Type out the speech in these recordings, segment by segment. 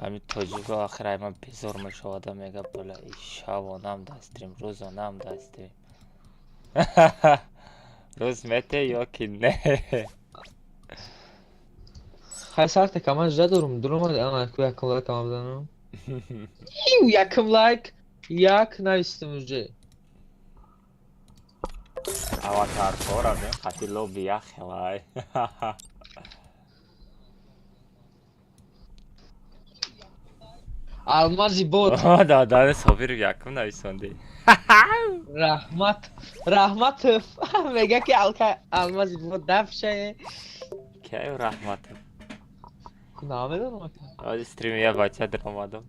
Ҳамин тоҷико ахир ай ман безор мешавада, мега бала шавонам дар стрим, рӯзонам дар стрим. Рӯз мете ё ки не? Хай сарта каман жда дорум, дуромад ана ку якум лайк ам бизанам. Иу якум лайк, як навистам уже. Аватарҳоро бин хати лоби як хелай. Алмази бот. Да, да, Собиров якум нависондӣ. Раҳмат, Раҳматов мега ки алка алмази бот дафшае. Кай Раҳматов? Намедонам ака. Ози стрими я бача даромадам.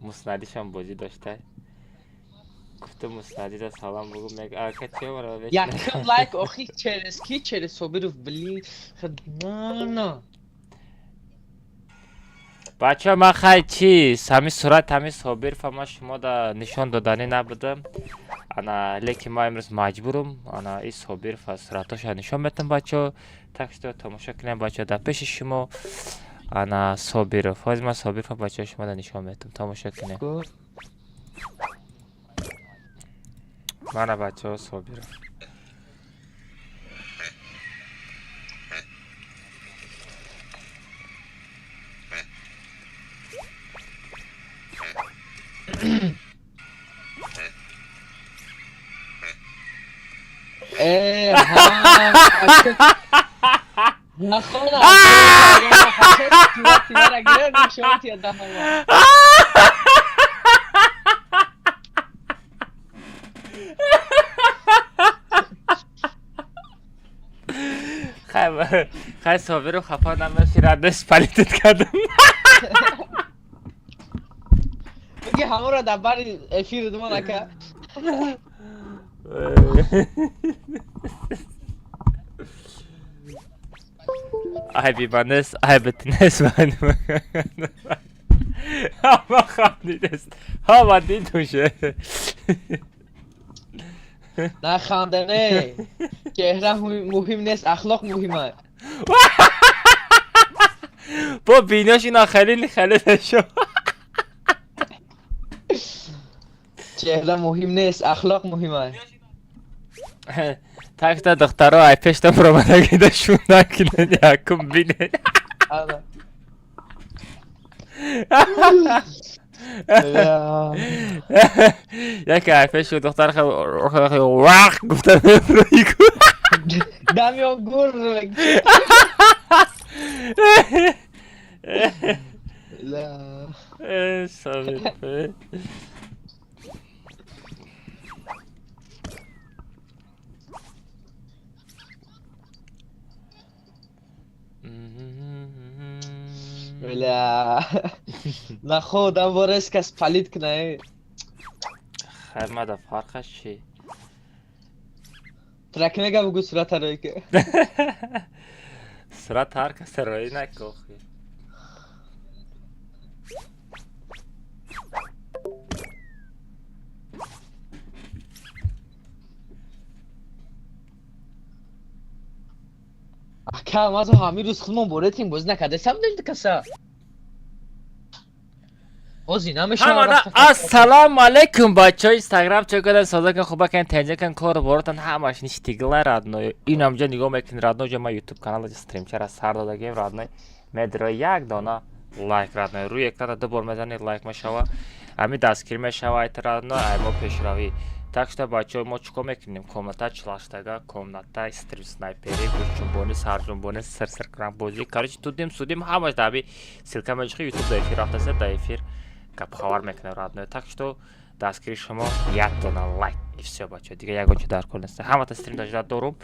Муснадишам бозӣ дошта. Гуфтам муснадида салам бугу, мега ака чемара вечно. Якум лайк охи через ки через Собиров, блин. На. Бачаҳо, ман хай чиз, ҳамин сурат ҳамин Собиров ман шумо да нишон доданӣ набудам. Ана лекин ман имрӯз маҷбурам, ана и Собиров суратҳоша нишон метам бачаҳо. Так что тамошо кунем бачаҳо дар пеши шумо. Ана Собиров. Ҳозир ман Собиров бачаҳо шумо да нишон метам. Тамошо кунем. Мана бачаҳо Собиров. Э, ҳа, нахона. Хай, хай Собиров хафа намеши, радость палитит кардам. Меги ҳамонро дар бари эфир думон ака. Айби ман нест, айби ту нест, ман. Ҳама хандидест. Ҳама дидуше. На ханда не. Чеҳра муҳим нест, ахлоқ муҳим аст. Бо бинош ина хеле хеле шо. Чеҳра муҳим нест, ахлоқ муҳим аст. Так что духтаро ай пешта баромадагида шун накунед, якум бинед. Ана. Яке ай пеши духтар вақ гуфта мефурӯи ку. Дамён гур. Ла. Э, Собир. Бля. Нахо дам борес кас палит кунай. Хай мада фарқаш чи? Трак мега бугу сурата рой ки. Сурат ҳар каса роӣ накохи. Ака, мазо ҳамин рӯз худмон боретим бозӣ накардесам дид каса. Ҳози намешавад. Ҳамада ассалому алайкум бачаҳои Инстаграм, чо кадан соза кан хуба кан тенҷа кан кор боротан ҳамаш ништигла родной. Инамҷа нигоҳ мекунед родной, ҷа ман YouTube канала стримчара сар додагем родной. Медро як дона лайк родной. Рӯи экрана ду бор мезанед лайк мешава. Ҳамин дастгирӣ мешава айт родной, ай мо пешравӣ. Так что бачаҳо мо чӣ кор мекунем? Комната чилаштага, комната стрим снайпери, гӯшҷунбонӣ, сарҷунбонӣ, сирсиркран бозӣ. Короче, тудим судим ҳамаш дар ҳамин ссылка меҷиқи YouTube дар эфир рафтаста, дар эфир гап хабар мекунем родной. Так что дастгири шумо як дона лайк и всё бачаҳо. Дига ягон чи дар кор нест. Ҳамата стрим дажда дорум.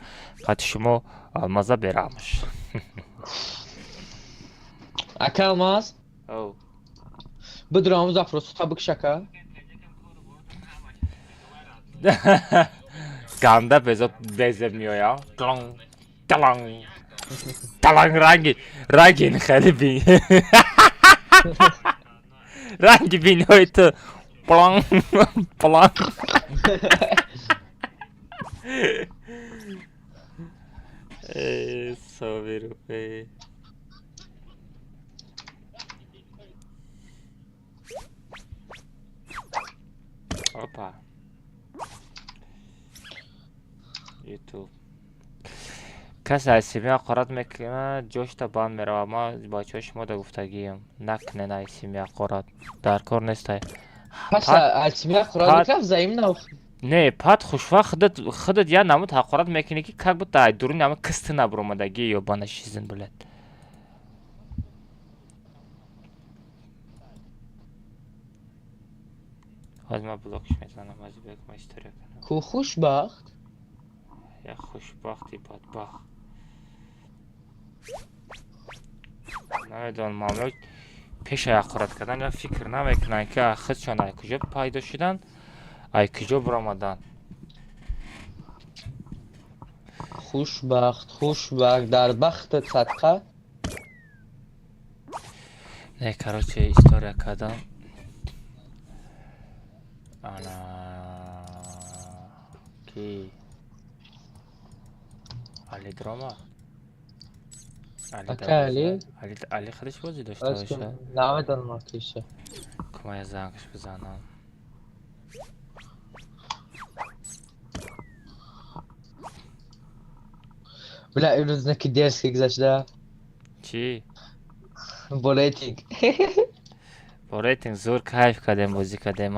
Қати шумо алмаза берамаш. Ака Алмаз, Оу. бидро ҳамун запросута бикшака. Ганда безоб безеб меоя. Тлонг, тлонг. Таланг ранги, ранги хеле бин. Ранги бинои ту. Планг, планг. Э, Собиров, э. Ютуб. Касе аз семья ҳақорат мекунад, ҷошта банд меравад. Ман бачаҳои шумо да гуфтагием, накунед аз семья ҳақорат, дар кор нестай. Пас аз семья ҳақорат мекунад, взаимно. Не, пат хушвақт худат як намуд ҳақорат мекунӣ, ки как будто ай дуруни ҳама кисти набуромадагӣ ё банашизн, блядь. Ҳозир ман блокш мезанам, аз бек ма история кунам. Ку хушбахт? Як хушбахти бадбахт. Намедонам, мамлак пеша ҳақорат кардан я фикр намекунанд, ки худшон ай куҷо пайдо шуданд, ай куҷо баромаданд. Хушбахт, хушбахт, дар бахтат садқа. Не, короче, история кардам. Ана ки Али дрома? Ака Али? Али худаш бозӣ дошта боша? Намедонам, киша. Кума я зангаш бизанам. Бля, имрӯз наки дерзкий гузашта. Чӣ? Бо рейтинг. Бо рейтинг зур кайф кардем, бозӣ кардем.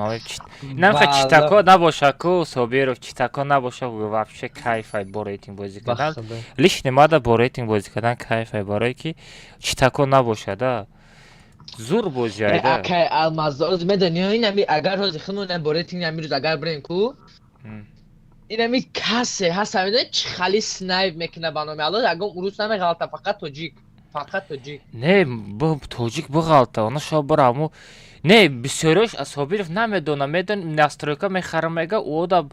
Намха читако набоша ку, Собиров, читако набоша, вообще кайфай бо рейтинг бозӣ кардан. Лишний мада бо рейтинг бозӣ кардан кайфай, барое ки читако набоша да. Зур бозӣ айда. Акай Алмазоз, медонӣ, инами агар ҳозир худмон бо рейтинг амирӯз агар бирем ку, инами касе ҳаст, медонӣ, чӣ хали снайп мекунад ба номи Алло, ягон урус намеғалта, фақат тоҷик. Фақат тоҷик. Не, тоҷик биғалта, она шо бара аму. Не, бисёриёш Собиров намедона, медон, настройка мехарам, мега, ода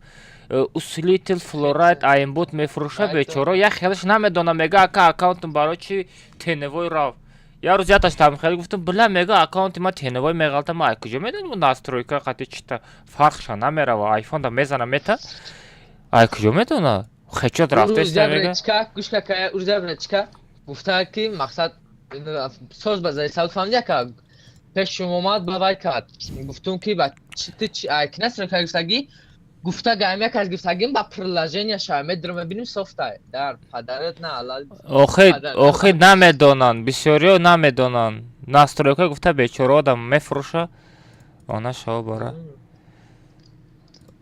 усилитель, флорайт, аимбот мефурӯша, бечора, як хелаш намедона, мега, ака, аккаунтам барои чи теневой рав. Як рӯз яташ там хеле гуфтам, била, мега, аккаунти ма теневой меғалта, ма куҷо медонам, настройка қати чита фарқша намерава, айфонда мезана мета. Ай куҷо медона? Хечот рафтеста, мега. Гӯш ка, урза чика гуфта, ки мақсад соз ба заи сауд фаҳмиди, ака, пеш шумо омад, ба вай кард, гуфтум, ки ба ти настройка гуфтагӣ, гуфта гаем, як аз гуфтагим ба приложения шава, медурам, мебинем, софтай дар падарат на алла. Охи намедонанд, бисёриё намедонанд, настройка гуфта бечора одам мефурӯша, она шава бара.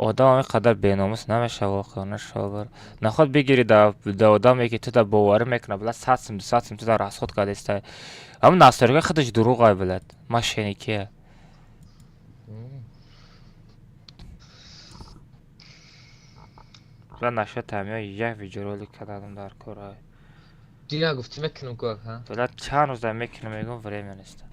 Одам ин қадар беномус намешава, охи, она шава бара. Наход бигири да одаме, ки ту да боварӣ мекунад, блядь, 100 сум, 200 сум ту да расход кардестай. Ҳамн настройка худаш дурӯғай, блядь, мошенникия. Бла, нашо тамиё як видеоролик кардам дар корай. Дина гуфтӣ мекунам ку, ха? Бла, чанд рӯз да мекунам, мегӯм, время нест.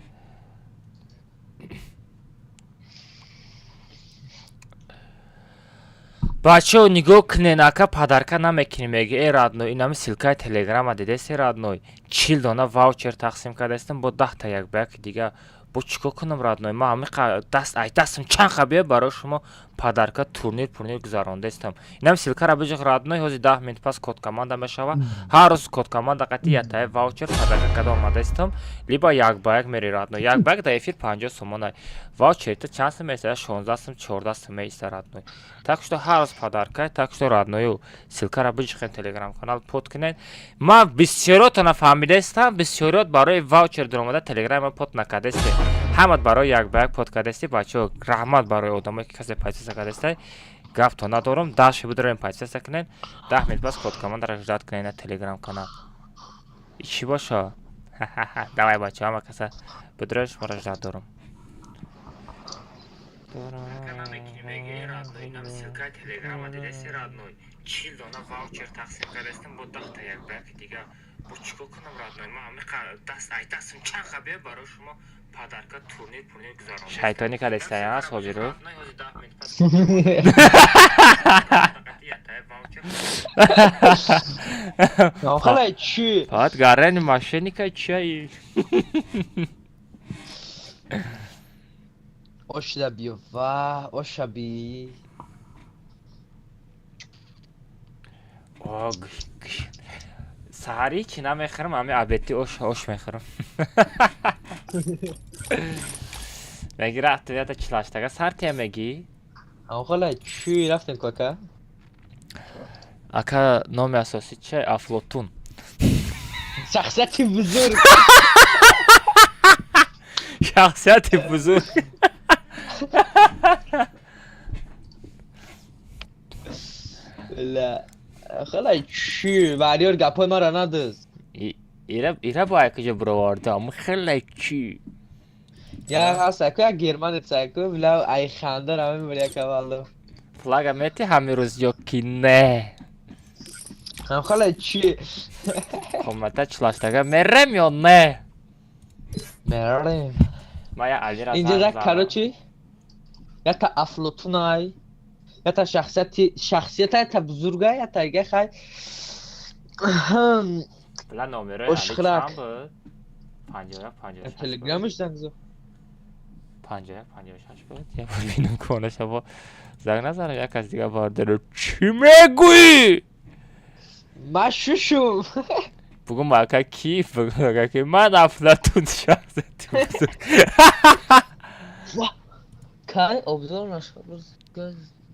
Бачаҳо, нигоҳ кунен, ака, подарка намекунем, меги, э родной, инами ссылкаи телеграма дидеси, родной, 40 дона ваучер тақсим кардастам, бо 10-та як ба яки дига. Бо чӣ кор кунам, родной? Ман ҳамин даст ай дастам чанд қа бия, барои шумо подарка, турнир пурнир гузарондаистам. Инам ссылкара биҷиқ, родной, ҳозир 10 минут пас код команда мешава. Ҳар рӯз код команда қати ятаи ваучер подарка када омадаистам, либо як ба як мери, родной, як ба як дар эфир 50 сомона ваучер, та чанд сум меиста? 16 сум, 14 сум меиста, родной. Так что ҳар рӯз подарка, так что, родною, ссылкара биҷиқем, телеграм канал под кунед. Ман бисёриётона фаҳмидаистам, бисёриёт барои ваучер дуромада телеграма под накардастем, ҳамат барои як ба як под кардасти. Бачаҳо, раҳмат барои одамое, ки касе подписка кардастай, гафто надорам. Даши бидорем, подписка кунед, 10 минут пас код командара ждать кунед на телеграм канал. Чӣ боша? Давай, бачаҳо, ҳама каса бидорем, шуморо ждать дорам. Телеграма дидеси, родной, 40 дона ваучер тақсим кардастем, бо 10-та як ба яки дига. Бо чӣ кор кунам, родной? Ман ҳамин даст ай дастам чанд қа бия, барои шумо подарка, турнир пурнир гузаронда. Шайтонӣ кардастай, а Собиру? Охалай чӣ? Фақат гарани мошенника чиай? Ошда биё ва оша би. О, саҳарӣ чӣ намехӯрам, ҳами обеди ош, ош мехӯрам. Меги рафту ята чилаштага сартия мегӣ? Охалай чӣ рафтем, кака? Ака, номи асосӣ чи? Афлотун. Шахсияти бузург. Шахсияти бузург. Ла. Хеле чӣ вариёр гапҳои маро надост. Ира бо якҷо бировардам. Хеле чӣ. Я ҳаст аку як германец аку била ай ханда раме била кавалло. Флага мети ҳамин рӯз ё ки не? Ҳам хеле чӣ. Комната чилаштага мерем ё не? Мерем. Ма я Алира Инҷа занг як задам. Короче ята афлотунай ята шахсияти шахсията ята бузурга ята ига хай. Била номерои Али Ошхрак. чанд буд? 51 56 буд. Телеграмаш занг зад. 51 56 буд. Я бор бинам кона шаба. Занг назанам як кас дига бардору. Чӣ мегӯӣ? Ма шушум. Бугу мака ки? Бугу мака ки? Ман Афлатун шахсияти бузург. Кай обзор нашуд.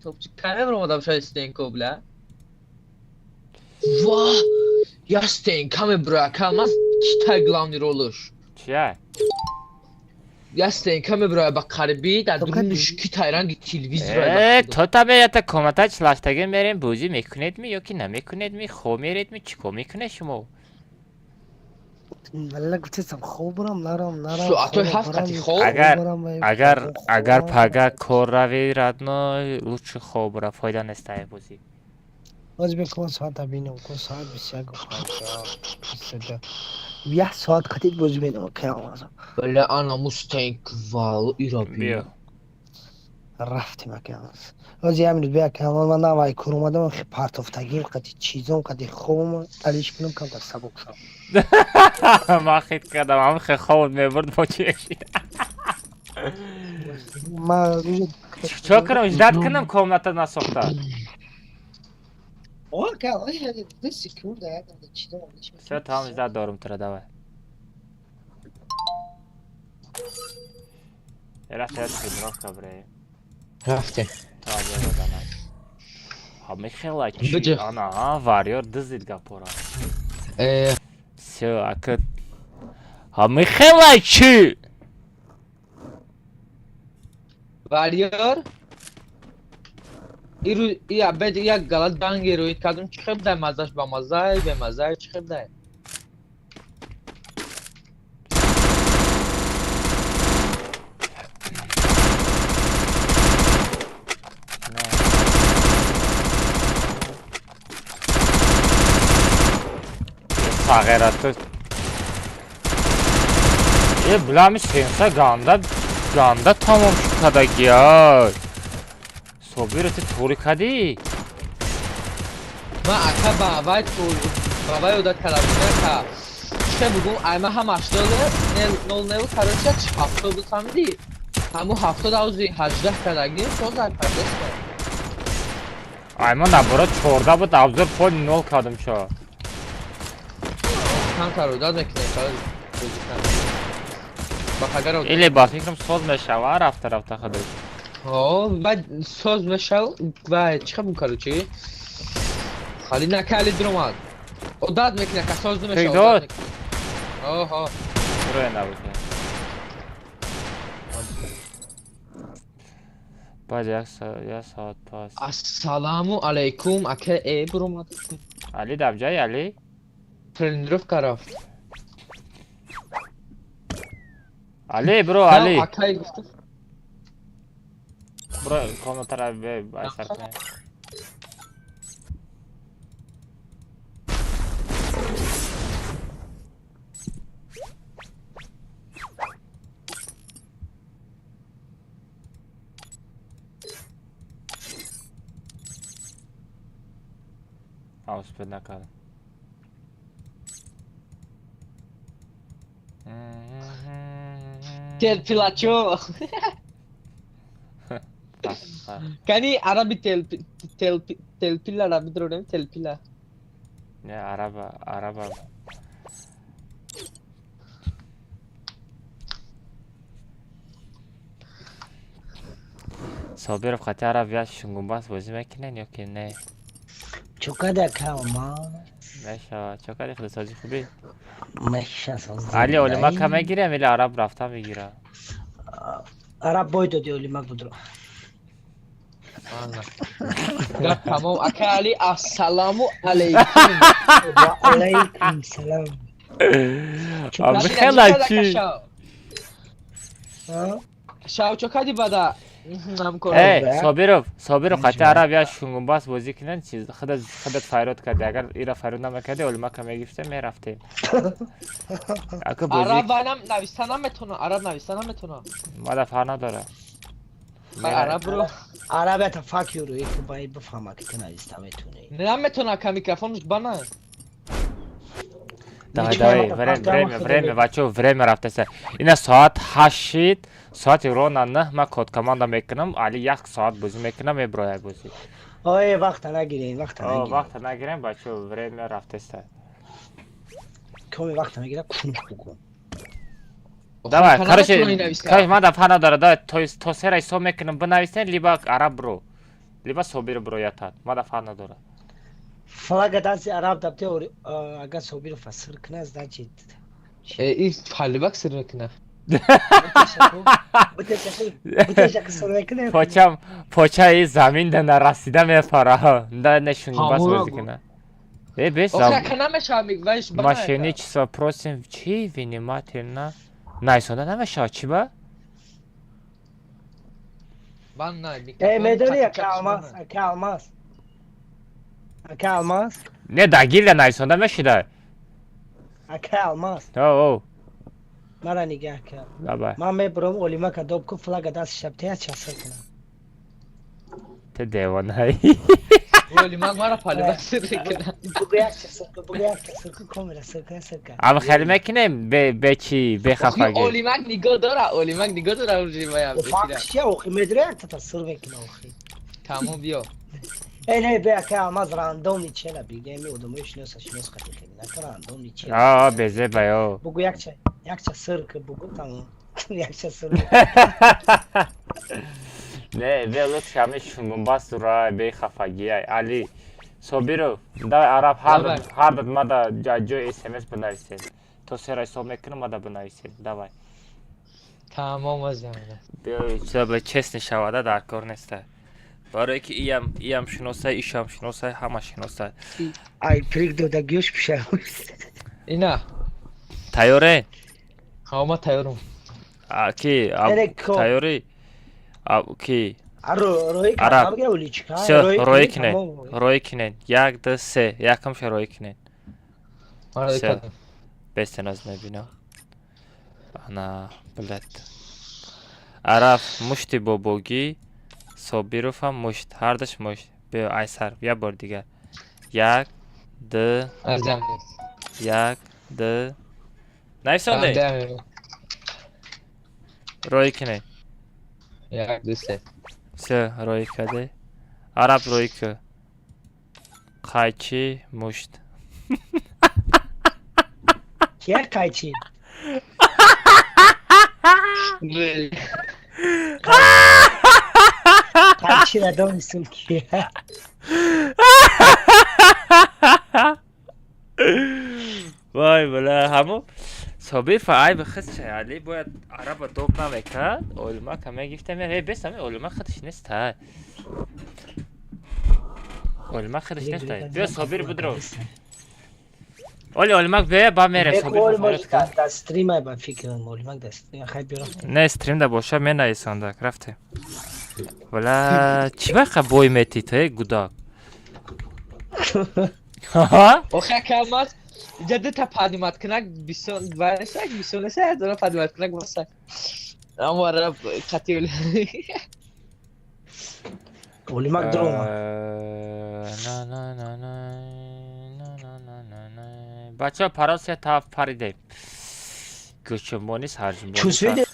Топчи кай мебаромадам шояд стенко бля. Ва! Я стенка мебура, ка ман китай главный ролш. Чия? Я стенка мебура ба қариби дар То дуруниш кадӣ? китай ранги телевизор. Э, то табе ята комната чилаштага мерем бозӣ мекунед ми ё ки намекунед ми? Хоб меред ми? Чӣ кор мекунед шумо? Валла гуфтестам хоб бурам нарам нарам. Соатҳои хоб ҳафт бурам, қати хоб? Агар бурам, ай, агар хоб агар бурам. пага кор рави родной, лучше хоб ра, фоида нест ай бозӣ. Боз бе кон соата бинам, кон соат 21:50, 22. Як соат қатид бозӣ менам, каям. Бля, ана мустенк вал ира Биё. би. Рафтем акаям. Ози ҳамин рӯз бия акаям, ман навай кор омадам, хи партофтагим, қати чизом, қати хобам, алиш кунам, камтар сабук шавам. Ман хит кардам, ҳам хе хобот мебурд бо чи мешид. Ман уже Чо кунам, ждать кунам комната насохта. О, акаям, ай, 2 секунда, як дақиқа чизом алиш Всё, тамом, ждать дорум тура, давай. Рафта я тренировка бре. Рафтем. То аҷа доданам. Ҳа мехела чи? Биҷа. Ана, а, варёр дизид гапора. Э, Всё, ака. Ҳа мехела чи? Вариёр иру я бед як галат банги рӯид кардум чӣ хеб дай мазаш ба мазай бемазай чӣ хеб дай. Сағирату. Е, билами сенса ганда ганда тамом шуд кадагиай. Собиро ту туғри кадӣ? Ман ака ба вай ба вай одат кардам ка чӣ бугум ай ман ҳам 80 нол нев короче 70 буд фаҳмидӣ ҳамун 70 авзи 18 кардагӣ соз ай процесс. Ай ман наоборот 14 буд, обзор пол нол кардам чо. Камтар одат мекунем бозӣ кардам ба пагар одат. Или ба фикрам соз мешава рафта рафта худаш. Ҳо, баъд соз мешав ва чӣ хел буд короче хали накали дуромад одат мекунем ка соз намешав. Фикр дод? Одат мекунем. Ҳо ҳо. Рӯя набуд. Баъд як соат як соат пас. Ассаламу алайкум ака э буромад. Али дар ҷаи Али? Тренировка рафт. Али бро Али. Акай гуфтам. Бро комнатара бе айсар кунем. А, успел накардам. Телпилачо. Кани араби телпи телпи телпила араби дорем телпила. Не, араба, араба. Собиров қати араб я шунгумбас бозӣ мекунен ё ки не? Чокада калма. Мешава, чокади худсозӣ хубӣ? Меша соз. Али олимака мегирам или араб рафта мегира? Араб бой доди олимак будро. Гап тамом. Ака Али, ассаламу алейкум. Ва алейкум салам. Хела чи? Шав чокади бада. Эй, Собиров, Собиров қати араб я шунгумбас бозӣ кунанд, чиз худат файрод карди. Агар ира файрод намекарди, олимака мегирифтем, мерафтем. Ака бозӣ Араб вайнам нависта наметона, араб нависта наметона. Мада фар надора. Араб ро. Араб это fuck you ро, ки бай бифаҳма ки ту нависта метуни. Наметона, ка микрофонш бана. Давай, давай, время, время, бачо, время рафтеса. Ина соат 8, соати рона 9 ман код команда мекунам, али як соат бозӣ мекунам, меброяд бозӣ. Ой, вақта нагирем, вақта нагирем. Вақта нагирем, бачо, время рафтеса. Коми вақта мегирад, кунш букун. Давай, короче, короче, ман дафъа надора, давай, то сера ҳисоб мекунам, бинависен, либо араб бро, либо Собир броятад. Ман дафъа надора. Флага дасти араб дабте, агар Собиров сир кунад, значит. Э, и фалибак сир мекунад. Почам, почаи замин да нарасида мепара. Да не шунгумбас бозӣ кунад. Э, бес. Мошенничество просим, чи внимательно. Найсонда намешавад, чи ба? Э, медони ака Алмаз, ака Алмаз. Ака Алмаз. Не, да гилда найсонда мешида. Ака Алмаз. О, о. Мара нигаҳ кар. Давай. Ман мебурам олимака доб ку флага даст шабте я часр кунам. Ты девонаи. Олимак мара палибак сир мекунад. Бугу як часр ку, бугу як часр ку, камера сир кун, сир кун. Ама хеле мекунем бе чи, бе хафаги. Олимак нигоҳ дора, олимак нигоҳ дора уже моя. Факт чи охи медра як та сир мекунам охи. Тамом биё. Эй, не, бе ака Алмаз рандом ничела биге, ми одамои шиноса шинос хати кунем, ака рандом ничела. А, безе баё. Бугу якча, якча сир ку, бугу тамом. Якча сир. Не, бе лучше ҳами шунгумбас дура, бе хафаги. Али, Собиров, давай араб ҳар мада ҷои СМС бинависед. То сера ҳисоб мекунам, мада бинависед. Давай. Тамом азам. Биё, чиза честно шавада дар кор неста. Барои ки иям шиносай, ишам шиносай, ҳама шиносай. Ай, прик додагиёш пиша. Ина. Тайёре? Ҳа, ма тайёрум. А ки? Тайёрӣ? Ки? Араб. Всё, роӣ кинед. Роӣ кинед. 1 2 3. Якамша роӣ кинед. Всё. Бестеназ мебинам. Ана, блядь. Араб мушти бобогӣ, Собиров ҳам мушт, ҳардаш мушт. Биё, айсар, як бор дигар. 1 2 1 2 Нависонде? Роӣ кинед. 1 2 3. Всё, роӣ каде. Араб роӣ ку. Қайчи мушт. Кия қайчи? Қайчи надонистум кия. Вай, бля, ҳамо Собир фаайби хис али бояд араба доб намекард, олимака мегифтем, э, бес ами олимак худаш нест, ҳа. Олимак худаш нест. Биё Собир будро. Оли олимак бе, ба мерем Собир. Да стримай ба фикрам, олимак да стрим, хай биё рафтем. Не, стрим да боша, менависондак, рафтем. Вала, чӣ вақа бой мети ту, э, гудак? Охе камаз иҷа дута падимат кунак бисон вайсак бисон неса дора падимат кунак васа. Аммо араб қати олимак дрома. На на на на на на на на. Бачаҳо паро се таф паридем. Гӯчумбони сарҷумбони. Чусиде?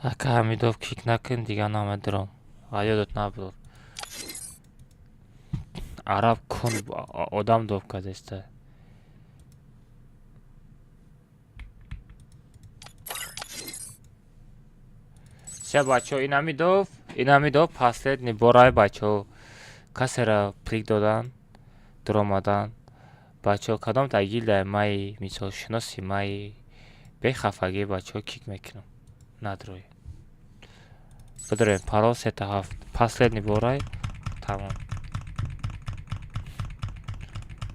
Ака Ҳамидов, кик накун, дига намедурам. Ёдот набуд. Араб кун одам доб кардеста. Се бачаҳо, инамидов, инамидов последний борай, бачаҳо. Касера плик додан, дуромадан. Бачаҳо, кадом та гилдаи майи, мисол шиноси майи, бехафагӣ, бачаҳо, кик мекунам. Надрои. Бидорем, парол сета ҳафт. Последний борай, тамом.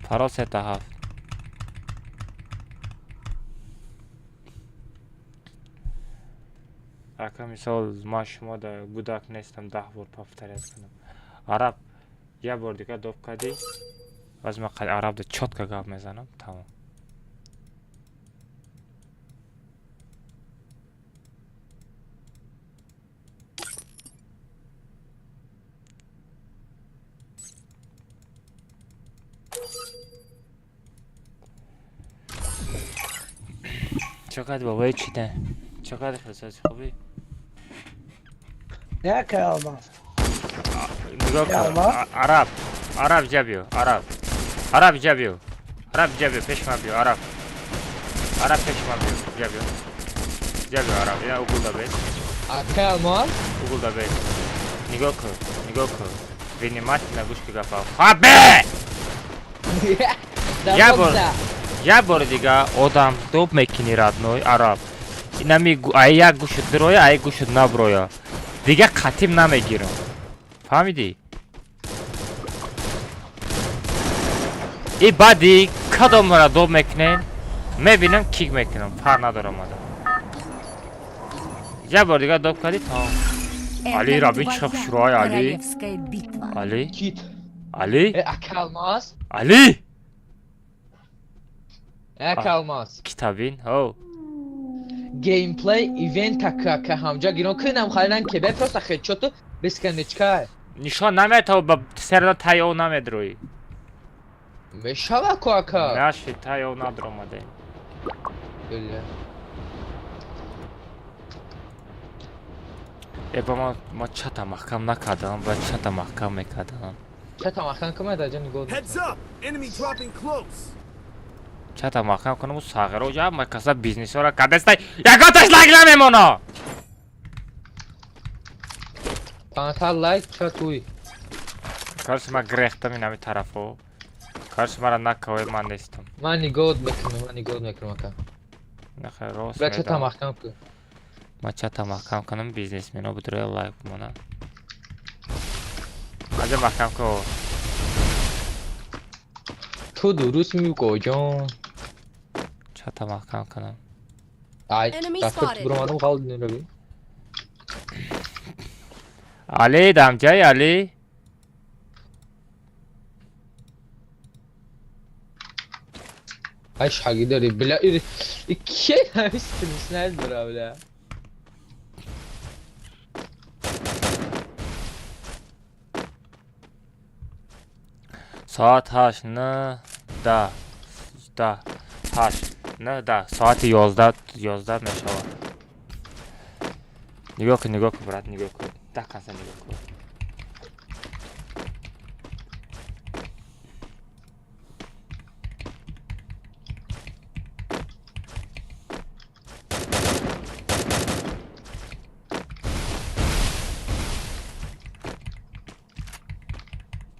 Парол сета ҳафт. Ака, мисол, ман шумо да гудак нестам, 10 бор повторять кунам. Араб, як бор дига доб кардӣ, баъз ман араб да чётко гап мезанам, тамом. Чо кардӣ, бобои чӣ не? Чо кардӣ, хелсози хубӣ? Яка Алмаз. Нигоҳ кун. Алмаз? Араб, араб ҷа биё, араб. Араб ҷа биё. Араб ҷа биё, пеш ман биё, араб. Араб, пеш ман биё, ҷа биё. Ҷа биё, араб. Ина угулда бес. Ака Алмаз. Угулда бес. Нигоҳ кун, нигоҳ кун. Внимательно гӯш ки гапа. Хабе! Я бор. Як бори дига одам доб мекунӣ, родной, араб. Инами ай як гӯшат бироя, ай гӯшат наброя. Дига қатиб намегирам. Фаҳмидӣ? И баъди кадомро доб мекунем, мебинам, кик мекунам, фарқ надорам одам. Як бор дига доб кардӣ, тамом. Али Это Раби твоя Чахшурай, Али. королевская битва. Али, Кит. Али, Э, ака Алмаз. Али! Ака Алмаз. Китабин, ҳо. Геймплей ивент ака ҳамҷа гирон кунам халинан кебе просто хедшоту бесконечка. Нишон наметав ба серда тайёв намедроӣ. Мешава ко ака. Наши тайёв надромаде. Бля. Э, ба ма чата маҳкам накардам, бояд чата маҳкам мекардам. Чата маҳкам кунам даҷа нигоҳ. Heads up! Enemy dropping close. Чата маҳкам кунам, у сағиро ҷа ма каса бизнесора кадестай. Яготаш лайк намемона. Панта лайк чатуй. Короче, ма грехтам инами тарафо. Короче, мара накаве, ман нестам. Ман нигоҳ мекунам, ман нигоҳ мекунам ака. Нахай рост. Бля, чата медам. маҳкам кун. Ма чата маҳкам кунам, бизнесмено бидроя лайк бимона. Аҷа маҳкам ку. Ту дуруст мегӯ, ҷон. Чата маҳкам кунам. Ай, Enemy дафтар spotted. буромадам қал нераби. Али, дамҷай, Али. Ай шаги дори, бля, и ке ҳамистин надора, бля. Соат 8, 9, 10, 10, 8, 9, 10. Соати 11, 11 мешавад. Нигоҳ кун, нигоҳ кун, брат, нигоҳ кун. Даҳ каса нигоҳ кун.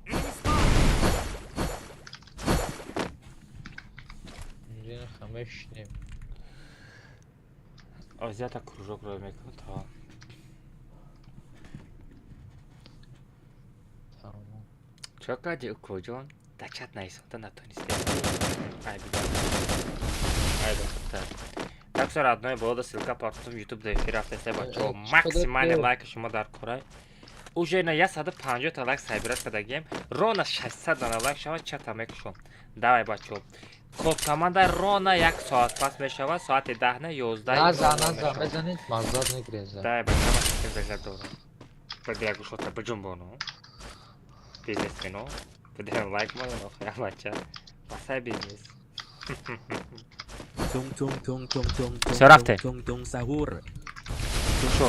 Enemy spotted. Хамешнем. Озията кружок рой мекунам, тамом. Тамом. Чо кардӣ, укоҷон? Дар чат наисонда натонистем. Ай бидам. Ай бахта. Так что, родной, болода ссылка партум YouTube да эфир рафтаста, бачаҳо. Э, Максимальный чӣ лайк шумо дар корай. Уже на 150 та лайк собирать кардагием. Ровно 600 дана лайк шава, чата мекушом. Давай, бачаҳо. Код команда ровно як соат пас мешавад, соати 10 на 11. Наза, наза, мезанед, маззат мегреза. Давай, бачаҳо, ман систем бежар дорам. Баъд як гӯшота биҷунбону. Бизнесмено. Бидем лайк монем, охир бача. Басай бизнес. Tung tung tung tung tung tung Всё, рафте. tung tung sahur. Шо?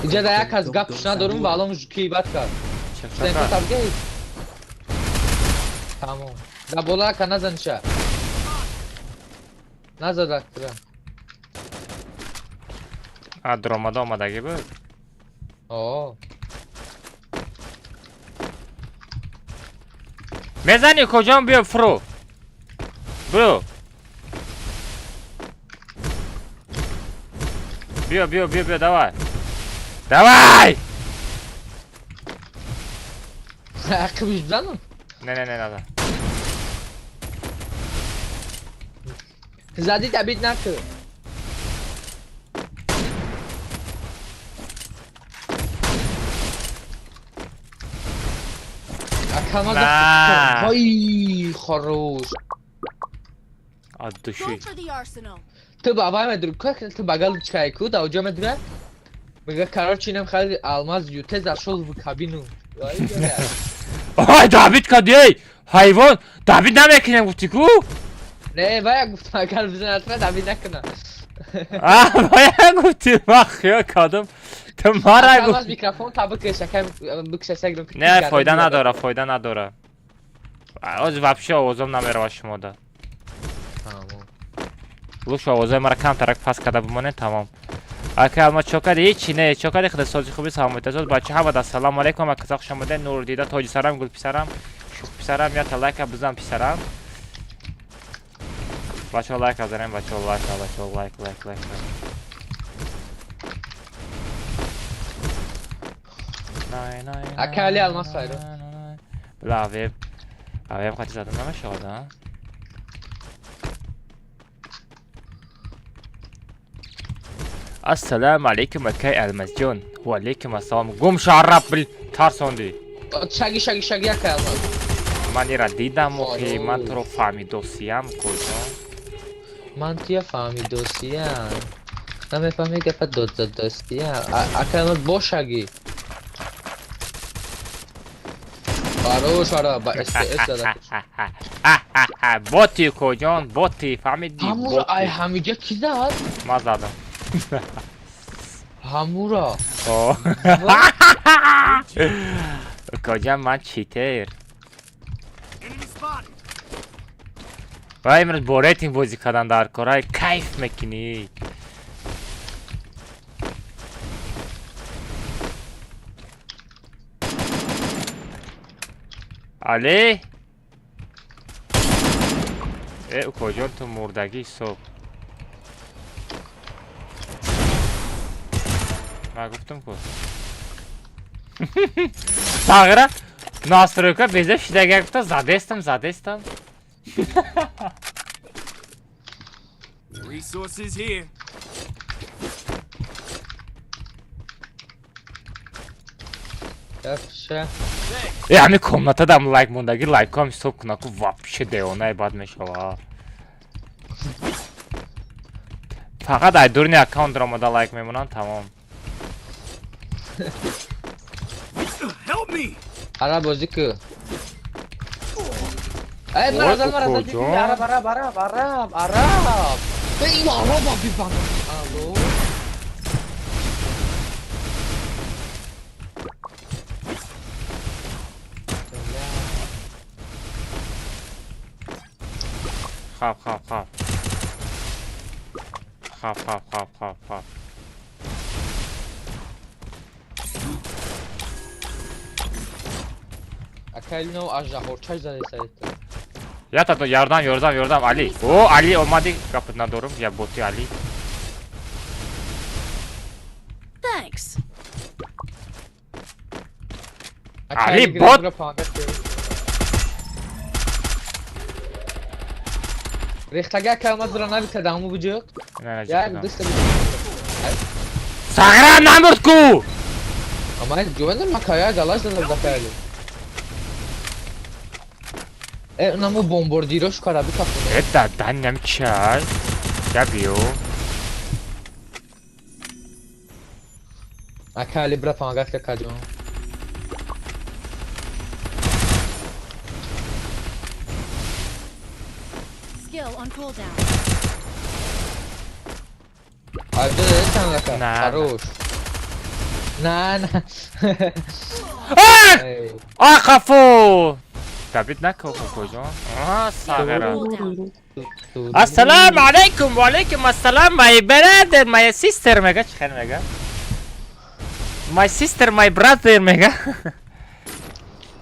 Инҷа да як аз гап надорум, ва алон ки бад кард. Сенто табгей. Тамом. Да бола ка назанша. Назад актра. А дромада омадаги буд? О. Мезани куҷом биё фуру. Биё. Биё, биё, биё, биё, давай. Давай! Ақибиш бизанам? Не, не, не, назан. Зади табид накун. На. Ой, хорош. От души. Go for the arsenal. Ту бабай медру, как ту багал чайку, да уҷа медра? Мега, короче, инам хали алмаз юте зашел в кабину. Ой, Давид кади, эй! Ҳайвон! Давид намекунем гуфти ку? Не, вая гуфтам, агар бизанад, Давид накунам. А, вая гуфти, ман хиёл кардам. Ту мара Алмаз гуфти. микрофон та бикаш, акай бикша саграм. Не, фоида надора, фоида надора. Оз вообще овозом намерава шумода. Лучше овозои мара камтарак пас карда бимонед, тамом. Ака алмаз чо кардӣ? Ҳечи не, чо кардӣ? Худо сози хуби саломатӣ. Бача ҳама да салом алейкум, ака хуш омадед. Нур дида тоҷи сарам, гул писарам, шух писарам, я лайка бизан писарам. Бача лайка занем, бача лайка, бача лайк, лайк, лайк. Ака Али алмаз сайро. Бла, веб. А веб қати задан намешавад, а? Ассалому алейкум, акай Алмазҷон. Ва алейкум ассалом. Гум шараб бил тарсонди. Шаги, шаги, шаги, акай алмаз. Ман ира дидам, охи, ман туро фаҳмидосиям, куҷо? Ман туя фаҳмидосиям. Намефаҳми гапа додзадосиям. Акай алмаз бо шаги. Хорош, ара, ба СТС зада. Боти куҷон, боти, фаҳмиди? Ҳамура, ай ҳамиҷа ки зад? Ман задам. Ҳамура. Куҷон ман читер. Ва имрӯз бо рейтинг бозӣ кардан дар корай кайф мекунӣ. Али? Э, куҷон ту мурдагӣ ҳисоб. Ман гуфтам ку. Сағира настройка беза шидага гуфта задестам, задестам. Resources here. Э, ҳами комнатадам лайк мондагӣ лайкҳоам ҳисоб куна ку вообще девонаи бад мешава. Фақат ай дурни аккаунтро омода лайк мемонанд, тамом. Help me! Ара бозӣ ку. Эй, мара, мара, араб, араб, араб, араб, араб. Эй, араба бибан. Алло. Хап, хап, хап. Хап, хап, хап, хап, хап. Акай но аждаҳорчаш зада саид. Я та ярдам, ёрдам, ёрдам, Али. О, Али омади, гапат надорум, я боти Али. Thanks. Али бот. Рехтага акай алмаз бира нави кадаму буҷуқ. Як дуста. Сағира намурд ку. Ама ҷуванда макая галаш зада закали. Э, наму бомбардирош кара бикафуне. Э, да, данням чай. Я биё. Акай Али бира помогать какаҷон. Skill on cooldown. На. Хорош. На, на. А, хафу! Добить накун, куҷо? А, сағира. Cooldown. Ассалому алайкум, ва алайкум ассалом, my brother, my sister мега, чӣ хел мега? My sister, my brother мега.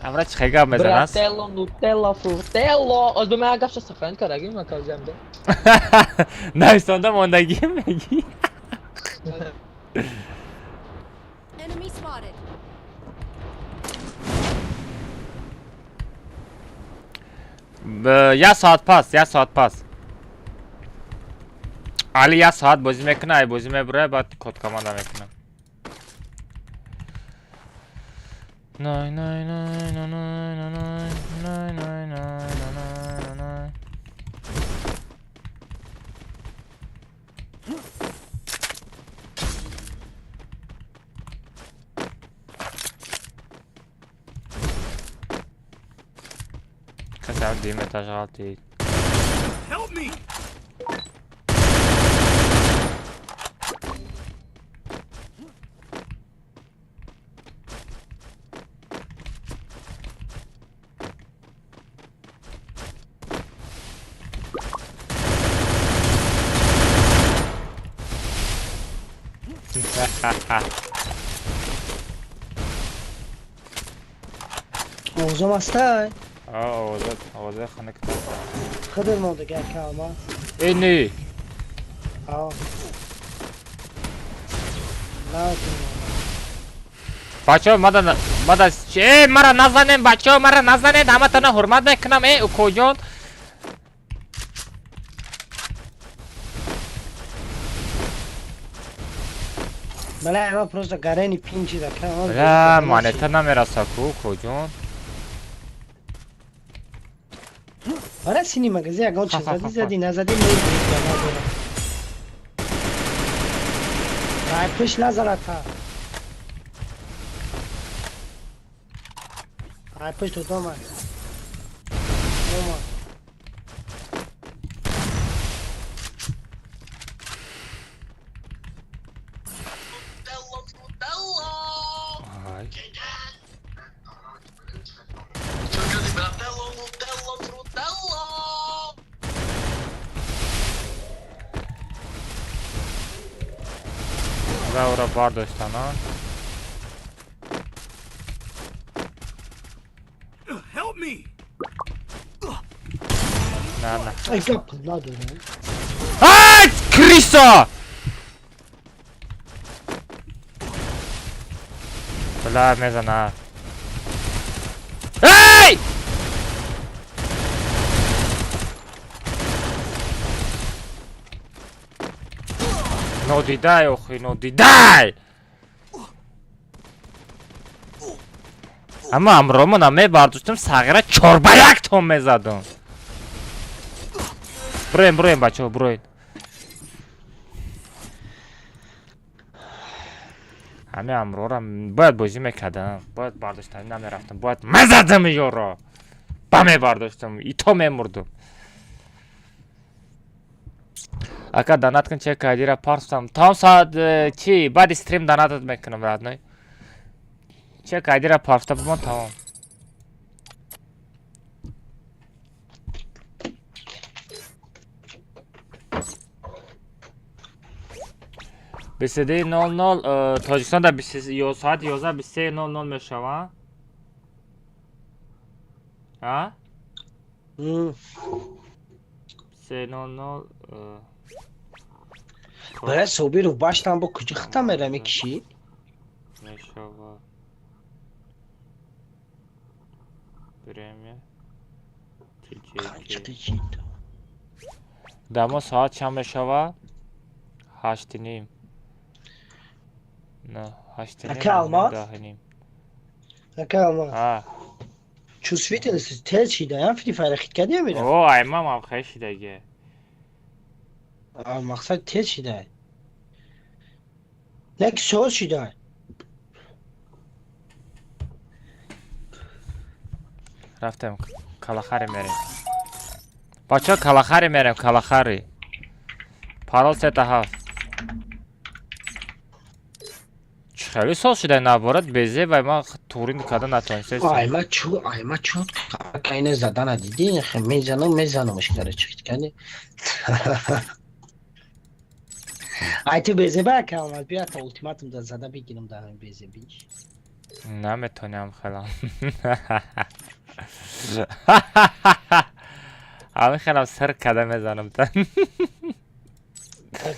Амра чӣ хел гап мезанад? Брателло, нутелла, фрутелло. Оз ба ман гапша сохранить кардагим, ма калҷамда. Нависонда мондагӣ мегӣ? Enemy spotted. Як соат пас, як соат пас. Али як соат бозӣ мекуна, ай бозӣ мебурад, баъд код команда мекуна. Най най най най най най най най най най най. Касе ам дуюм этаж ғалтид. Help me! Овозам ҳастай? Овоза, овозаи хона китоб. Худат мондагӣ, ака Алмаз. Э, не. Ао. На. Бачаҳо, мада мада э мара назанем, бачаҳо, мара назанед, ҳаматона ҳурмат мекунам, э укоҷон. Бала, ама просто гарени пинчи да ка. Бля, монета намераса ку, укоҷон. Бара сини магази ягон чиз зади, зади, назади мезани. Ай, пеш назана та. Ай, пеш то дома. Дома. Ай. Ра ора бардоштан, а? Help me! На, на. Ай, гап надорам. Ай, крыса! Бля, мезана. Эй! Нодидай, охи, нодидай! Ама амромона мебардоштам, сағира чорба як том мезадам. Броем, броем, бачаҳо, броем. Ҳамин амрора бояд бозӣ мекардам, бояд бардоштанӣ намерафтам, бояд мезадам ёро. Ба мебардоштам, ито мемурдум. Ака, донат кун, чек кайдира парстам. Там соат чи баъди стрим донатат мекунам, родной. Чек кайдира парста бимон, тамом. 22:00 Тоҷикистон дар соати 11 23:00 мешавад. А? 3:00. Бара, Собиров баштан бо куҷо хита мера мекишӣ? Мешавад. Время. Қанчиқи. Дар мо соат чанд мешавад? 8:30. На, 8:30. Ака Алмаз? 10:30. Ака Алмаз. А. Чувствительность тез шида, Фри Файр хит кардӣ мера? О, аймам ам хел шидаге. Мақсад тез шида. Не ки соз шида. Рафтем, калахари мерем. Бачаҳо, калахари мерем, калахари. Парол сета ҳафт. Хеле сол шуда наоборот безе ва ман турин карда натонистем. Ай ма чу, ай ма чу кайне задана дидӣ, мезанам, мезанамш, короче, кани. Ай ту безеба камал, бия та ултиматум да зада бигирам да безебиш. Наметонам хелам. Ҳамин хелам сир карда мезанам та.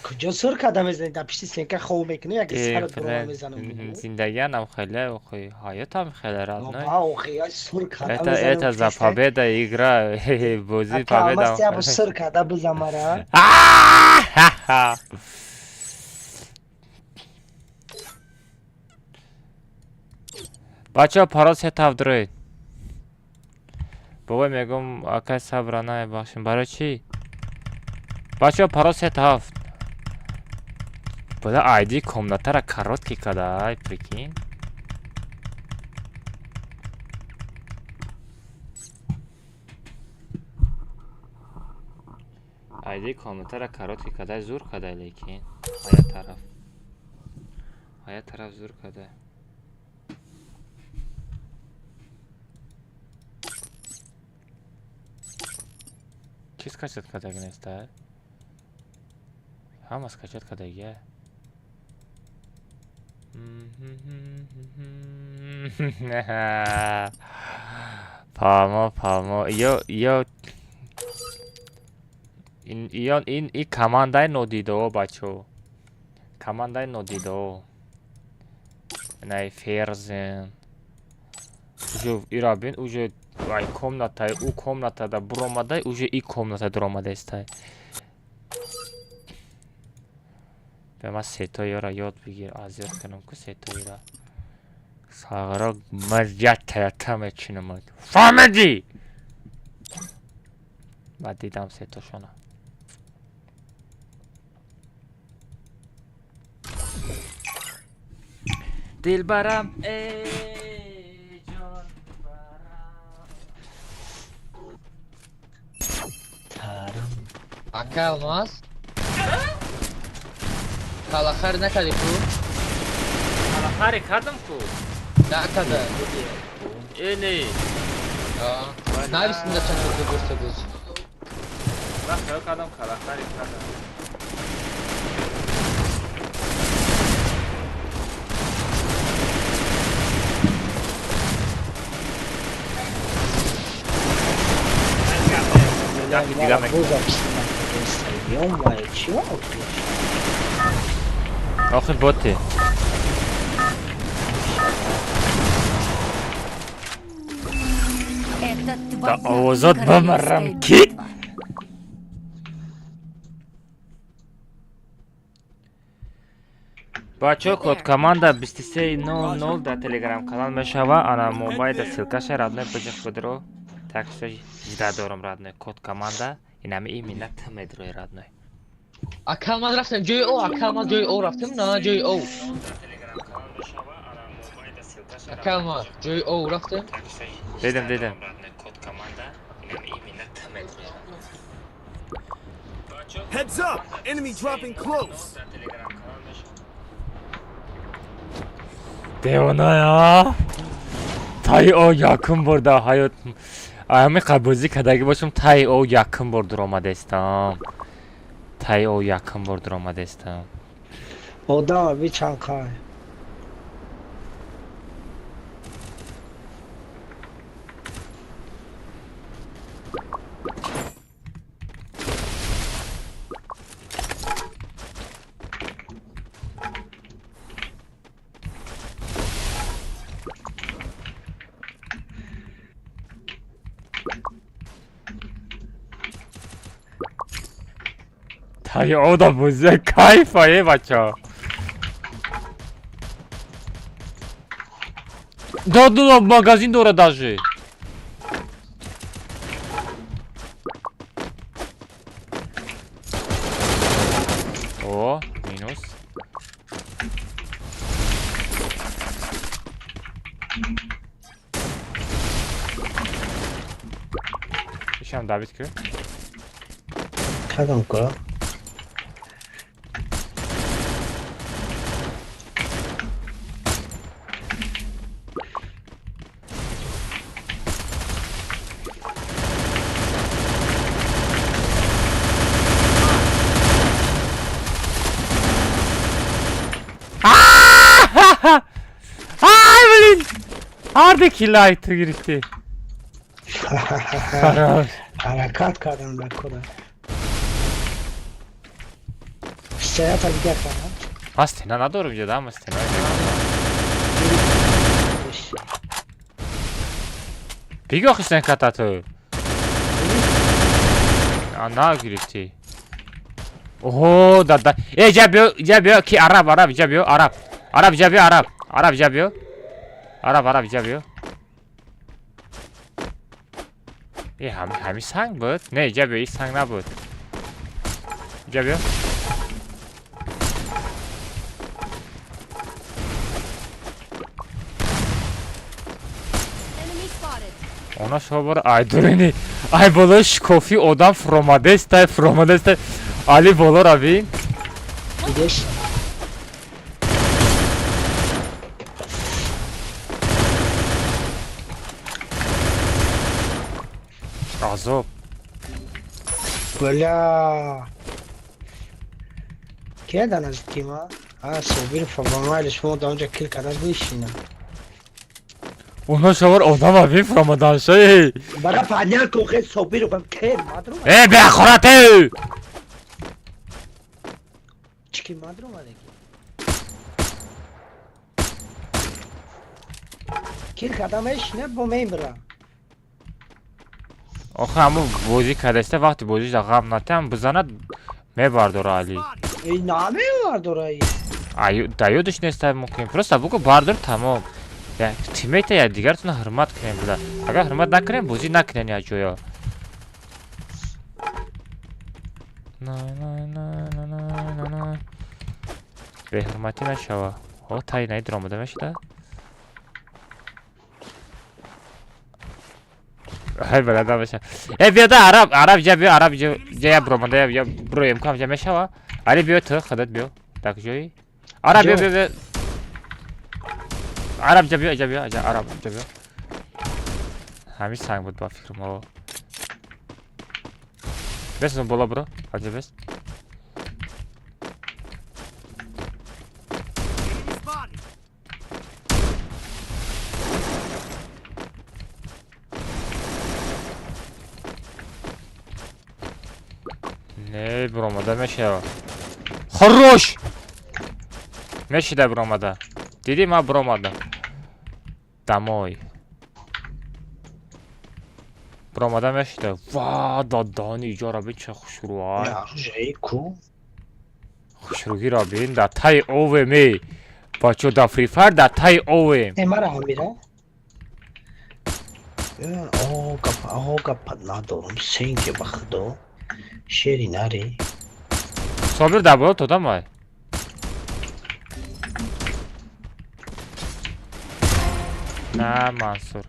Куҷо сир карда мезанӣ? Дар пишти стенка хов мекунӣ, яке сарат бурома мезанам. Зиндагианам хеле, охи, ҳаётам хеле, родной. Охи, сир карда. Это за победа игра, бозӣ победа. Сир карда бизан мара. Бачаҳо, парол се тавдроид. Бобой мегум, акай сабра намебахшем. Барои чӣ? Бачаҳо, парол се 7. Буда айди комнатара короткий када, ай прикинь. Айди комнатара короткий када, зур када, лекин. Ая тараф. Ая тараф зур када. Чӣ скачать кадаги неста? Ҳама скачать кадагия. Фаҳмо, фаҳмо. Ё ё ин и командаи нодидао, бачаҳо. Командаи нодидао. Най Ферзен. Уже ира бин, уже ай комнатай, ӯ комнатада буромадай, уже и комната дуромадаистай. Ба ман сетоиёра ёд бигир, азёд кунам ку сетоиро. Сағро ман ятта ятта мечинам. Фаҳмидӣ? Баъд дидам сетошона. Дилбарам, эй ҷонбарам. Ака Алмаз. Калахар накарди ку? Калахари кардам ку? Накарда. Э, не. Нависинда чанд бурса буз. Ман хаёл кардам калахари кардам. Яки дига мекунам. Чӣ? Охир боти. Это Да твоя овозот бамарам королевская ки? битва. Бачаҳо, код команда 2300 дар телеграм канал мешава. Ана мобайда ссылкаша, родной, бижих будро. Так что жда дорам, родной, код команда. Инами именно ты медрои, родной. Ака Алмаз рафтем ҷои о, ака Алмаз ҷои о рафтем, на ҷои о. Ака Алмаз ҷои о рафтем. Дидам, дидам. Heads up! Enemy dropping close! Девоная. Тай о якум бор дар ҳаёт ҳамин қабозӣ кардагӣ бошам, тай о якум бор дуромадестам. Тай о якум бор дуромадестам. Одам би чанд қай. Тай ода бозия кайфае, бачаҳо. Да, да, магазин дора даже. О, минус. Ишам добить ку. Кадам ку? Ай, блин! Ҳарду килай ту гирифтӣ. Хорош. Ҳаракат кардам ба кора. Стената дига кардам. Ман стена надорам ҷода, ама стена. Биго хистен ката ту. А, нагирифтӣ. Оҳо, дада. Э, ҷа биё, ҷа биё, ки араб, араб, ҷа биё, араб. Араб, ҷа биё, араб. Араб, ҷа биё. Араб, араб, ҷа биё. Э, ҳами санг буд? Не, ҷа биё, и санг набуд. Ҷа биё. Enemy spotted. Она шобар ай дурини. Ай болои шикофи одам фуромадестай, фуромадестай. Али боло равин. Дидеш? Азоб. Бля. Ке да наздики ма? А, Собир фабамайлиш мо да онҷа кил карда бишинам. Оно шобар одам авин фуромаданшаи. Бара паднял кохе Собир бам ке мадру. Э, беахорате! Чики мадру мадеки. Кил карда мешина бо мембра. Охе, ҳамун бозӣ кардаста, вақти бозиш да ғам натам бизанад, мебардора Али. Эй, намевардора. Аю да ёдаш неста мумкин. Просто бугу бардор, тамом. Я тиммейта я дигаратона ҳурмат кунем буда. Агар ҳурмат накунем, бозӣ накунем як ҷоя. На на на на на на на. Беҳурматӣ нашава. Ҳо, тай наи дуромада мешуда? Ай, балада меша. Э, биёда араб, араб ҷа биё, араб ҷа ҷа я буромада я я буроем кам ҷа мешава? Али биё ту, худат биё. Так ҷои. Араб биё, Ҷо. биё, биё. Араб ҷа биё, ҷа биё, ҷа араб ҷа биё. Ҳамин санг буд ба фикрам о. Бес боло буро. Аҷа бес. Enemy spotted. Не, буромада мешава. Хорош! Мешида буромада. Дидӣ, ман буромадам. Домой. Буромада мешида. Ва, дадани иҷора бин, ча хушрӯай. Оружие ку. Хушрӯгиро бин, дар таи овем, эй. Бачо, дар Free Fire дар таи овем. Э, мара ҳамира. О, гап, о, гап надорам. Сенке ба худо. Шери нари. Собир дар боло тодам ай. На, Мансур.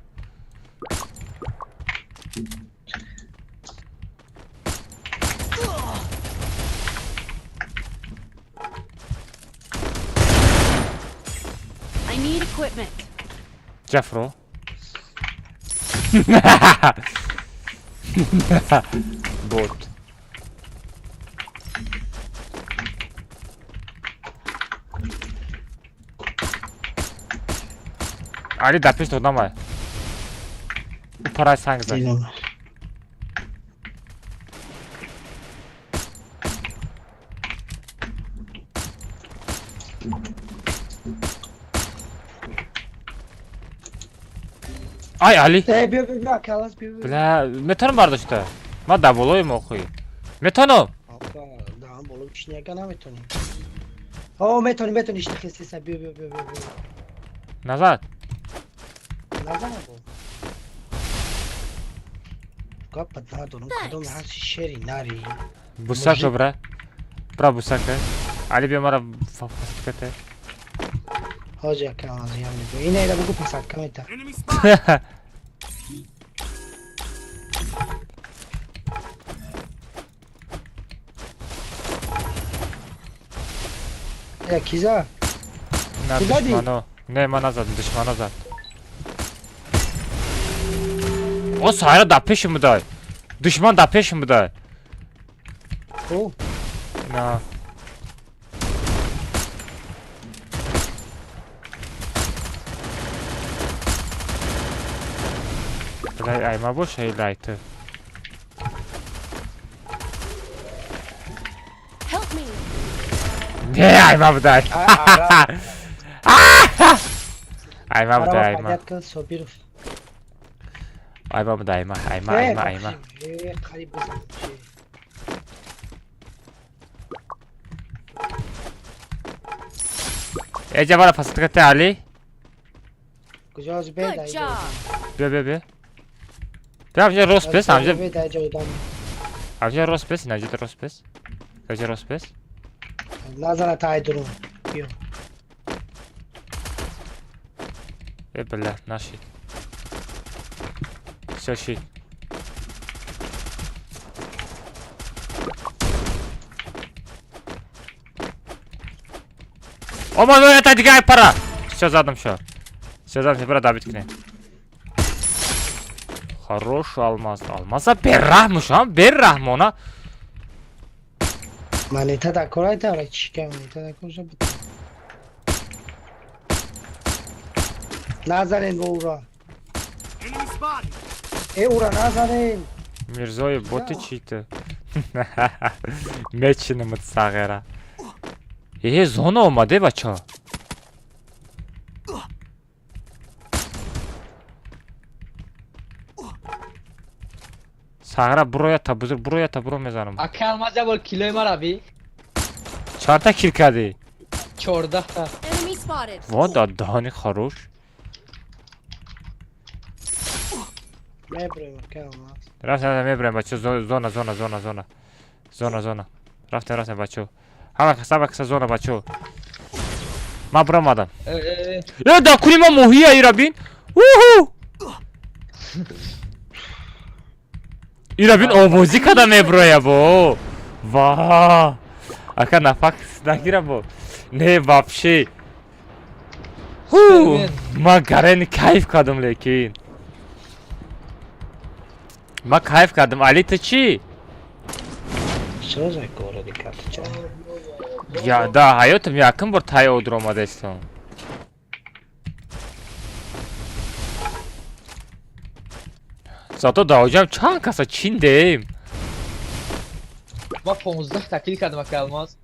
I need equipment. Ҷафро. Бот. Али дар пеш додам ай. Ӯ парай санг зад. Дидам. Ай, Али. Э, биё, биё, биё, калас, биё, биё. Бля, метавонам бардошта? Ман дар болоим охӯй. Метавонам? Опа, даҳан боло бишини, яка наметонӣ. О, метонӣ, метонӣ, ишти хестеса, биё, биё, биё, биё, биё. Назад. Назанам бо. Гапа надорам, кадом ҳасти шери нари. Бусака Мужик. бра. Бра бусака. Али биё мара фасадкате. Ҳоҷи яка азиям мегӯ. Ина ира бугу пасадка мета. Enemy spotted. Я киза? На Ту задӣ? душмано. Не, ман назадам, душмано зад. О, сайра дар пешим будай. Душман дар пешим будай. О, На. Лай айма боша или ай ту? Help me. Не, айма будай. Айма будай, айма. Понятно, Собиров. Айма будай, айма, айма, айма, айма. Қариб бизан. Эҷа бара пасткате Али. Куҷо ҳозир бе Good дар job. Бия, бия, бия. Бия, ҳамҷа рост пес, ҳамҷа, Бе дар ҷо одам. ҳамҷа рост пес, инҷа рост пес. Ҳамҷа рост пес. Назара тай дурун. Биё. Э, бля, нашид. Всё, шид. Омад, это дигар пара. Всё, задам шо. Всё, задам, пара добить кне. Хорош алмаз. Алмаза берраҳм шам, берраҳмона. Монета дар кор айта, чика монета дар кор ша бит. Назанен бо ура. Enemy spotted. Э, ура назанен. Мирзои боти чӣ ту? Мечинамат сағера. Э, зона омаде, бача. Сағра буроя та бузур буроя та буро мезанам. Ака Алмаз, я бор килои мара би. Чандта кил кардӣ? 14 та. Enemy spotted. Во да даҳани хорош. Меброем, ака Алмаз. Рафтем, рафтем, мебурем, бачо, зона, зона, зона, зона. Зона, зона. Рафтем, рафтем, бачо. Ҳама каса, ҳама каса зона, бачо. Ман буромадам. Э, э, Э, да куни ма моҳия ира бин. Уху! Ира бин овозӣ када меброя бо. Ва! Ака нафак нагира бо. Не, вообще. Ху! Ма гарени кайф кардам лекин. Ма кайф кардам. Али ту чӣ? Созай городи картача. Я да ҳаётам якум бор тай одр омадаистам. Зато даоҷам чанд каса чиндем. Ма 15 та кил кардам, ака Алмаз.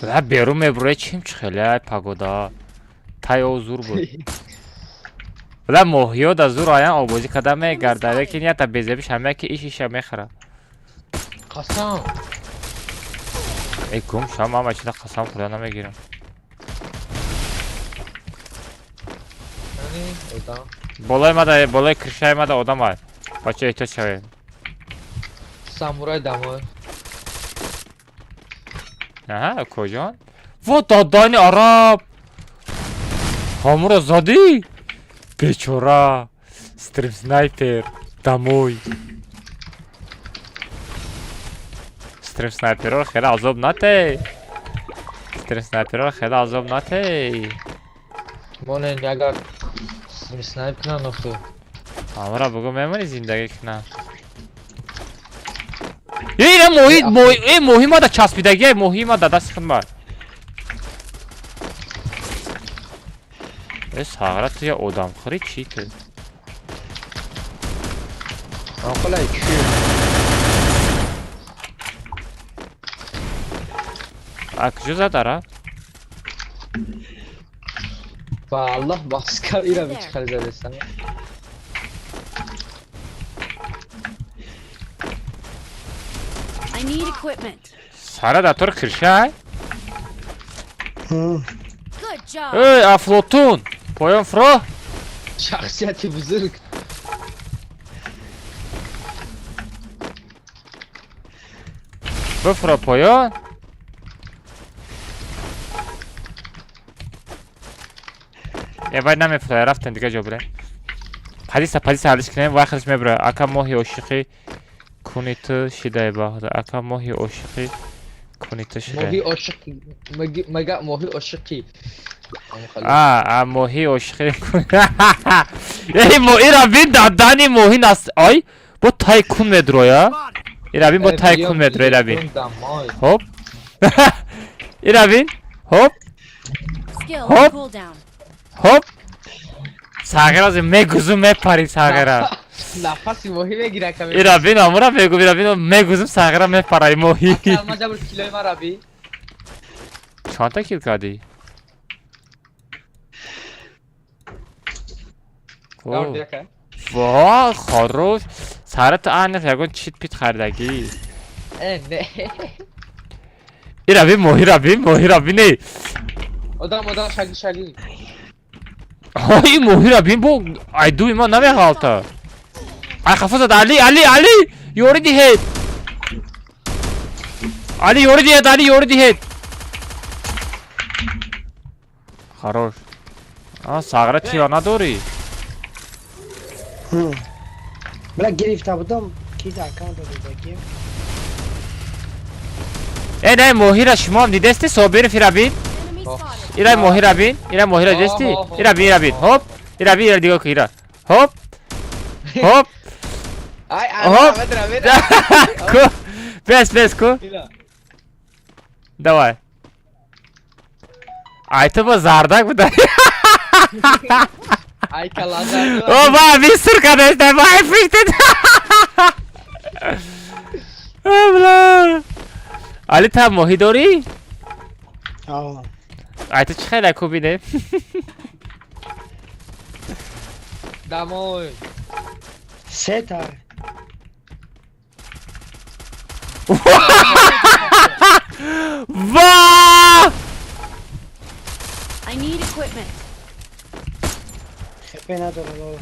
Бла берун мебурӯя чим чи хеле погода. Тай о зур буд. Бла моҳиё да зур аян обозӣ када мегарда, лекин ята безебиш ҳама ки иш иша мехӯра. Қасам. Э, гум шам, ман чида қасам хӯрда намегирам. Яъне, одам. Болои мада, болои крышаи мада одам ай. Бача эҳтиёт шавед. Самурай дамой. Аҳа, куҷон? Во додани араб! Ҳамуро задӣ? Бечора! Стрим снайпер! Домой! Стрим снайперро хеле азоб натей! Стрим снайперро хеле азоб натей! Монен агар снайп кунан оху. Ҳамуро бугӯ мемонӣ зиндагӣ кунам. Э, ина моҳи, моҳи, э, моҳи мада часпидагӣ, моҳи мада дасти худ мар. Э, сағра ту я одамхӯрӣ чӣ ту? Ақлай чӣ? А куҷо зад ара? Ба Аллоҳ баскар ира би чӣ хеле задестам. I need equipment. Сара дар тор киршай? Good job. Эй, Афлотун! Поён фуро! Шахсияти бузург. Бифуро поён! Э, вай намефуроя, рафтем дига ҷо бирем. Падиса, падиса ҳалиш кунем, вай хелиш мебуроя. Ака моҳи ошиқӣ куни ту шидай баҳода. Ака моҳи ошиқӣ куни ту шидай. Моҳи ошиқӣ. Мага моҳи ошиқӣ. А, а моҳи ошиқӣ. Эй, мо ира бин дадани моҳи нас. Ай, бо тай кун медроя. Spotted. Ира бин бо тай кун медроя, ира бин. Хоп. Ира бин. Хоп, Skill Hop. on cooldown. хоп. Сағира мегузум, мепари сағира. Нафаси моҳӣ мегира каме. Ира бин, амура мегум, ира бин, мегузум, сағира мепараи моҳӣ. Ака, ма ҷабр килои мара би. Чандта kill кардӣ? Гавр ака. Ва, хорош. Сара ту аниқ ягон чит пит харидагӣ. Э, не. Ира бин, моҳира бин, моҳира бин, эй. Одам, одам, шаги, шаги. Ҳо, ин моҳира бин, бо айдуи ман намеғалта. Ай, хафа зад, Али, Али, Али! Ёрӣ диҳед. Али, ёрӣ диҳед, Али, ёрӣ диҳед. Хорош. А, сағра тира надорӣ? Бля, гирифта будам, ки аккаунт додагим. Э, не, моҳира шумоам дидести, Собиров, ира бин. Enemy spotted. Ира моҳира бин, ира моҳира дидести? Ира бин, ира бин. Хоп. Ира бин, ира дигоҳ кун, ира. Хоп. Хоп. Ай, Оҳо. ай, медра, медра. Ку. Бес, бес, ку. Ила. Давай. Ай, ту бо зардак буда. Ай, калаза. О, ба, бисур кадаста, вай, фиштед. Бла. Али, та моҳӣ дорӣ? Аа. Ай, ту чӣ хеле ку бинем? Домой. Сета. Ва! I need equipment. Хепе надорам, бобо.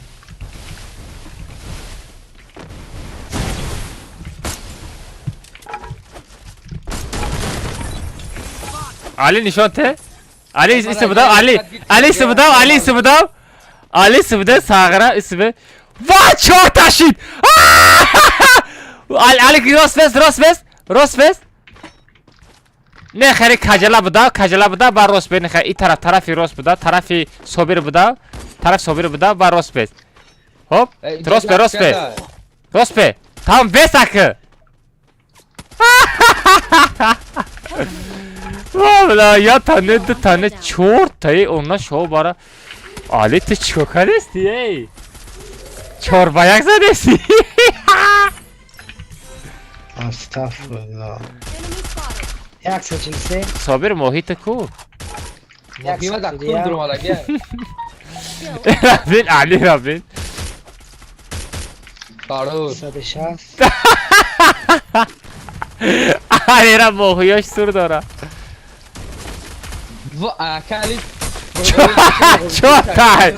Али, нишон те. Али, иси будав, Али. Али, иси будав, Али, иси будав. Али, иси буде, сағира, иси бе. Ва, чорта шид! Али, Али, рост бес, рост бес, рост бес. Не, хеле каҷала буда, каҷала буда, ба рост бе, не, хеле и тараф, тарафи рост буда, тарафи Собир буда, тарафи Собир буда, ба рост бес. Хоп, рост бе, рост бе, рост бе. Там бес акы. Бля, я тане, ду тане, чортаи, она шоу бара. Али, ту чико кардести, эй? 4 ба 1 задести. Астағфируллоҳ. Enemy spotted. 143. Собир, моҳи ту ку? Моҳима да кур дуромадаги. Skill. Рабин, Али, рабин. Барур. 160. Али ра моҳиёш сур дора. Ва, ака, Али. Чорта.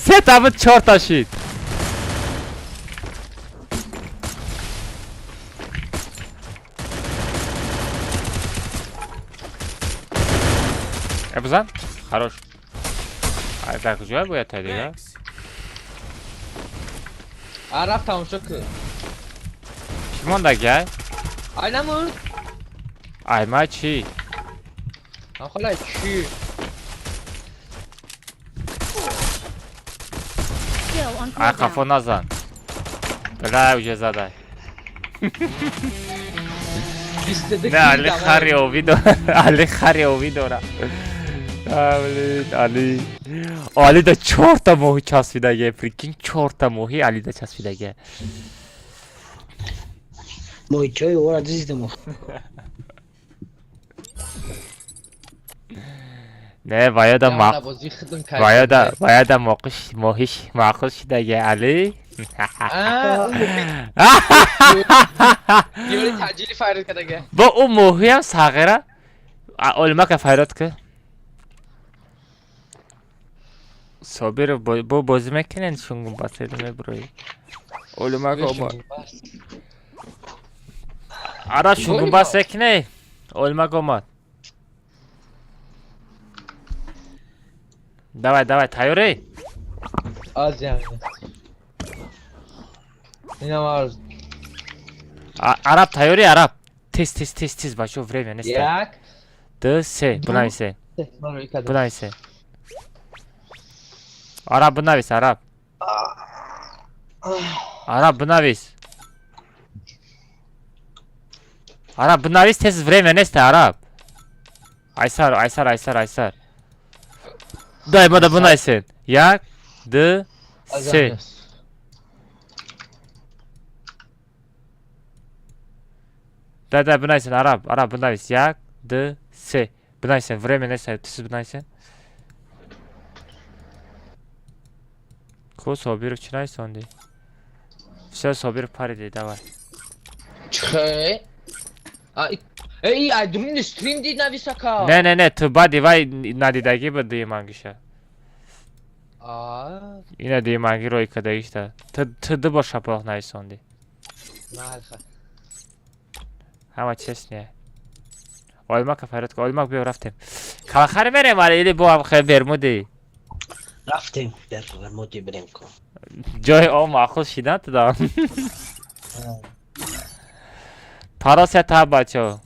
Сета буд, чорта шид. Э, бизан. Хорош. Ай, дар куҷо бояд та дига? Thanks. А, рафт тамошо кун. Чӣ мондагай? Ай, намурд. Ай, ма чӣ? Ахолай, чӣ? Skill on Ай, қафо cooldown. назан. Бля, уже задай. 22 Не, Али хари ови дора. Али хари ови дора. Блин, Али. Али да чорта моҳи часпидаге. Прикинь, чорта моҳи Али да часпидаге. Моҳичои ора дизидам. Не, ваяда ма бозӣ хидм кард. ваяда моқиш моҳиш маъқул шидаге, Али. Ёри таъҷили файрод кардаге. Бо ӯ моҳиам сағира олимака файрод ки. Собир, бо бозӣ мекунен, шунгум басел меброи. Олимака омад. Ара, шунгум бас мекуней. Олимак омад. Давай, давай, тайёрӣ? Аз инам арз. Араб, тайёрӣ, араб? Тез, тез, тез, тез, бачо, время нест. Як. Ду, се, бинависе. Ман рӯй кардам. Бинависе. Араб, бинавис, араб. Араб, бинавис. Араб, бинавис, тез, время нест, араб. Айсар, айсар, айсар, айсар. Дай, мада бинависен. Як, ду, се. Да, да, бинависен, араб, араб, бинавис. Як, ду, се. Бинависен, время нест, тиз бинависен. Ко Собиров чӣ нависонди? Всё, Собиров париди, давай. Чхе? А, эй, ай друни стрим дид нависака. Не, не, не, ту баъди вай надидагӣ ба дуюмангиша. А, Ина дуюманги рӯй кардагишта. Ту ду бор шапалоқ нависонди. Малха. Ҳама честне. Олмака фарёд кун. Олмак биё рафтем. Калхари мерем али или бо ҳам хел бермуди? Рафтем бермуди бирем кун. Ҷои о маъқул шидан ту да. Парося та бачо.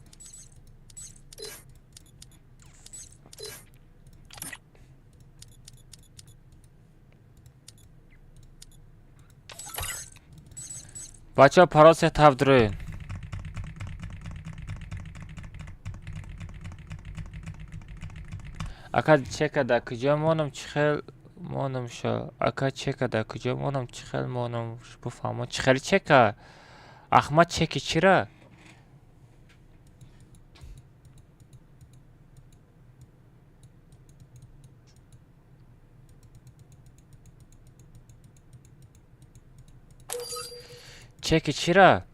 Бачо парося тав дроин. Ака чека да куҷо монам чӣ хел монам шо. Ака чека да куҷо монам чӣ хел монам буфаҳмо чӣ хели чека. Ахмад чеки чира? Чеки чира?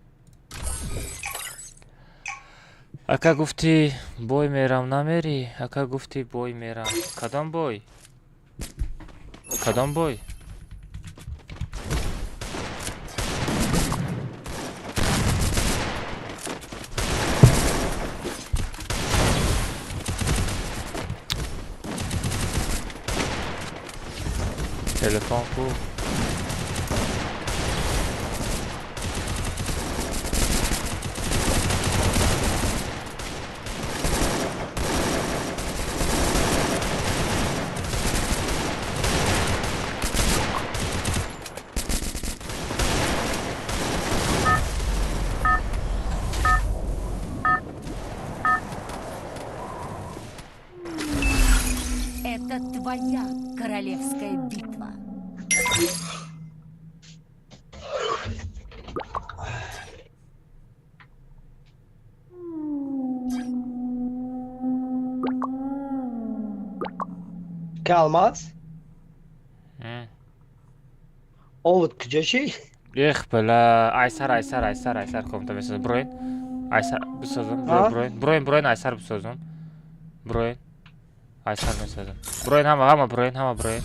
Ака гуфтӣ бой мерам намерӣ? Ака гуфтӣ бой мерам. Кадом бой? Кадом бой? Телефон ку? Это твоя королевская битва. Калмаз? Овод куҷо ши? Эх, бля, айсар, айсар, айсар, айсар комната месозам. Броин. Айсар бисозам. Броин, броин, броин, айсар бисозам. Броин. Айсар месозам. Броин ҳама, ҳама броин, ҳама броин.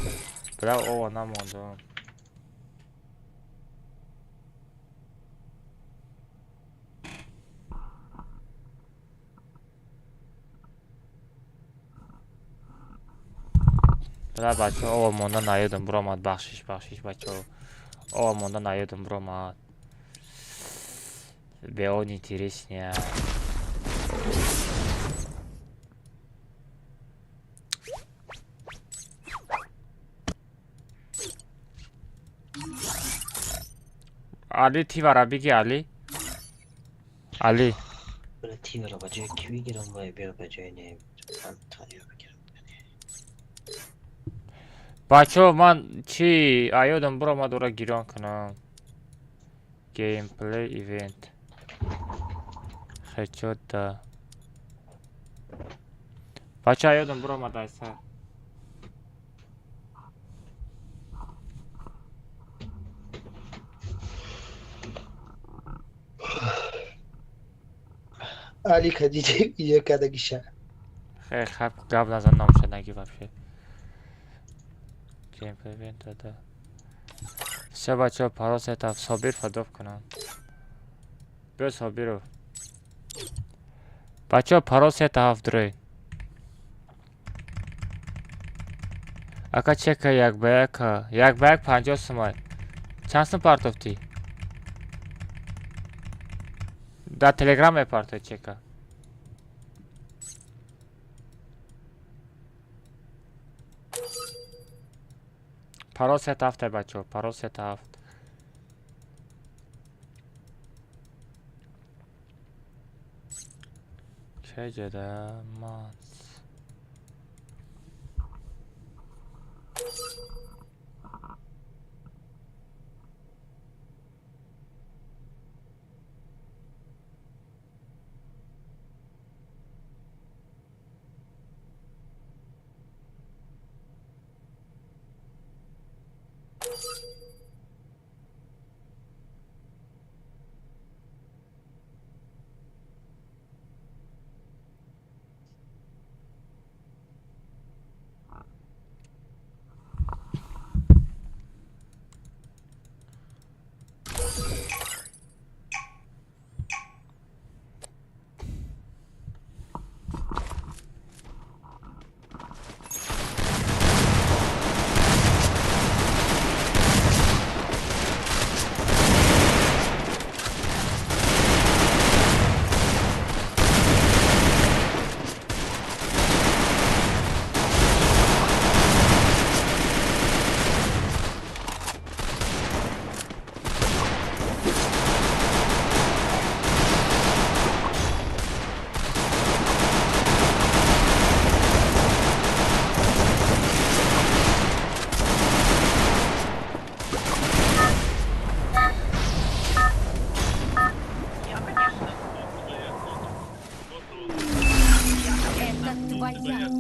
Бля, ова намондам. Бля, бачо, ова монда наёдам, буромад, бахшиш, бахшиш, бачо. Ова монда наёдам, буромад. Беон интереснее. Али тивара биги Али. Али. Бля, тивара ба ҷои ки бигирам вай биё ба ҷои не Антонио бигирам. Бачо ман чи аёдам буромад ора гирён кунам. Геймплей ивент. Хечот да. Бачо аёдам буромад айса. Али кадиде видео кардагиша. Хел хаб гап назан номша наги вообще. Геймплей ивент да. Всё бачо парол сетап Собир фадоб кунам. Биё Собиров. Бачо парол сета ҳафт рӯй. Ака чека як ба яка. Як ба як 50 сумай. Чанд сум партофтӣ? Дар Телеграм мепартои чека. Парол сета ҳафте бачо, парол сета ҳафт. Кеҷада манс.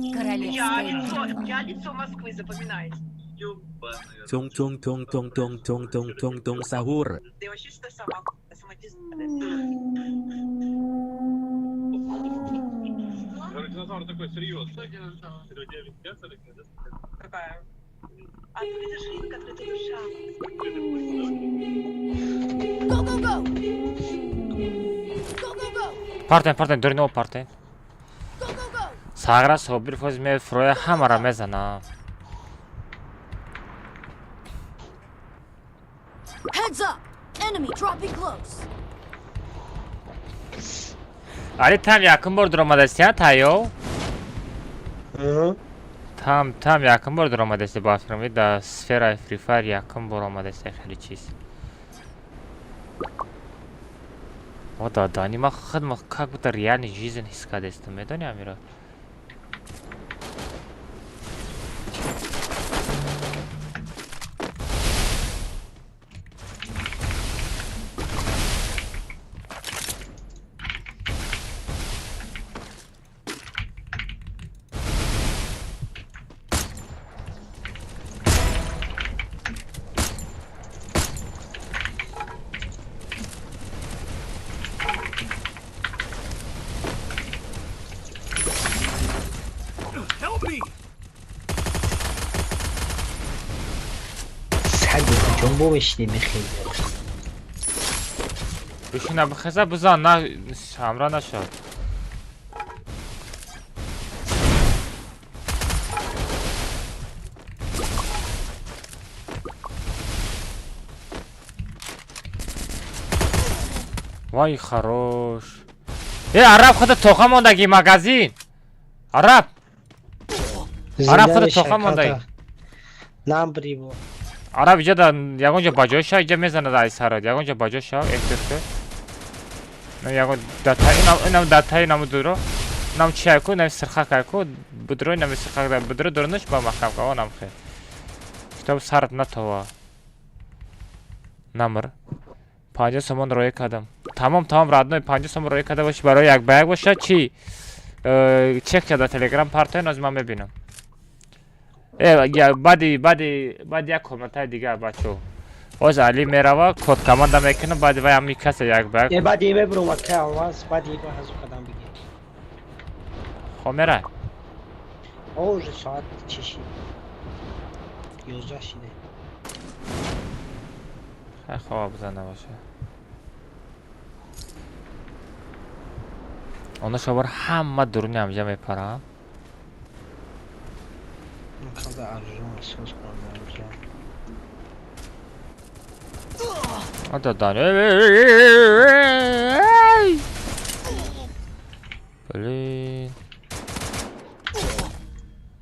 Я королевская лицо, битва. я лицо Москвы, запоминайте. Tung tung tung tung tung tung tung tung tung sahur. Ты вообще что сама, сама пиздатая. Динозавр такой серьезный. Какая? Открыта жизнь, открыта душа. Go, go, go! Go, go, go! Партен, партен, дурно партен. Go, go, go! Сагра Собир фоз мефроя ҳамара мезанам. Heads up! Enemy dropping close. Али там якум бор дуромадасти, а тайё? Там там якум бор дуромадасти ба фикрам, да сфераи Free Fire якум бор омадасти хеле чиз. О да, дани ма худ ма как будто реальный жизнь ҳис кардастам, медони амира? Help me! Саги куҷо бовешни мехезад? Бишина бихеза бизан на ҳамра нашав. Вай хорош. Э араб худа тоха мондаги магазин. Араб. Араб худа тоха мондаги. Намбри бо. Араб иҷа да ягон ҷо ба ҷой шав, иҷа мезанад ай сарат. Ягон ҷо ба ҷой шав, эҳтиёт. На ягон дата инам инам датаи наму дуро. Нам чи айку, нам сирхак айку, будро нам сирхак да будро дурнуш ба маҳкам ка, онам хе. Китоб сарат натова. Намр. 50 сомон роя кардам. Тамом, тамом, родной, 50 сомон роя карда боши барои як ба як боша чи? Чек карда Телеграм партои ноз ман мебинам. Э, я баъди баъди баъди як комментари дигар бачо. Оз Али мерава, код команда мекунам, баъди вай ҳами каса як ба як. Е баъди мебурум ака алмаз, баъди ба ҳазу қадам бигир. Хо мерай. О, уже соат чи шид? 11 шиде. Хай хоб бизан набоша. Оно шобар ҳама дуруни ҳамҷа мепарам. Ман арзон соз кунам арзон. А да Блин.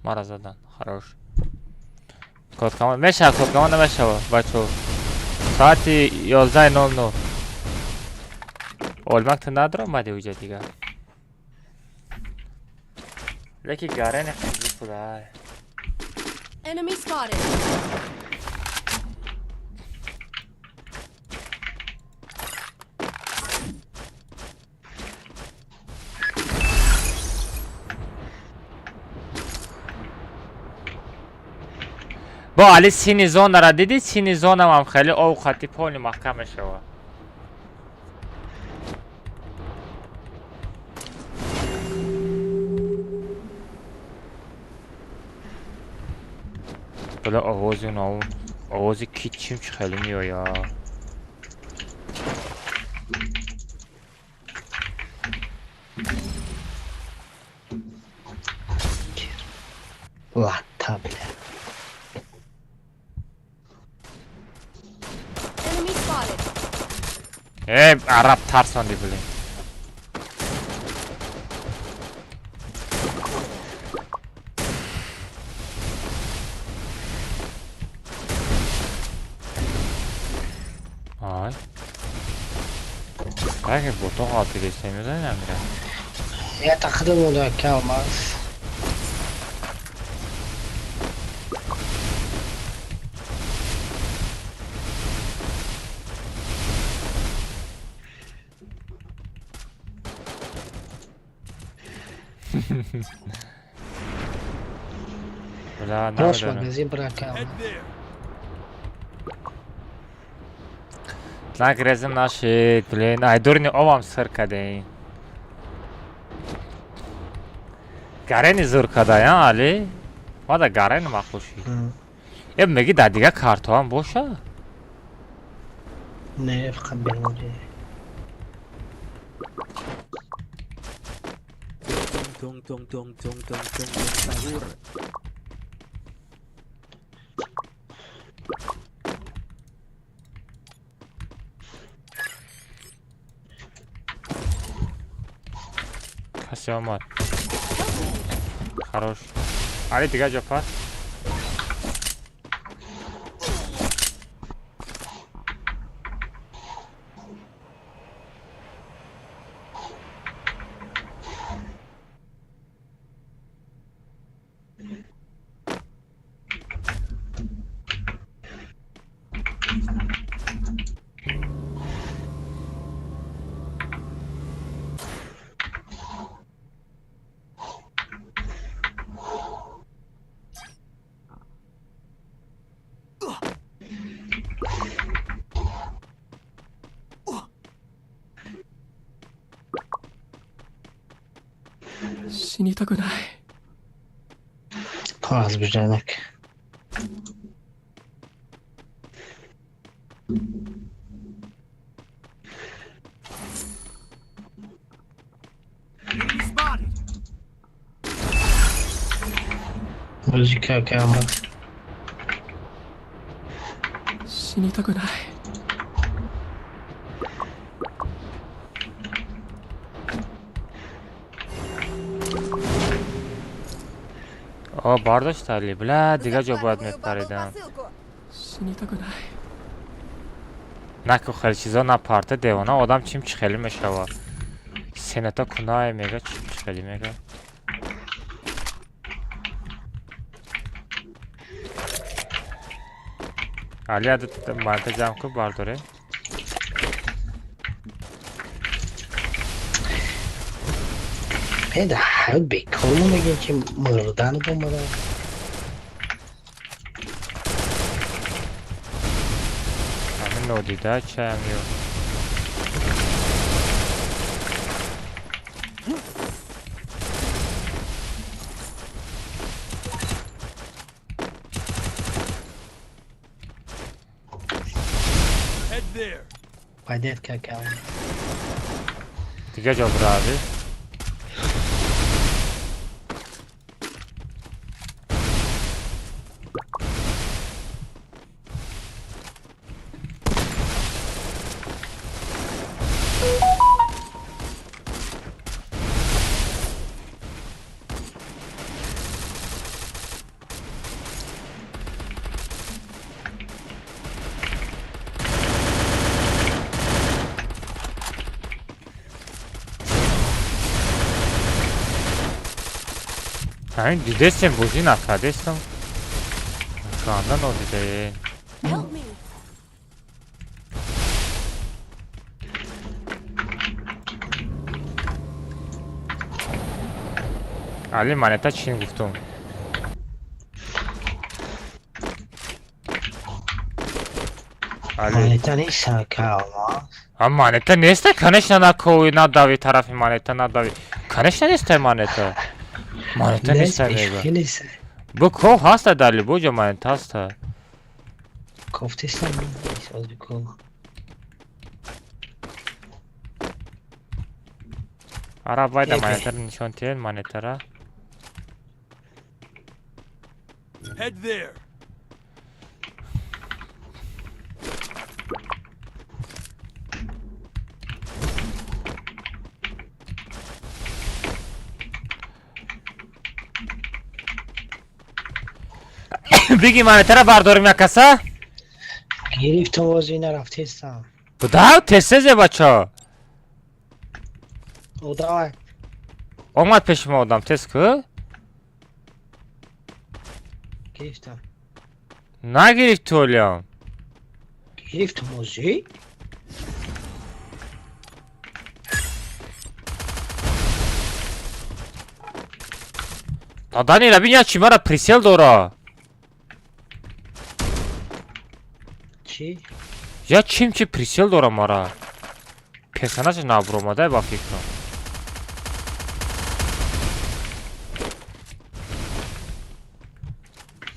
Мара задан. Хорош. Код команда мешава, код команда мешава, бачо. Соати 11:00. Олмак ту надромади уҷа дигар. Леки гарени хеле буда. Enemy spotted. Бо али сини зонара дидӣ? Сини зонам хеле овқати полни маҳкам мешава. Бала овози нав овози ки чим чи хеле меоя. Латта бля. Enemy spotted. Э араб тарсонди блин. Ай. Так ботон ғалтида мезанӣ амира. Я тақдим монда ака алмаз. Бля, Рост намедонам. магазин брака. Head there. Нагрезем нашид, блин. Ай, дурни овам сир кадем. Гарени зур када, я, Али? Мада гарени махуши. Э, меги дар дига картоам боша? Не, фақат бермуди. Tung tung tung tung tung tung tung sahur. Касе омад. Хорош. Али, дига ҷо пар. 死にたくない。 Қоғаз бижанак. Enemy spotted. Музика кама. 死にたくない。 О, бардошт, Али. Бля, дига ҷо бояд мепаридам. 死にたくない。 Наку хеле чизо напарта, девона одам чим чӣ хеле мешава. Сената кунае мега, чим чӣ хеле мега. Али, ада манта ҷамъ кун, бардоре. Э, да ҳаёт бекор мегем ки мурдан бомада. Ҳамин нодида чаям ё. Head there. Пайдет кака. Дига ҷо бура, Али. Ҳамин дидестем, бозӣ накардестам. Ганда нодидаен. Help me! Али, монета чин гуфтум. Али. Монета нест кама. А монета неста, конечно, накови, надави тарафи монета надави. Конечно, неста монета. Монета Нест неста мега. бешухӣ нест. Бу ков ҳаста дар любой ҷо монета ҳаста. Кофтестам нест оз биков. Ара байда Эге. монетаро нишон тиҳед монетара. Head there. Биги монетара бардорим як каса? Гирифтам ози нарафтестам. Буда тезтезе бачо. Одавай. Омад пеши мо одам, тез ку? Гирифтам. Нагирифти олиам. Гирифтам ози? Дадани рабин як чи мара присел дора. Чӣ? Я чим чи прицел дорам мара. Персонаж набуромадай ба фикрам.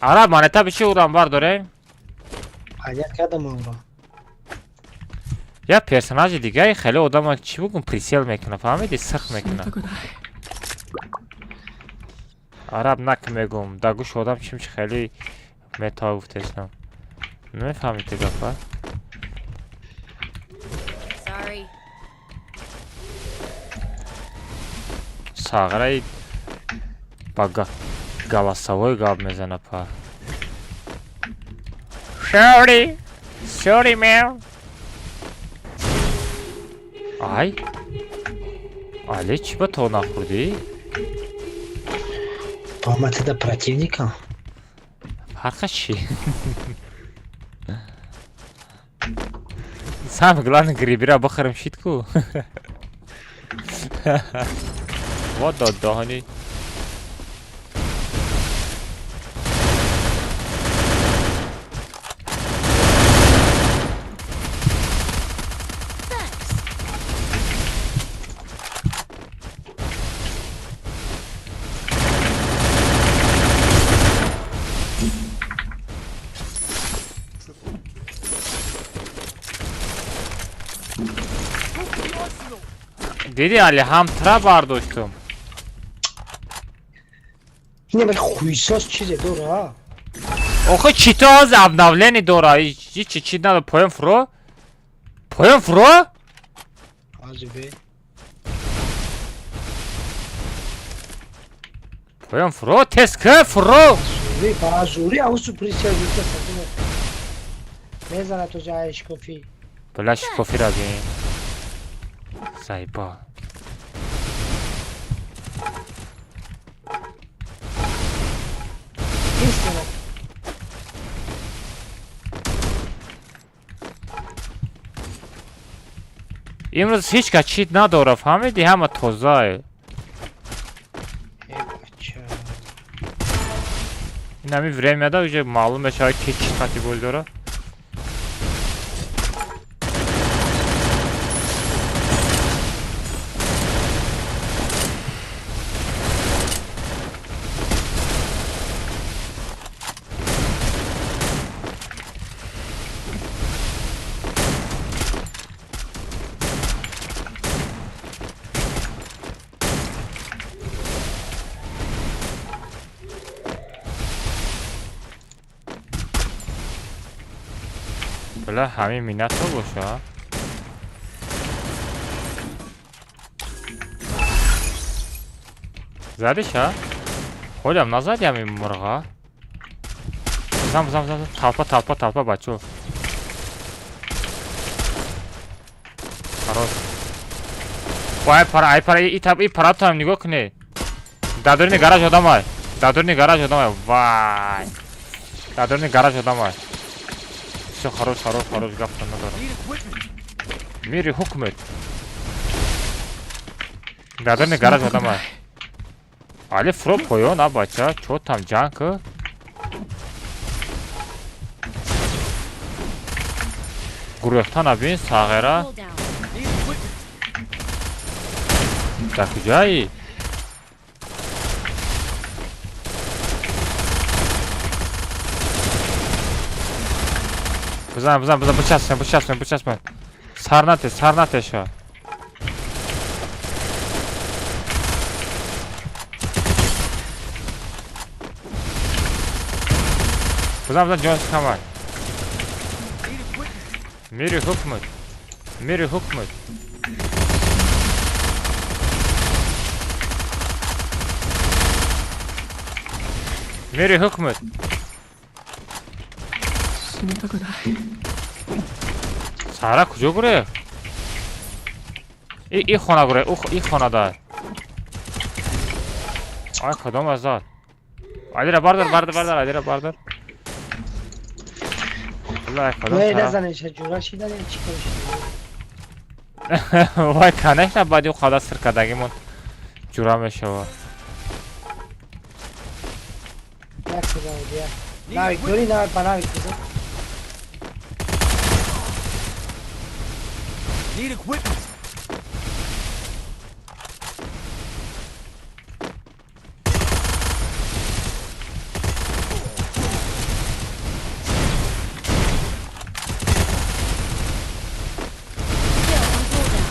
Араб монета бичи урам бардорем? Понять кардам онро. Я персонажи дигаи хеле одама чӣ бугум прицел мекуна, фаҳмиди? Сих 死に мекуна. たくない。 Араб нак мегум, да гӯши одам чим чи хеле мета гуфтеснам. Намефаҳмиди гапа? Sorry. Сағраи ба голосовой гап мезана па. Sorry. Sorry, man. Ай. Али чӣ ба то нахӯрдӣ? Омад да противника. Фарқаш чӣ? Самое главное грибира бихӯрем шид ку. Вот додоҳани. Thanks. Диди Али ҳам тра бардоштум. Ина бер хуйсос чизе дора. Охи чито ҳозир обновление дора. Ҳичи чи надо поён фуро? Поён фуро? Ҳозир бе. Поён фуро, тез ки фуро. Зури, ба зури авсу прицел гуфта садима. Мезана то ҷаи шкофи. Бля шикофира бин. Заебал. Истина. Имрӯз ҳеҷ кас чит надора, фаҳмиди? Ҳама тозае. Э бача. Ин ҳамин времяда уже маълум мешавад ки чӣ хати бозӣ дора. Бля ҳамин минато боша. Задиша? Ҳолям назади ҳамин мурға? Бизан, бизан, бизан, толпа, толпа, толпа, бачо. Хорош. Ай пара, ай пара, и таб, и паратам нигоҳ кунед. Дар дуруни гараж одамай. Дар дуруни гараж одамай. Вай. Дар дуруни гараж одамай. Всё, хорош, хорош, хорош, гап надорам. Need equipment. Мири ҳукмет. Дар дуруни гараж одамай. Али фуро поён, а бача, чо там ҷанг ку? Гурехта набин, сағера. Cool down. Need equipment. Дар куҷои? Бизан, бизан, бизан, бичаспен, бичаспен, бичаспен. Сар нате, сар натеша. Бизан, бизан, ҷон камай. Need equipment. Мири ҳукмат. Мири ҳукмат. Мири ҳукмат. 死にたくない。 Сара куҷо гурехт? И хона гурехт, и хона дай. Ай кадом азад? Алира бардор, бардор, бардор, Алира бардор. Валлай кадом Вай тараф? назанеша ҷура шидан чӣ кор шидан? Вай, конечно, баъди ӯ қадар сир кардагимон ҷура мешавад. Як бизан, як. Навик дори, навик ба навик бизан. Need equipment. Skill on cooldown.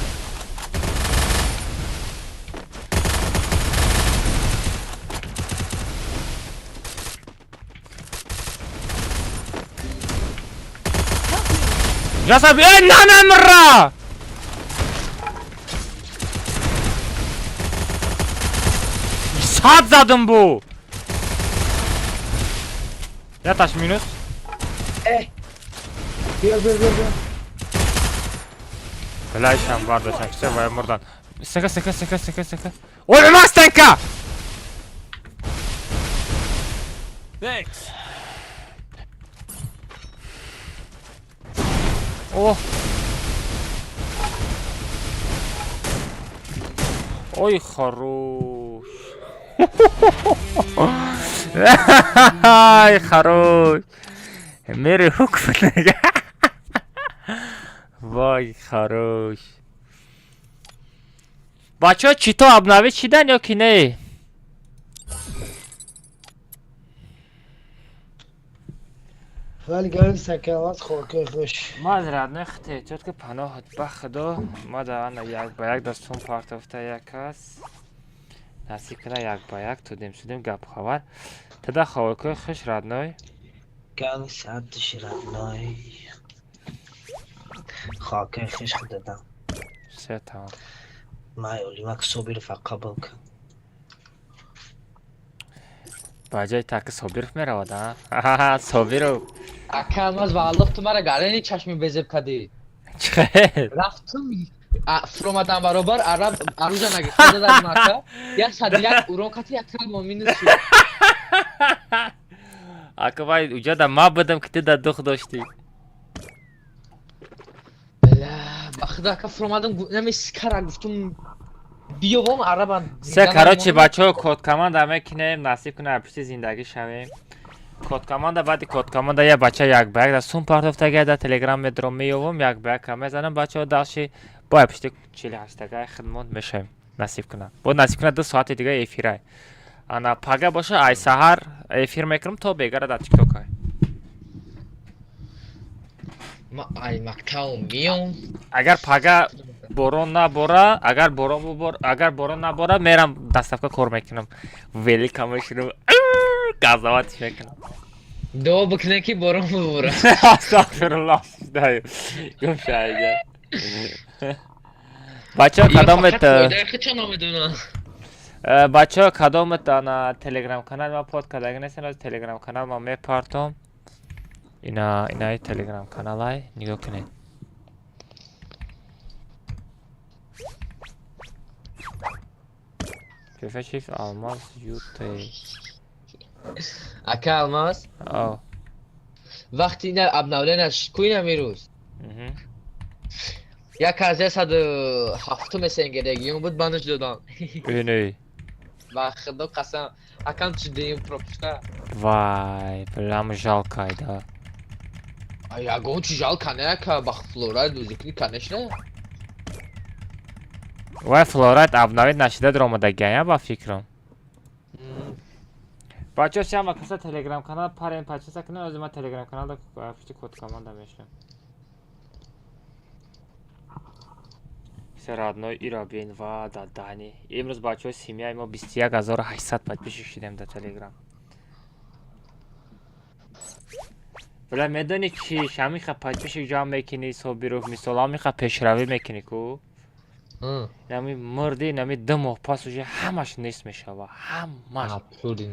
Help me! Ясаб, э, нанамра! Сад задум бу! Яташ минус. Биё, биё, биё, биё. Блайшам бардошам, все, вай мурдан. Стенка, стенка, стенка, стенка, стенка. Ой, ма стенка! Thanks. О! Ой, хорош. Ай, хорош. Мери хук Вай, хорош. Бачо, чито обновить шидан ё ки не? Вале гаври сакалат хокаи хуш. Ман родной хте, тётка паноҳат ба худо, ма да ана як ба як дастон партофта як аст. Насиб кана як ба як тудем судем гап хабар. Тада хавакои хуш родной. Гаври сабдиш родной. Хокаи хуш худадам. Все тамом. Май олимак Собиров қабул кун. Ба ҷои таки Собиров меравад, а? Ҳа, Собиров. Ака Алмаз, валлоҳ ту мара гарани чашми безеб кадӣ. Чӣ? Рафтум, фуромадан баробар араб аружа нагирифта дадам ака. 101 урон кати як калмо минус шуд. Ака вай уҷа да ма будам ки ту да дух доштӣ. Бля, ба худо ака фуромадам нами скара гуфтум биёвом арабан. Се короче бачаҳо код команда мекунем, насиб кунем пишти зиндагӣ шавем. Код команда баъди код команда я бача як ба як да сум партофтага да телеграм медром меёвам, як ба як мезанам бачаҳо даши бо пишти 48-тага хидмат мешавем. Насиб кунам. Бо насиб кунам 2 соати дига эфирай. Ана пага боша ай саҳар эфир мекунам то бегара дар тиктокай. Ма ай мактаб миём. Агар пага борон набора, агар борон бубор, агар борон набора, мерам доставка кор мекунам. Велика мешинам. Газаватиш мекунам. Дуо бикунем ки борон бубора. Астағфируллоҳ. Дай. Гум шайда. Бачаҳо кадомет Фоидаи худшон намедонам. Бачаҳо кадомет ана телеграм канал ма под кадаги нестен, аз телеграм канал ма мепартом. Ина инаи телеграм каналай нигоҳ кунед. Пефешif Алмаз ЮТ. Ака Алмаз, О. вақти ина обновление куина мирӯз. Як аз 107 СНГ регион буд банаш додам. Ине. Ба худо қасам, акам чи дим пропуска. Вай, прям жалко да. А ягон чи жалко не ака, ба флорайд бозикни конечно. Вай флорайд обновить нашида даромадагия ба фикрам. Бачаҳо шама каса телеграм канал парен подписка кунед, ози ман телеграм каналда пушти код команда мешавам. Все родной ира бин ва дадани. Имрӯз бачаҳо семьяи мо 21 800 подписчик шудем дар телеграм. Бля медонӣ чи ҳамиха подписчик ҷамъ мекунӣ Собиров мисол ҳамиха пешравӣ мекунӣ ку? Нами мурди нами 2 моҳ пас уже ҳамаш нест мешава. Ҳамаш. Пули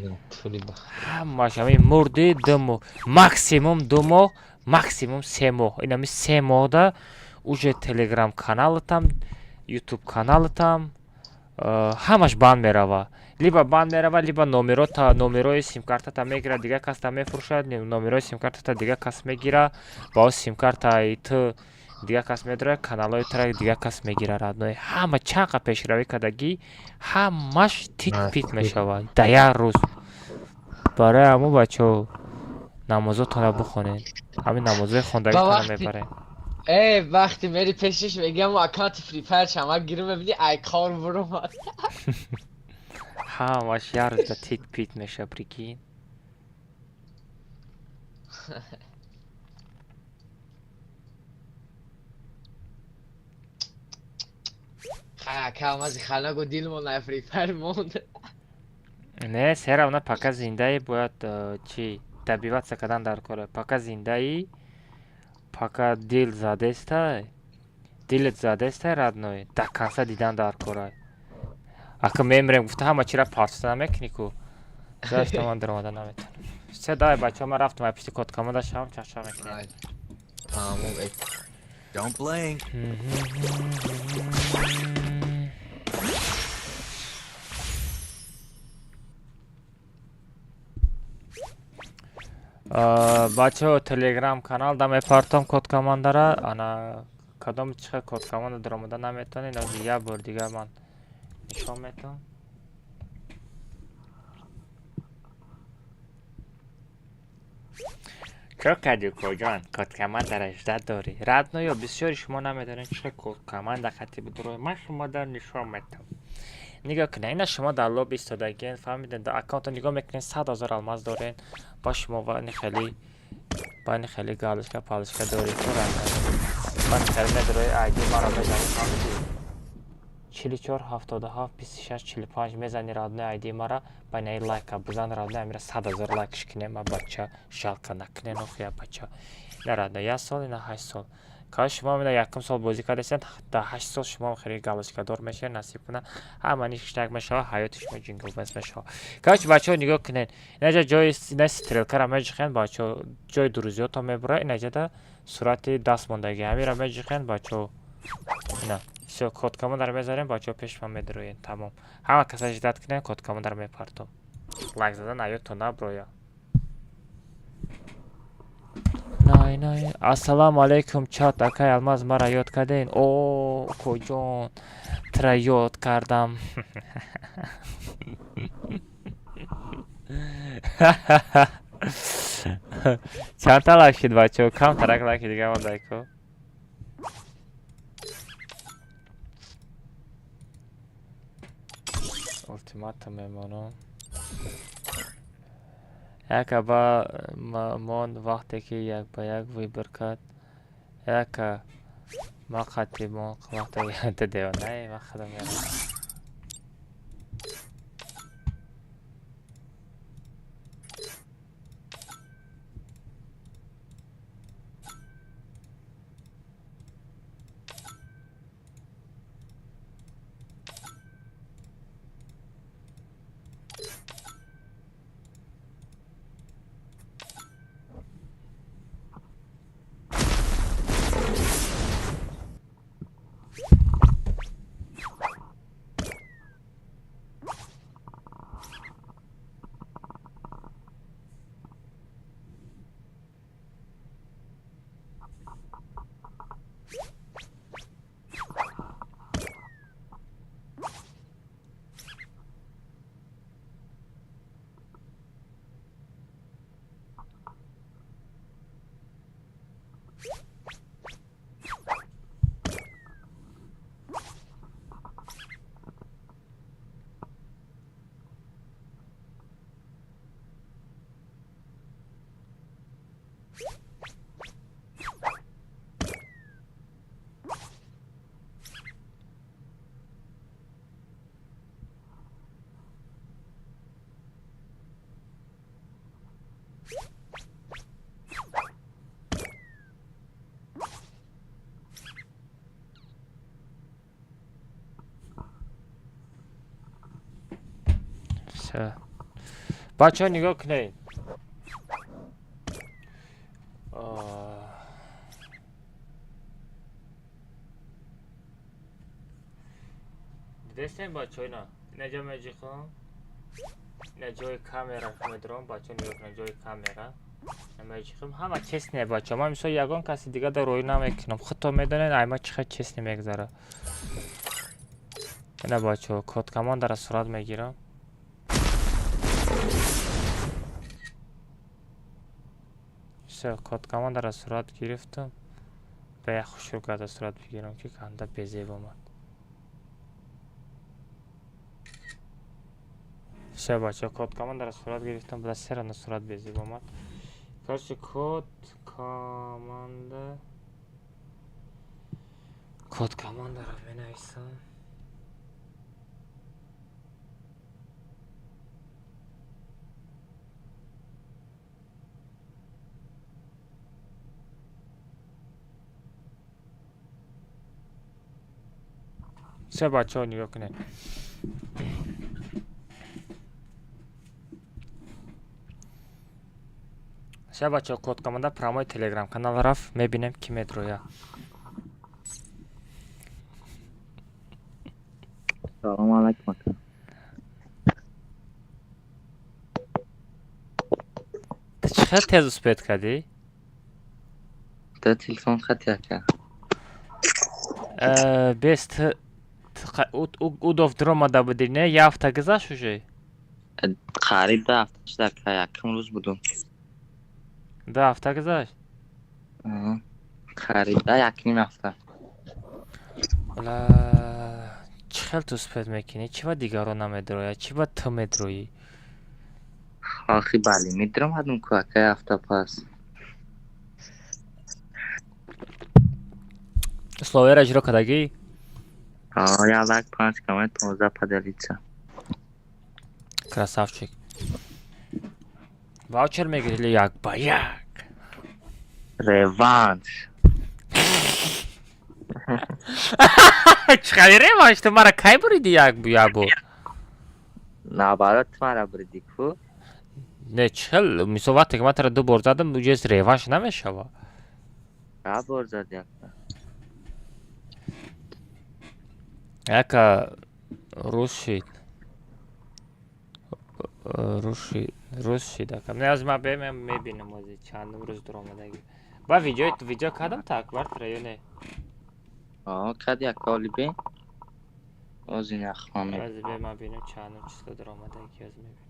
пули ба. Ҳамаш ҳами мурди 2 моҳ максимум 2 моҳ максимум 3 моҳ инами 3 моҳда уже телеграм каналатам ютуб каналатам ҳамаш банд мерава, либо банд мерава, либо номерота номерои симкартата мегирад, дигар каста мефурӯшад, номерои симкартата дигар кас мегира, ба о симкартаи ту дигар кас медорад, каналҳои тура дигар кас мегира. Родной, ҳама чанқа пешравӣ кардагӣ ҳамаш тит пит мешавад дар як рӯз. Барои ҳамон бачаҳо намозотонро бихонед, ҳамин намозои Ба хондагитонро вақти мебарем. Э, вақте мери пешиш мегӯям аккаунти Free Fire шама гирм мебини ай кор буромад. Ҳамаш як рӯзда тит пит меша, прикинь. Хай ака алмази ханаго дилмон ай Free Fire монд. Не, всё равно пока зиндаи бояд чи добиваться кардан дар кора. Пока зиндаи, пока дил задестай, дилат задестай, родной, до конца дидан дар кора. Ака мемрем гуфта ҳама чира партофта намекунӣ ку. Зашта ман даромада наметавонам. Всё, давай, бачаҳо, ман рафтам, ай пишти код команда шавам, чахчах мекунем. Ай, Тамом. Don't blink. Бачаҳо, телеграм канал да мепартом код командара. Ана кадом чиха код команда даромада наметавонед, ози як бор дига ман нишон метавам. Чо кардӣ, коҷон? Код командара ждать дорӣ, родной? Ё бисёри шумо намедонед чиха код команда хати бидурои. Ман шумо дар нишон метавам, нигоҳ кунед. Ина шумо дар лобби истодагиен, фаҳмидед? Дар аккаунто нигоҳ мекунед, 100 000 алмаз дорен, ба шумо вани хеле бани хеле галочка палочка доред, бани хеле медорои, айди маро мезанӣ, фаҳмидӣ? 44 77 26 45 мезани, родной, айди мара. Банаи лайка бизан, родной, амира 100 000 лайкш кинем, а бача жалко накунен охи, бача. Ина, родной, як сол, ина 8 сол. Каш шумо ина якум сол бозӣ кардастед, дар 8 сол шумо хеле галочкадор мешавед, насиб кунад, ҳама ништак мешавад, ҳаёти шумо ҷинглбес мешавад. Короче, бачаҳо, нигоҳ кунед, инаҷа ҷои ина стрелкара меҷихен, бачаҳо, ҷои друзьёто мебурад, инаҷада сурати даст мондагӣ, ҳамира меҷихен, бачаҳо. Ина всё, код командаро мезанем, бачаҳо, пеш ман медароен, тамом. Ҳама каса ждать кунед, код командаро мепартом. Лайк задан аёдтон наброя. Най най. Ассалому алайкум, чат. Акай Алмаз, мара ёд карден? О, коҷон, тра ёд кардам. Чандта лайк шид, бачаҳо? Камтарак лайки дига мондай-ку. Ултиматум мемонам. Яка ба мон вақте ки як ба як выбор кард. Яка ма қатъи мон вақте девонаи ма худам як. Всё. Бачаҳо, нигоҳ кунед. А. Дидестем, бачаҳо, ина. Ина ҷо меҷиқам. Ина ҷои камера медорам, бачаҳо, нигоҳ кунед, ҷои камера. Меҷиқам. Ҳама честный, бачаҳо. Ман мисол ягон каси дига дар рӯй намекунам. Худтон медонед, ай ма чӣ қадр честный мегзара. Ина, бачаҳо, код командара сурат мегирам. Всё, код командара сурат гирифтам. Ба як хушрӯ карда сурат бигирам, ки канда безеб омад. Всё, бачаҳо, код командаро сурат гирифтам, бада серана сурат безеб омад. Короче, код команда, код командаро менависам. Всё, бачаҳо, нигоҳ кунед. Всё, бачаҳо, код команда прямой телеграм канал рафт, мебинем, ки медроя. Салом алайкум, ака. Ту чӣ хел тез успеть кардӣ? Да, телефон хати, ака. Бес удов дуромада будӣ, не? Як ҳафта гузашт уже? Қариб 2 ҳафта шуд, ака, якум рӯз будум. 2 ҳафта гузашт? Қариб да якним ҳафта. Ла, чӣ хел ту успеть мекунӣ? Чӣ ба дигарон намедрояд, чӣ ба ту медроӣ? Охи, бале, медиромадум ку, ака, ҳафта пас. Условияро иҷро кардагӣ? Як лайк, панҷ коммент, 15 поделиться. Красавчик. Ваучер мегирӣ или як ба як? Реванш. Чӣ қадр реванш? Ту мара кай буриди як як бор? Наоборот, ту мара буриди ку. Не, чӣ хел? Мисол, вақте ки ман тара ду бор задам, уҷес реванш намешава. Як бор зади, ака. Яка рӯз шид, рӯз шид, рӯз шид, ака. Не, аз ман мебинам, ози чандум рӯз дуромадагӣ. Ба видео кардам та Акбар тара ё не? Кади, ака, оли бин. Ози нахмам. Ози бе, ман бинам чандум число дуромадагӣ, ози мебинам.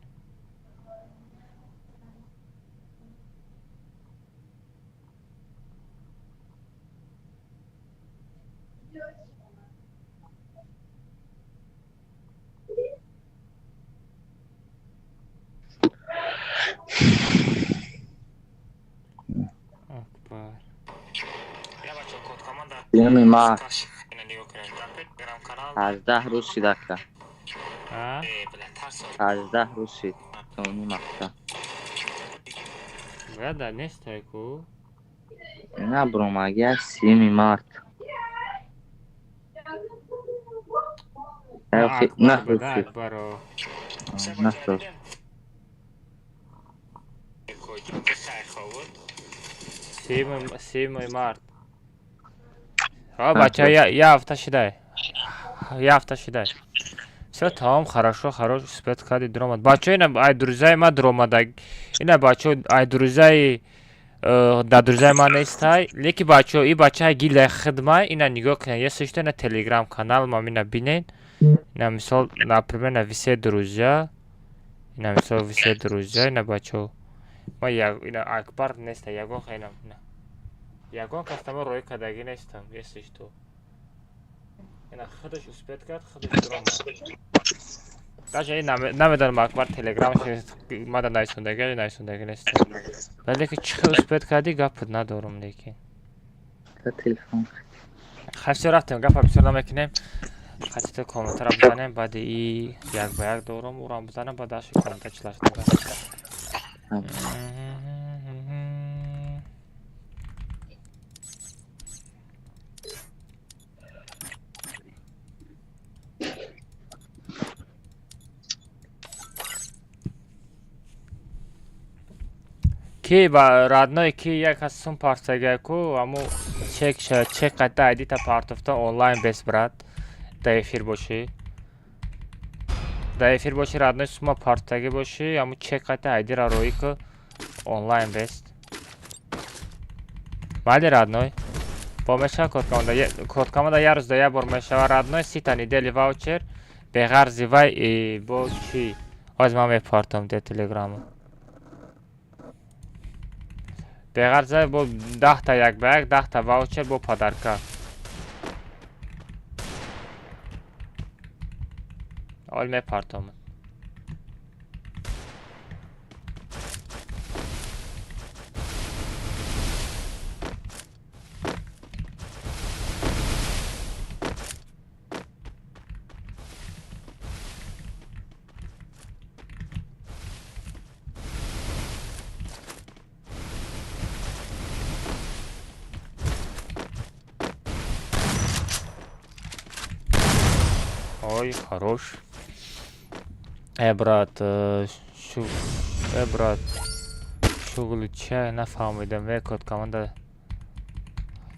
Акбар. Сиюми март. 18 рӯз шид, ака. 18 рӯз шид. Тоним ҳафта. Бояд дар нестай ку? На, буромаги як 30-ми март. 9 рӯз шид. Акбаро. 9 рӯз. 30-ми март. Ҳа, бача, як ҳафта шидай. Як ҳафта шидай. Всё, тамом, хорошо, хорош, успеть кардӣ, дуромад. Бачаҳо, ина ай друзьяи ма дуромада. Ина, бачаҳо, ай друзьяи дар друзьяи ман нестай, леки бачаҳо, и бачаи гилдаи хидмай, ина нигоҳ кунед, если что, ина телеграм канал мам, ина бинед. Ина мисол, например, ина все друзья, ина мисол все друзья, ина бачаҳо. Ма ина Акбар неста, ягон ина ина. Ягон кас тама роӣ кардагӣ нестам, если что. Ина худаш успеть кард, худаш дуромад. Даже ин намедонам, Акбар телеграм мада нависондагӣ, нависондагӣ нестам. Вале ки чӣ хел успеть кардӣ, гапат надорам, лекин. Телефон. Хай, всё, рафтем, гапа бисёр намекунем. Хатита комментара бизанем, баъди и як ба як дорам, урам бизанам, баъд аши коммента чилашнага. Ки ба родной, ки як аз сум партагая ку, аму чек чек қайта айдита партофта онлайн бес, брат, да эфир бошӣ, да эфир бошӣ, родной, сума партагӣ бошӣ, аму чек қайта айдира роӣ ку, онлайн бест. Майли, родной, бо мешава код команда, код команда як рӯз да як бор мешава, родной, 30-та недели ваучер беғарзи вай бо чӣ. Ҳозир ман мепартам де телеграму. Беғарза бо 10-та як ба як, 10-та ваучер бо подарка. Ол мепартомад. Ой, хорош. Брат, брат, шуғли ча нафаҳмидам. Ве код команда.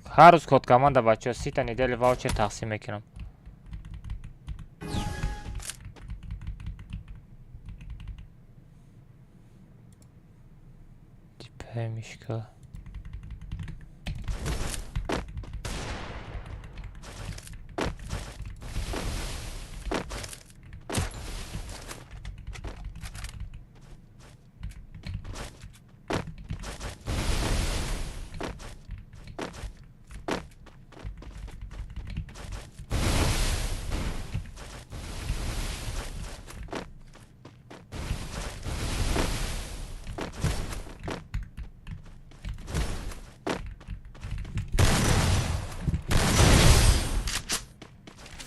Ҳар рӯз код команда, бачаҳо, 30-та недели ваучер тақсим мекунам. Типа мишка.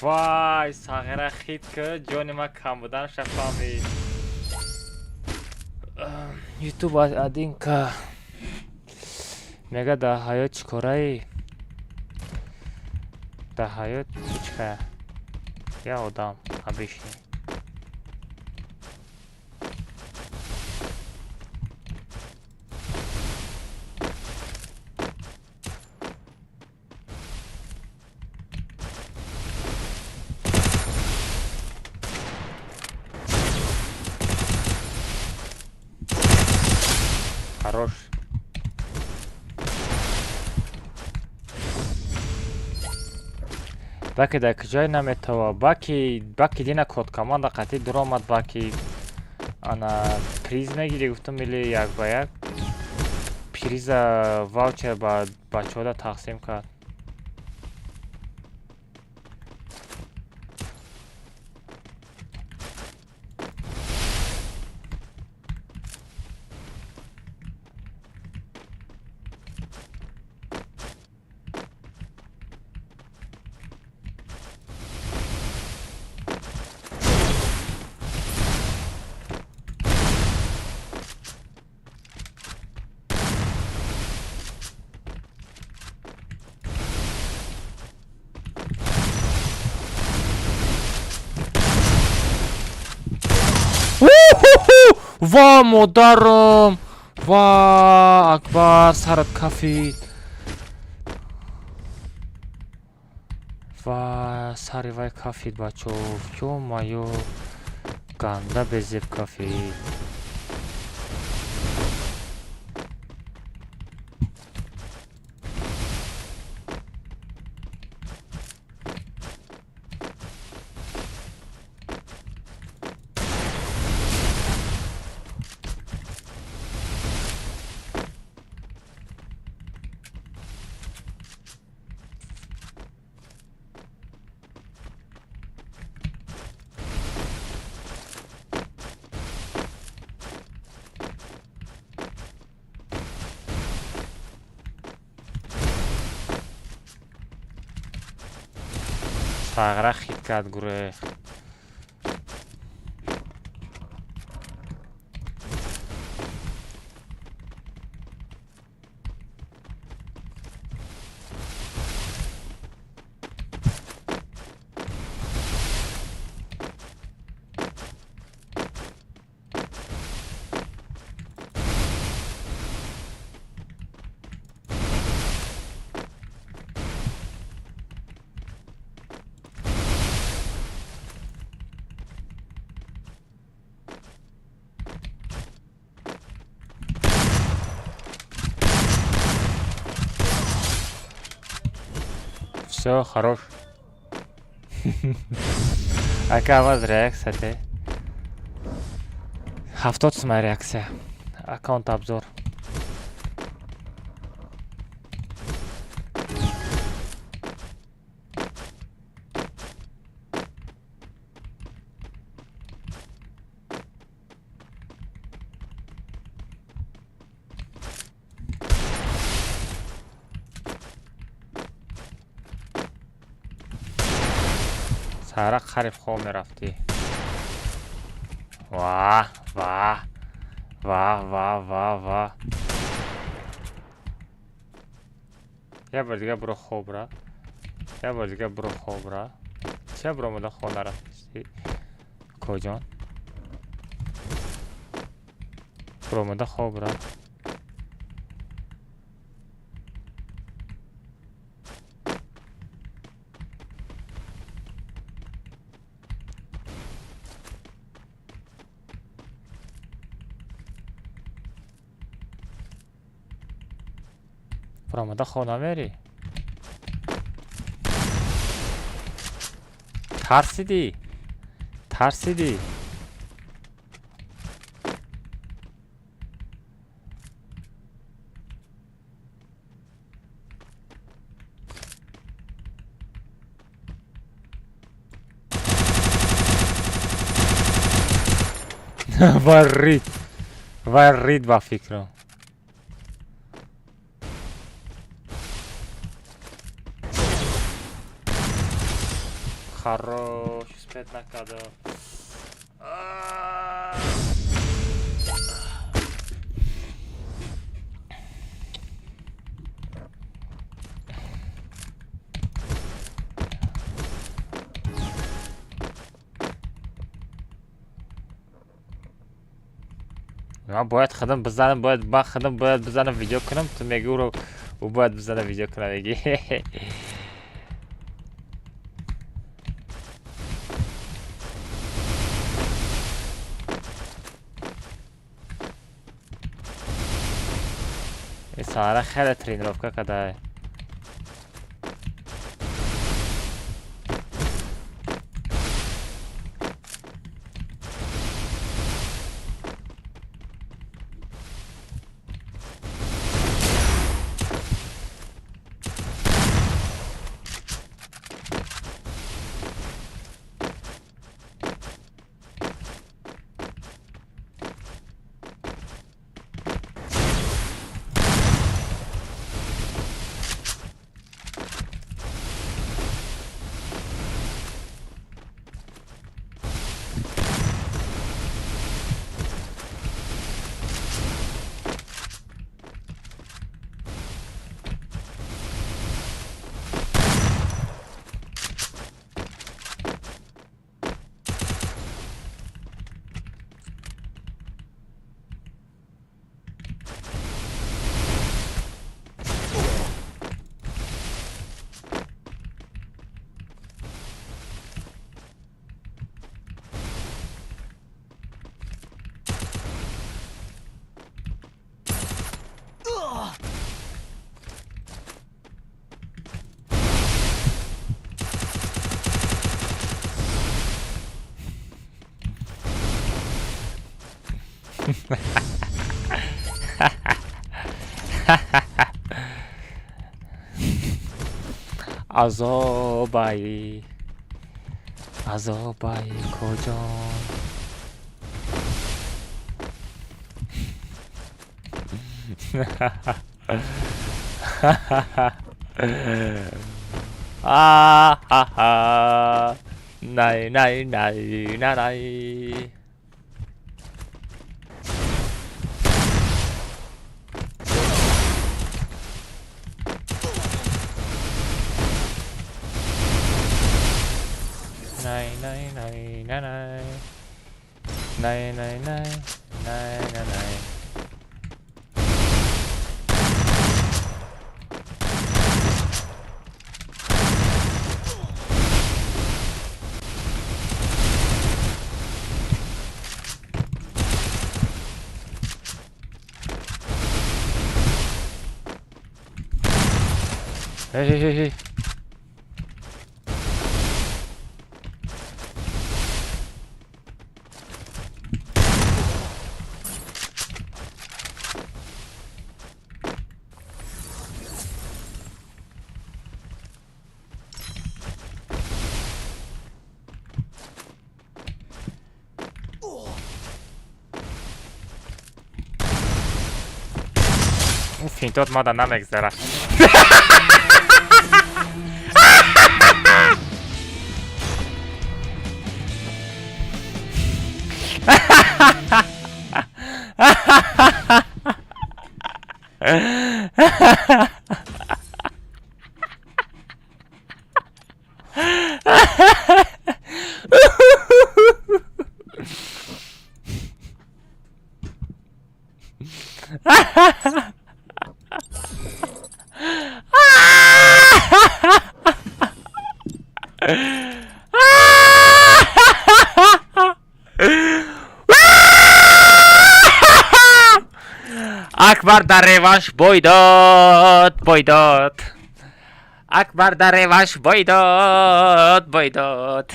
Вай, сағира хит ки ҷони ман кам буданаша фаҳмид. Ютуб адинка мега дар ҳаёт чӣ кораи? Дар ҳаёт ҳеч кая. Я одам обычный. Хорош. Баки дар куҷое наметава? Баки дина код команда қатъи дуромад, баки ана приз мегири, гуфтум, или як ба як приза ваучер ба бачаҳода тақсим кард. Ва модарам! Ва Акбар, сарат кафид. Ва сари вай кафид, бачо. Ё-моё. Ганда безеб кафид. Сағира хит кард, гурехт. Все, хорош. Ака, вас реакция те. 70 сума реакция. Аккаунт обзор. Сара қариб хоб мерафтӣ. Ва ва ва ва ва ва. Як бор дига буро хоб ра. Як бор дига буро хоб ра. Ча буромада хоб нарафтӣ? Коҷон? Буромада хоб ра. Буромада хоб намерӣ? Тарсидӣ? Тарсидӣ? Варрид. Варрид ба фикрам. Хорош, успеть накарда. Ман бояд худам бизанам, бояд ман худам бояд бизанам видео кунам, ту мегӯ ӯро ӯ бояд бизана видео кунам мегӣ. Ин саҳара хеле тренировка кардае. Азобай, азобай куҷон. Ахаха. Най най най на най. Най най най на най. Най най най най на най. Эй, эй, эй, эй. Финтот мада намегзара. Акбар дар реванш бой дод, бой дод. Акбар дар реванш бой дод, бой дод.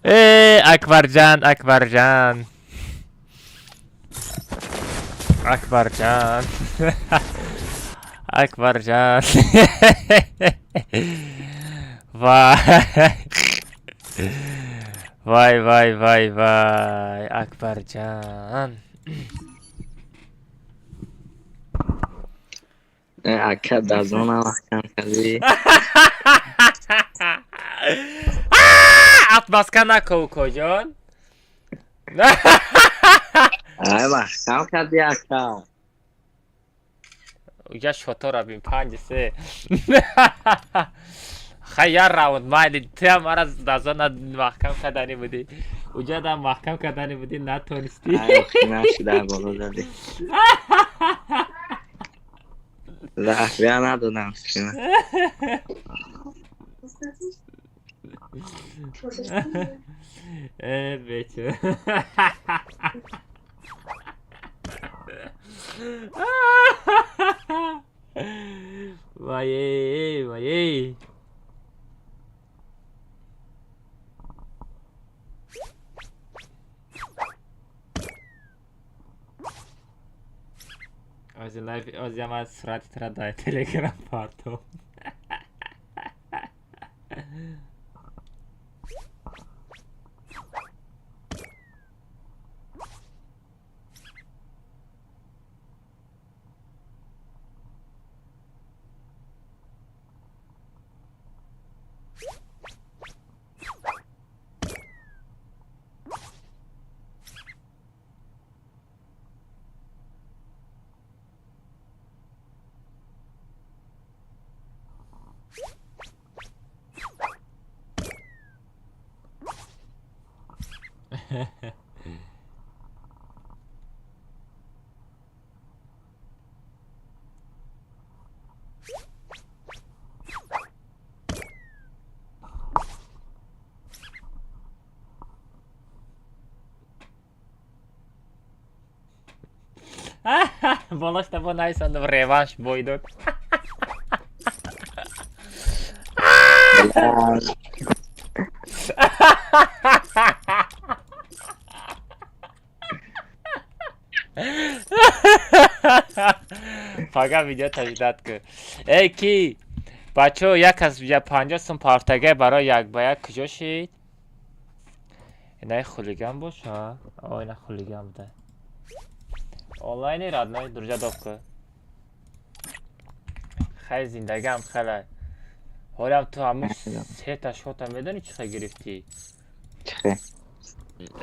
Э, Акбарҷан, Акбарҷан. Акбарҷан. Акбарҷан. Вай. Вай, вай, вай, вай, Акбарҷан. Ака дазона маҳкам кардӣ. Отмазка нако, укоҷон. Ай, маҳкам кардӣ, ака. Уҷа шотора бин, 5-3. Хай, як раунд, майли, туям мара дазона маҳкам кардани будӣ. Уҷадам маҳкам кардани будӣ, натонистӣ. Ай, охи нашида, боло задӣ. Заҳрия надодам сина. Э, бечора. Вай, вай. Ози лайв, ози ама сурати тра дар Телеграм партом. Болош таба найсандам, реванш бой дод. Фага видео таҷдад ку. Эй, ки бачаҳо, як аз 50 сум партага барои як ба як куҷо шид? Инаи хулиган боша? О, ина хулиган буда. Онлайни, родной, друзья добка. Хай, зиндагиам хеле. Ҳолам ту ҳамун сета шота медонӣ чӣ хел гирифтӣ? Чихе?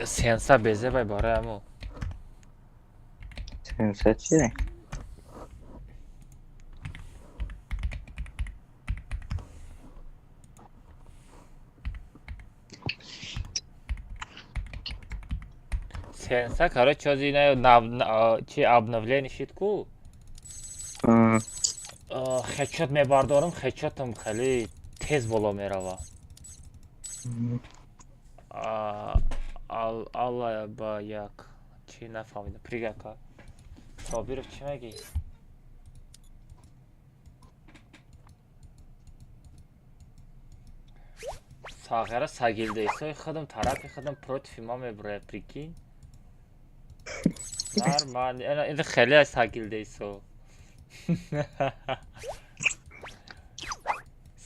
Сенса безебай барои ҳамун. Сенса чие? Сенса, короче, ҳозир ина чи обновление шид ку. Хедшот мебардорам, хедшотам хеле тез боло мерава. Алла ба як чи нафаҳмидам. Пригака. Собиров, чӣ мегӣ? Сағира сагилдесои худам тарафи худам против ма мебурояд, прикинь. Нормально. Ина хеле сагилдесо.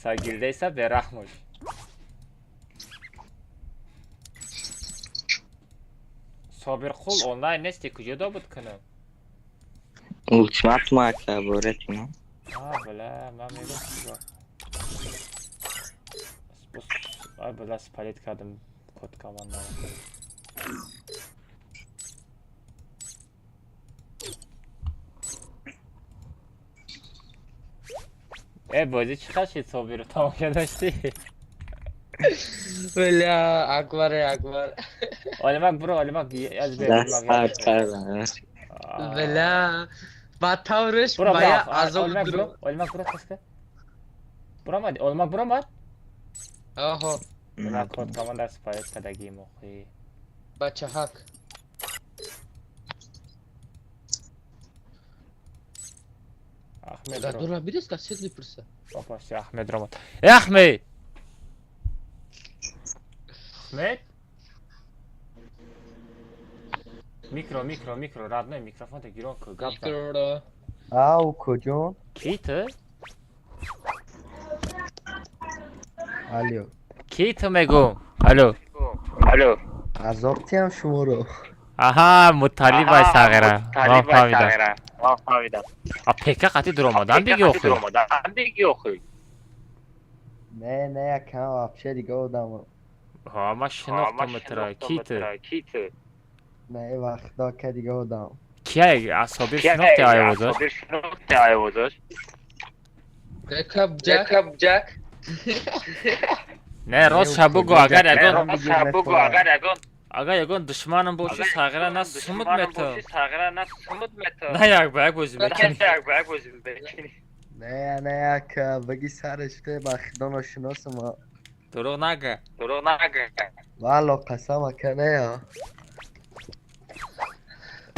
Сагилдеса бераҳмош. Собирқул, онлайн нести, куҷо добуд кунам? Ултиматум, ака, боретима. А, бля, ман мегӯям чиба. Ай, бля, спалить кардам код командара. Бозӣ чӣ хашид Собиру тамошо доштӣ? Бля, Акбар, Акбар. Олимак буро, Олимак аз Даст фарқ кардам. Бля, ба тавриш Буро, ба я буро, азоб Олимак буро, Олимак буро таска. Буромад, Олимак буромад? Аҳо. На код команда спаёт кадагим охи. Бачаҳак. Ахмед. Дура бидес ка сед мепурса. Опа, всё, Ахмед ромад. Э, Ахмед! Ахмед? Микро, микро, микро, родной, микрофон та гирон ку, гап зан. Микро. Ау, куҷо? Ки ту? Алло. Ки ту мегум? Алло. Алло. Азоб тиям шуморо. Аҳа, муталиб ай сағира. Ман фаҳмидам. Ман фаҳмидам. А пека қати дуромадан биги охи. Дуромадан биги охи. Не, не, якам вообще дига одам. Ҳа, ман шинохтам тура. Ки ту? Ки ту? Не, вақто ка дига одам. Кия асобир шинохти айвозош? Асобир шинохти айвозош? Рекаб ҷак. Рекаб ҷак. Не, рост ша бугу, агар ягон Бугу, агар ягон агар ягон душманам боши, сағира на сумут метам. Сағира на сумут метам. На як ба як бозӣ мекунӣ. На як ба як бозӣ мекунӣ. Не, не, яка, баги сараш те ба худо ношиносам. Дурӯғ нага. Дурӯғ нага. Валло қасам ака не я.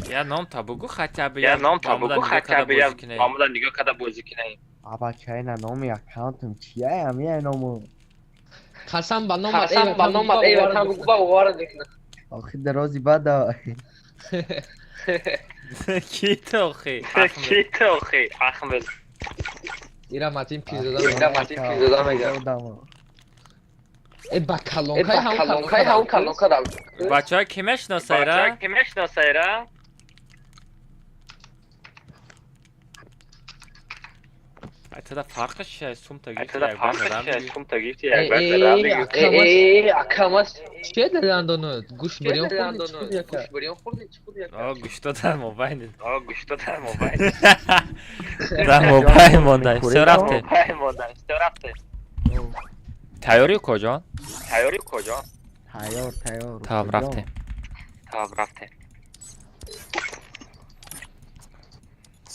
Я ном та бугу хотя бы я ном та бугу хотя бы я мамуда нигоҳ карда бозӣ кунем. Аба чайна номи аккаунтам чия ами ному. Қасам ба номат, Қасам ба номат, эй ватан бугу ба овара мекунам. Охи дарози бада. Ки ту охи? Ки ту охи? Ахмед. Ира матин пирзода. Ира матин пирзода мегӯям. Э ба калонкай ҳам калонкай ҳам калонка дам. Бачаҳо ки мешиносайра? Бачаҳо ки мешиносайра? Айтада фарқаш чия? Сумта гирифти Айтада як бар фарқаш задам чия? диги. Сумта гирифти як бар задам диги. Э, акамас. Чие дадандону? Гӯш бирён хӯрди чӣ худ яка? Гӯш бирён хӯрди чӣ худ яка? О, гӯшто дар мобайн. О, гӯшто дар мобайн. Дар мобайн монда. Всё рафте. Мобайн монда. Всё рафте. Тайёрӣ куҷо? Тайёрӣ куҷо? Тайёр, тайёр. Там рафтем. Там рафтем.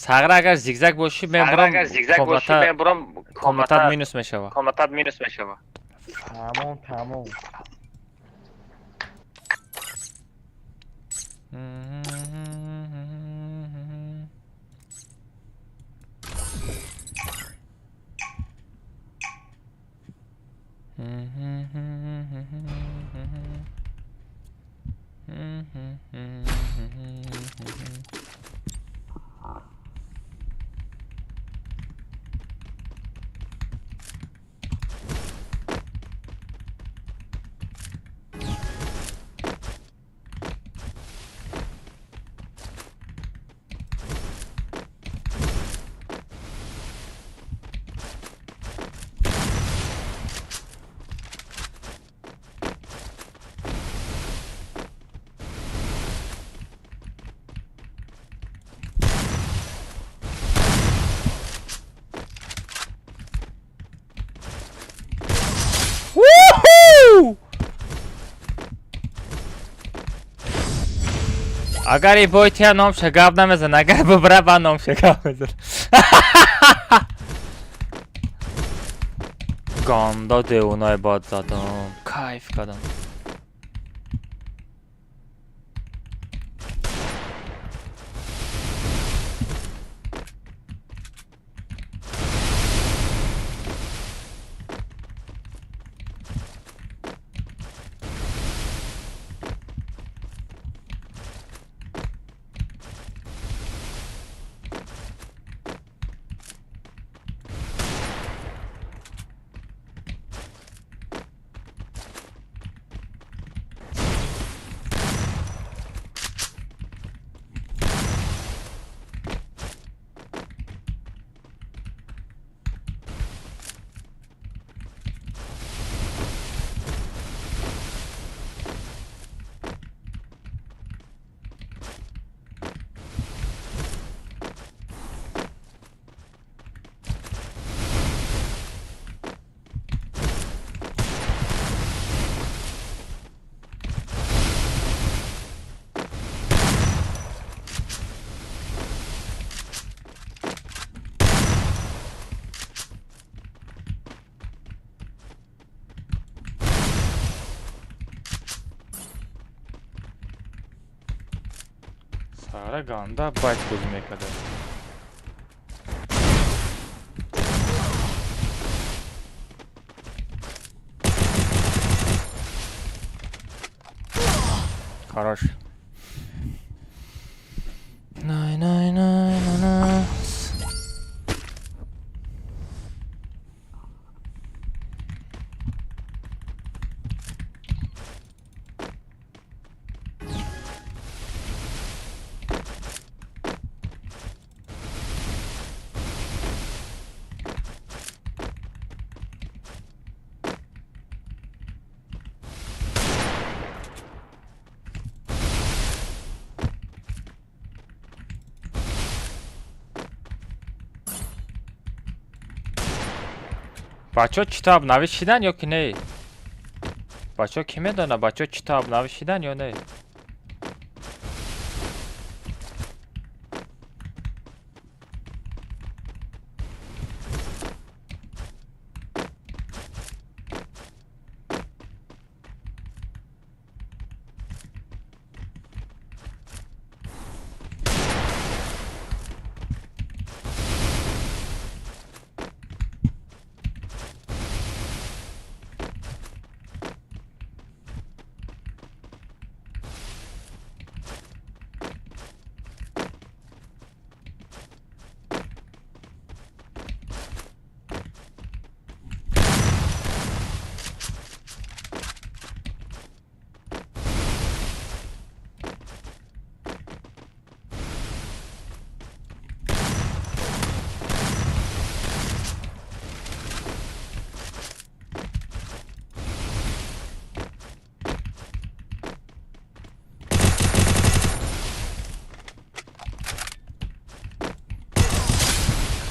Сағра агар зигзаг бошӣ, мен бурам. Агар зигзаг бошӣ, мен бурам. Комнатат минус мешава. Комнатат минус мешава. Тамом, тамом. Агар и бойтия номша гап намезан, агар бубра ба номша гап мезан. Ганда девонаи бад задам. Кайф кардам. Сара ганда байт бозӣ мекарда. Хорош. Най най най най най. Бачаҳо чито обновить шидан ё ки не? Бачаҳо кӣ медонад, бачаҳо чито обновить шидан ё не?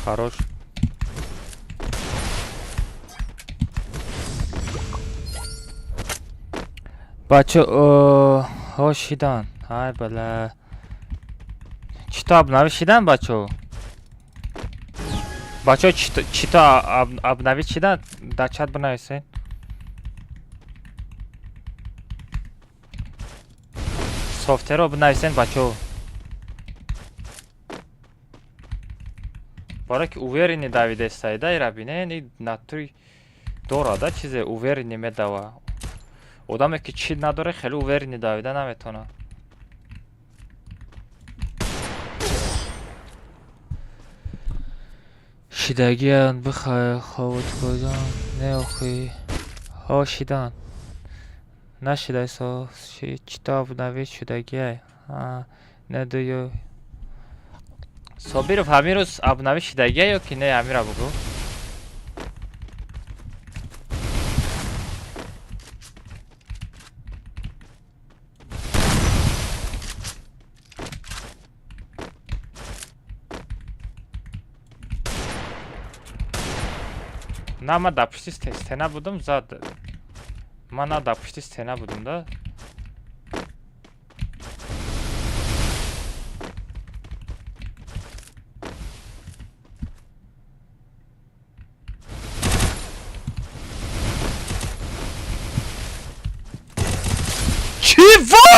Хорош. Бачо, ҳо шидан. Ҳай бала. Чито обновить шидан, бачо? Бачо, чито обновить шидан? Дар чат бинависед. Софтверо бинависен, бачо. Барое ки уверенный давидестаида ира бинен, и натури дорада чизе уверенный медава. Одаме ки чӣ надоре, хеле уверенный давида наметавонад. Шидагиянд бихай ховут куҷон не охи. Ҳо шидан. Нашидайсо чито обновить шудагиай. Не дую. Собиров ҳамин рӯз обновить шидагия ё ки не, ҳамира бугӯ. На, ман дар пушти стена будум, зад. Ман на дар пушти стена будум да. Чего?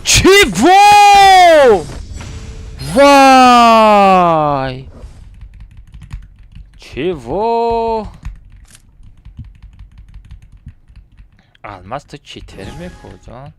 Чего? Вай! Чего? Алмаз ту читер мекӯ,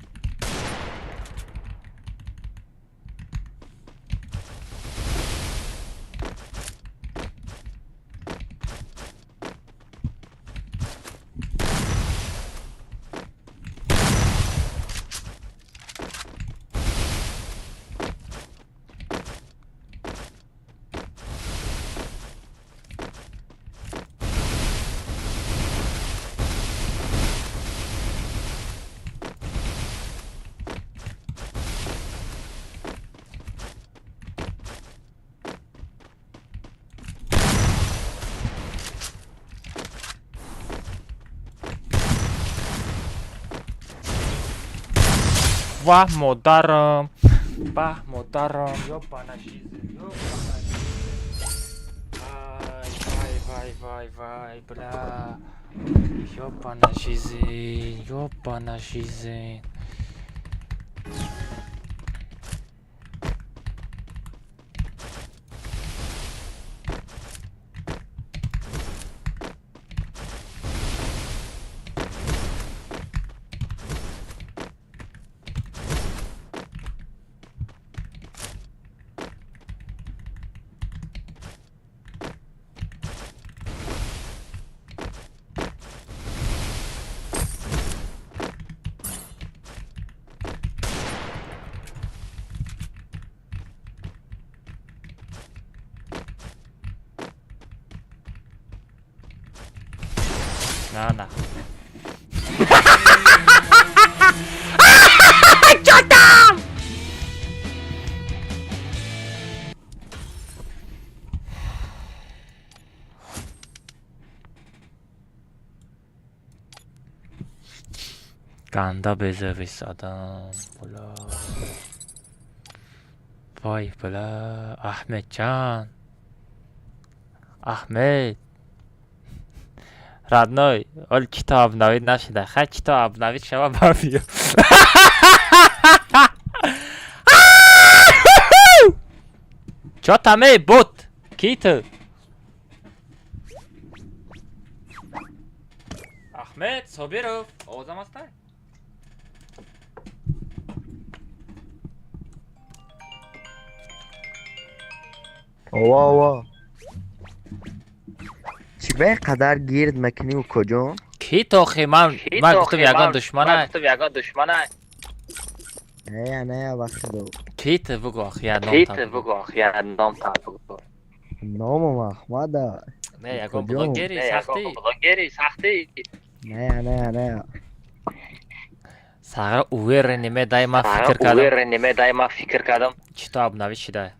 Ваҳ модарам, баҳ модарам, ёбана жизнь, ёбана жизнь. Вай, вай, вай, вай, вай, бля. Ёбана жизнь, ёбана жизнь. На, на. Чё там? Ганда безавис адам, бля. Вай, бля, Ахмедҷан. Ахмед. Родной, ол чито обновить нашида. Хай чито обновить шава бабиё. Чо там, эй, бот? Ки ту? Ахмед Собиров, овозам ҳастай? Ова, ова. Чӣ ба ин қадар гирд мекунӣ, укоҷон? Ки ту охи? Ман гуфтам ягон душмана. Не, не, ба худо. Ки ту бугу охи, я ном та бугу. Номам Ахмада. Не, ягон Укоҷон. блогери сахтӣ. Не, не, не. Сағра уверен ме дай ман фикр кардам. Чито обновить шида.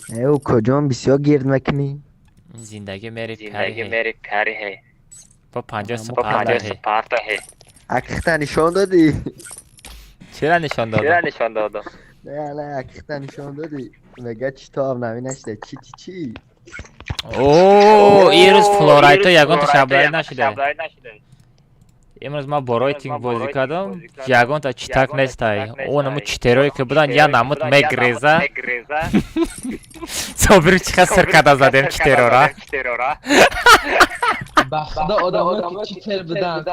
Не, укоҷон, бисёр гирд мекунӣ. Зиндагӣ мери пари ҳе. Бо 50 супарта ҳе. Акихта нишон додӣ? Чира нишон додам? Не, не, акихта нишон додӣ. Мега чито обновить нашида. Чи, чи, чи? О, ирӯз флорайто ягонта обновить нашида. Имрӯз ман бо рейтинг бозӣ кардам, ягонта читак нестай. Онаму читерое ки будан, я намуд мегреза. Собир чиха сир када задем читерора. Ба худо, одамо ки читер будан,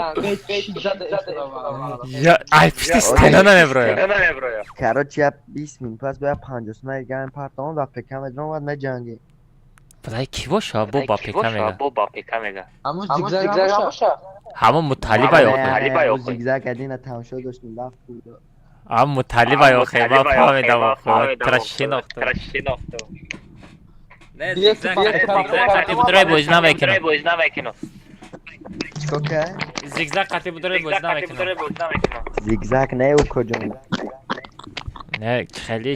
чи зада эфировал. Я ай пишти стена намеброя. Короче, я 20 минут пас бояд 50 сумаи гам партон ва пека медром ва меҷангем. Балай ки боша, бо ба пека мега. Ҳамун зигзаг боша. Ҳамон муталиба ёхе. Зигзаг адина тамошо доштем, лафт буд. Ҳамон муталиба ёхе, ман фаҳмидам охе, тра шинохтам. Не, зигзаг қати будурой бозӣ намекунам. Чикор кард? Зигзаг қати будурой бозӣ намекунам. Зигзаг не, укоҷон. Не, хеле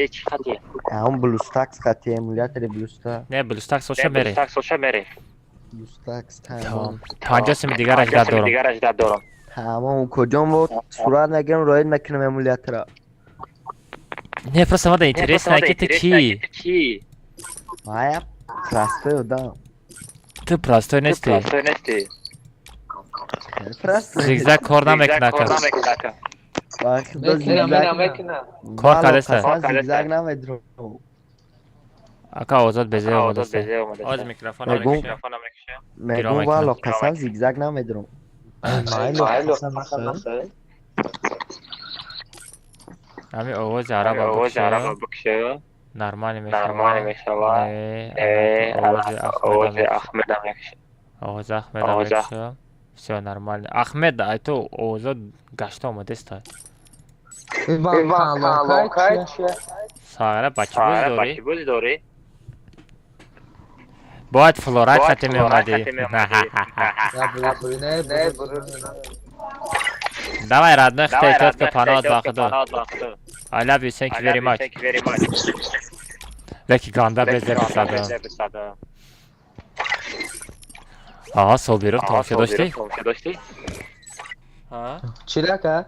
чи қати? Ҳамон блустакс қати, эмулятори блустакс. Не, блустакс оша мере. Блустакс тамом. 50 сими дигараш дорам. Тамом, укоҷон, бо сурат мегирам, роид мекунам эмулятора. Не, просто мада интересно, ки ту кӣ? Мая простой одам. Ту простой нести. Простой. Зигзаг кор намекунад ка. Ба худо, зигзаг. Кор кардеста. Қасам, зигзаг намедром. Ака озод безе омадаста. Оз микрофон Мегум. Мегум вало қасам, зигзаг намедром. Майло қасам нахӯр. Ҳами овози араба бикша. Нормально мешава. Не, овози Ахмеда мекша. Овози Ахмеда мекша. Всё нормально. Ахмед, ай ту овоза гашта омадеста. Иван Калокай чия? Сағра ба чӣ боз дорӣ? Бояд флорайт хати меомадӣ. Я бури, не, бури. Давай, родной, хитай тетка паноат ба худо. I love you, thank you very much. Леки ганда безер сада. Аҳа, Собиров тамошо доштӣ? Чӣ рака?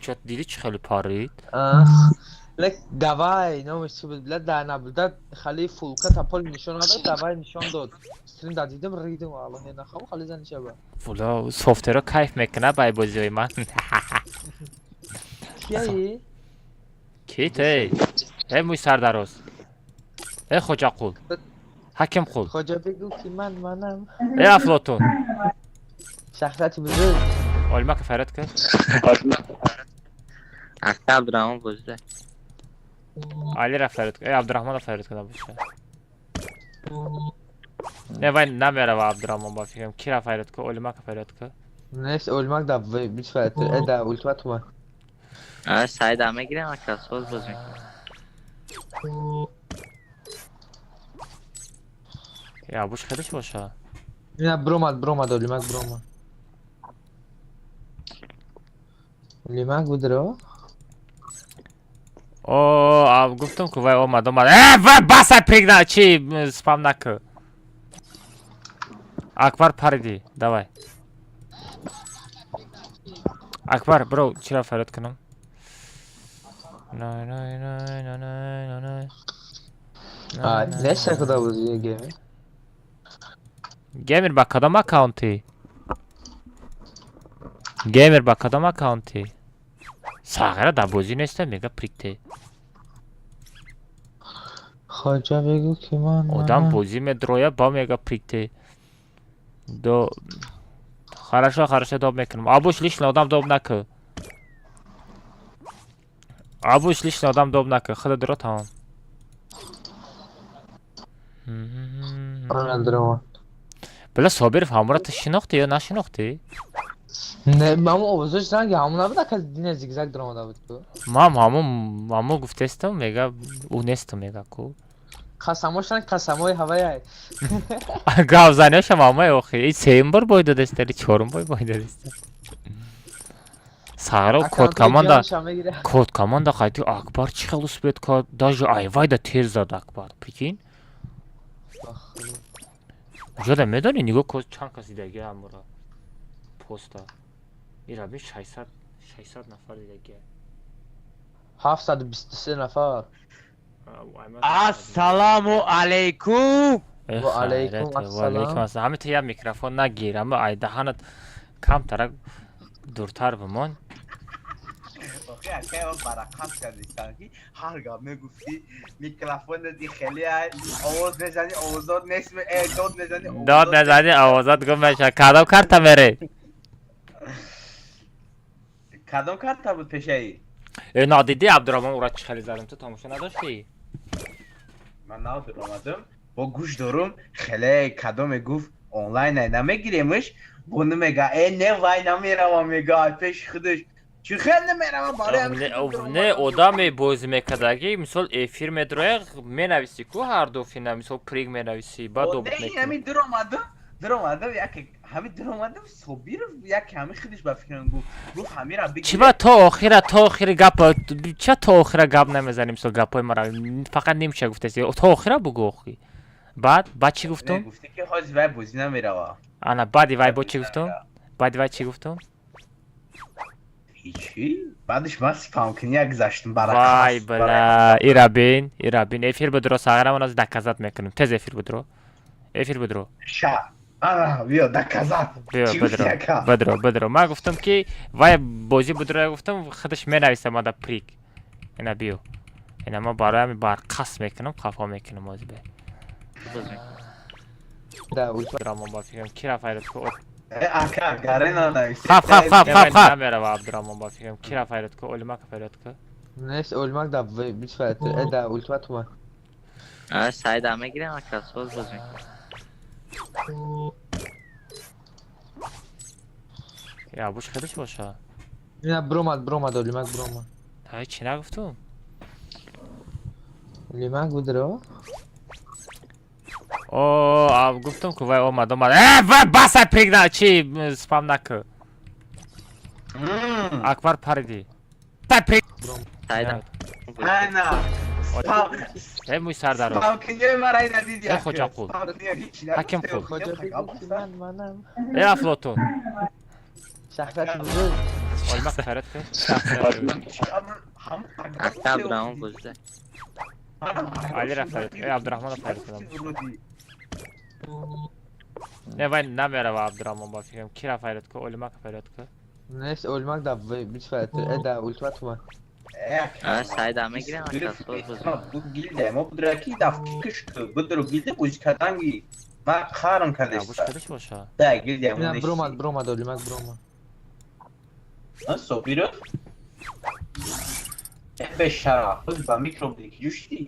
Чот дидӣ чӣ хеле парид? Лек давай, номиш чӣ буд, била дар набуда хали фулка тапол нишон надод, давай нишон дод. Стрим да дидам, ридам, аллоҳ нахам хали зани шаба. Вула, софтверо кайф мекунад бай бозиҳои ман. Кияи? Ки ту? Эй мӯй сардароз. Эй Хоҷақул. Ҳакимқул. Хоҷа бигӯ ки ман манам. Эй Афлотун. Шахсияти бузург. Олимака фарёд кард. Ака Абдурахмон бозида. Алира фарёд кард. Эй Абдурахмонро фарёд карда боша. Не, вай намерава Абдурахмон ба фикрам. Кира фарёд кард? Олимака фарёд кард. Нест, Олимак да бис фарёд кард. Э да ултиматума. А Саида мегирем ака, соз боз мекунем. Я буш хелеш боша. Ина бромад, бромад, Олимак бромад. Олимак будро? О, гуфтам ку вай омад, омад. Э, вай баса пригна, чи спам наку. Акбар париди, давай. Акбар, бро, чира фарёд кунам? Най, най, най, най, най, най. А, неша куда буди геймер? Геймер ба кадом аккаунти? Геймер ба кадом аккаунти? Сағира дар бозӣ неста, мега прикте. Хоҷа бигӯ ки ман Одам бозӣ медроя, ба мега прикте. До Хорошо, хорошо, доб мекунам. Абуш лишний одам доб наку. Абуш лишний одам доб наку. Худа дуро тамом. Била Собиров ҳамура ту шинохтӣ ё нашинохтӣ? Не, мамо овозаш ранги ҳамон набуд, ака дина зигзаг даромада буд ку. Мам ҳамон ҳамо гуфтестам, мега ӯ нестам, мега ку. Қасамош ранг қасамои ҳаваяй. Гавзаниёшам ҳамаи охи. И сеюм бор бой додеста или чорум бой бой додеста. Сағиро код команда код команда қайти Акбар чӣ хел успеть кард? Даже айвайда тез зад Акбар. Прикинь? Ҷода медонӣ нигоҳ кун чанд кас дидаги ҳамура поста. Ира бин 600 нафар дидаги. 723 нафар. Ассаламу алайкум. Ва алайкум ассалом. Ҳами ту як микрофон нагир, ама ай даҳанат камтарак дуртар бимон. Охи акай ман барақат кардистам ки ҳар гап мегуфтӣ микрофон дади хеле овоз мезани овозот нест дод мезани дод мезани овозот гум мешавад. Кадом карта мере? Кадом карта буд пешаи? Э, надидӣ Абдураҳмон ура чӣ хеле задам, ту тамошо надоштӣ? Ман надор омадам, бо гӯш дорум хеле кадоме гуфт онлайн намегиремш, бо намега э не вай намеравам мега пеши худаш чӣ хел намеравам барои не одаме бозӣ мекардаги мисол эфир медроя менависӣ ку ҳар ду фина мисол приг менависӣ баъд добут мекунӣ. Ҳамин дуромадам дуромадам яке ҳамин дуромадам Собиров яке ҳамин худаш ба фикрам гуфт гуфт ҳамира бигир. Чӣ ба то охира то охири гап ча то охира гап намезанем мисол гапҳои мара фақат нимча гуфтаси то охира бугӯ охи. Баъд баъд чӣ гуфтум? Гуфтӣ ки ҳозир вай бозӣ намерава. Ана баъди вай бо чӣ гуфтум? Баъди вай чӣ гуфтум? Ҳичи? Баъдаш ман спамкунӣ гузаштам баракат. Вай бала ира бин ира бин эфир будро сағира ман доказать мекунам. Тез эфир будро. Эфир будро. Ша. Ана биё доказать. Биё будро. Будро будро. Ман гуфтам ки вай бозӣ будро гуфтам худаш менависа мада прик. Ина биё. Ина ман барои ҳамин барқас мекунам қафо мекунам ҳозир бе. Да, Абдураҳмон ба фикрам ки рафт ҳайрат ку. Ака гарена навист. Хап хап хап хап хап. Намерава Абдураҳмон ба фикрам ки рафт ҳайрат ку Олимак ҳайрат ку. Нест Олимак да бисфат да ултимат ма. А сайда мегирем ака соз боз мекунем. Я буш хелиш боша. Ина бромад бромад Олимак бромад. Ай чӣ нагуфтум? Олимак будро? О, гуфтам ку вай омад омад. Э, вай баса пригна чи спам наку. Акбар париди. Та приг. Сайда. Ана. Э муй сардаро. Спамкунӣ мара ина диди. Э Хоҷақул. Ҳаким қул. Э Афлотун. Шахсияти бузург. Олимак ҳайрат ку. Ака Абдураҳмон бозида. Али рафт ҳайрат ку. Э Абдураҳмон рафт ҳайрат кунам. Не вай намерава Абдураҳмон ба фикрам ки рафт ҳайрат ку Олимак ҳайрат ку. Нест Олимак да бисфат да ултимат ма. А сайда мегирем ака соз боз мекунем. Бу гилде мо будра ки даф киш ку будро гилде бозӣ карданги. Ман қарм Буш кардеста. хелиш боша. Да гилде мо Ина нест. бромад бромад Олимак бромад. А Собиров? Бешара, худ ба микро буди ки ҷӯштӣ.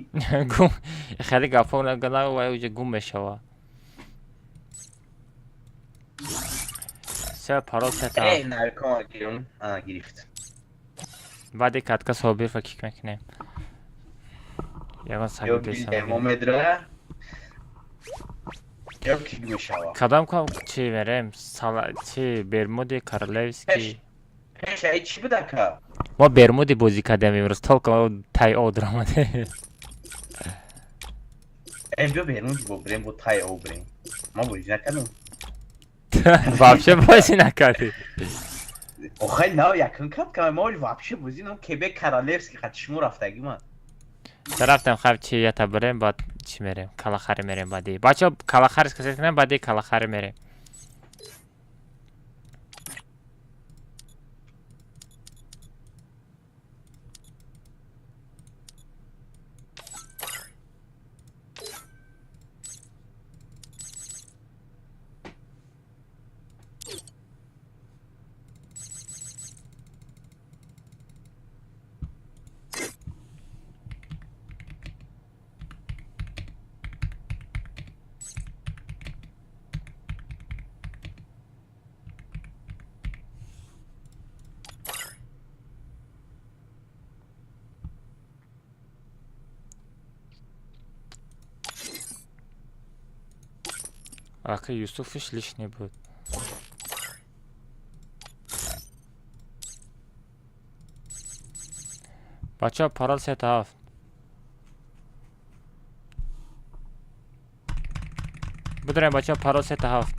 Гум хеле гапҳо нагана вай уҷа гум мешава. Се парол сета. Э, наркома гирум. Ана гирифт. Баъди катка Собирова кик мекунем. Ягон Ё саги гилде мо бесам. медроя. Ё кик мешава. Кадам кам чи мерем? Сала чи Бермуди Королевский. Пеш ай чӣ буда ка? Мо Бермуди бозӣ кардем имрӯз, толко тай о даромадем. Э, биё Бермуди бо брем, бо тай о брем. Ма бозӣ накардам. Вообще бозӣ накардӣ. Охай нав якун кат кам мо вообще бозӣ нам кебе Королевский хат шумо рафтагӣ ман. Рафтем хаб чи ята брем, баъд чи мерем? Калахари мерем баъди. Бачо калахари касет кунем, баъди калахари мерем. Ака Юсуфиш лишний будет. Бача парол сет ҳафт. Бидорем бача парол сета ҳафт.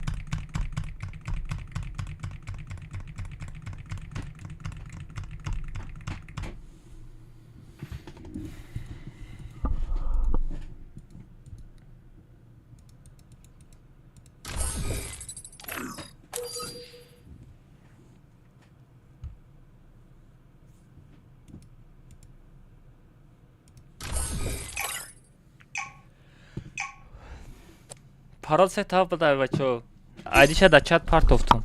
Парол сета ҳафт бадай бачо. Айдиша дар чат партофтум.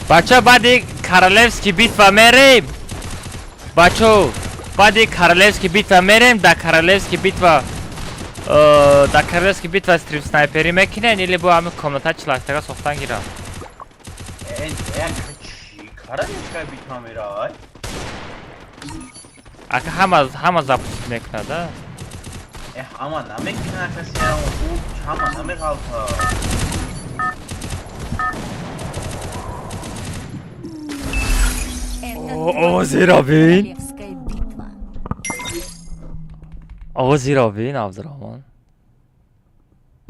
Бача баъди Королевский битва мерем. Бачо баъди Королевский битва мерем, дар Королевский битва дар Королевский битва стрим снайперӣ мекунен или бо ҳамин комната чилаштага сохтан гирам? Королевская битва мерай? Ака ҳама запуск мекунад, а? Э, ҳама намекунад касе, ӯ ҳама намеғалта. Овози Робин. Королевская битва. Овози Робин Абдурахмон.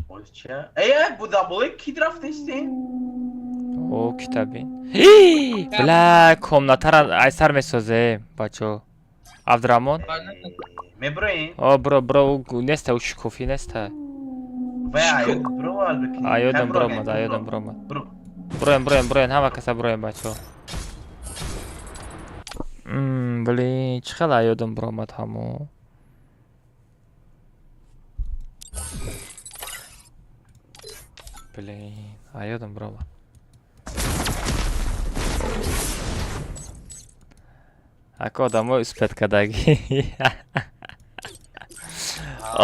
Боз чия? Э, буда болои кид рафтестем? О, китабин. Бля, комнатара айсар месозем, бачо. Абдурахмон? Меброем? О, бро, бро, неста, ӯ шукуфӣ неста. Вай, аёд бро, Аёдам бромад, аёдам бромад. Броем, броем, броем, ҳама каса броем, бачо. Блин, чӣ хел аёдам бромад ҳамо. Блин, аёдам бромад. Ака одамои успеткардагӣ.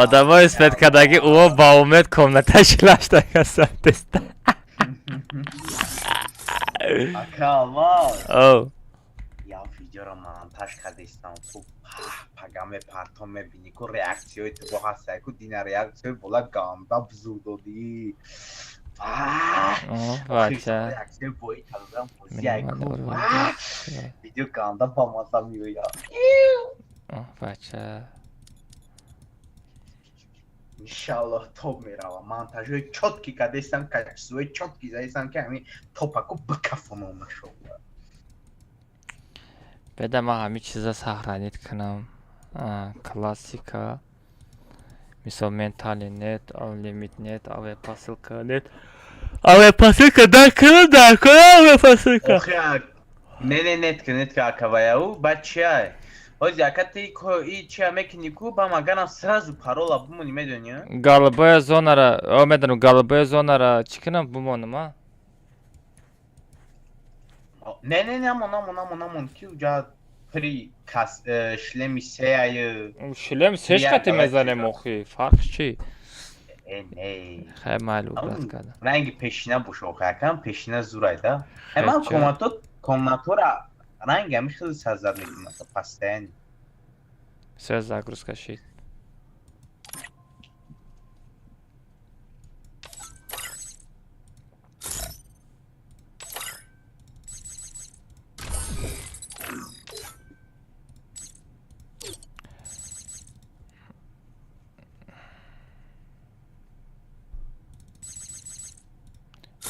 Одамои успеткардагӣ ӯо ба умед комната шилаштагасан теста. Ака, Алмаз. О. Я видеоро монтаж кардистам. Хуб, пага мепартом мебинӣ ку реаксияи ту бо ҳастае ку дина реаксияи бола ганда бзур додӣ. Бача. Реаксияи бои кардам бозиай ку. Видео ганда ба маза меояд. Бача. Иншаллоҳ топ мерава. Монтажҳои чётки кардестам, качествои чётки задистам ки ҳамин топаку бикафонам машоаллоҳ. Беда ман ҳамин чиза сохранить кунам. Классика. Мисол ментали нет, лимит нет, авиапосылка нет. Авиапосылка дар кунам, дар кунам авиапосылка. Охи, не не нет ки нет ки акаваяу, баъд чия? Ҳози ака ти и чия мекунӣ ку, ба маганам сразу парола бимонӣ, медонӣ? Голубая зонара, о медонам, голубая зонара чӣ кунам бимонам, а? Не не намон намон намон намон ки уҷа при кас шлеми сеяй. Шлем сеш қати мезанем охи, фарқ чӣ? Не. Хай майли, убрать кардам. Ранги пешина боша, охи акам пешина зурай да. Ман комнато комнатора ранги ҳами хеле сазад мекунам постоянно. Всё, загрузка шид.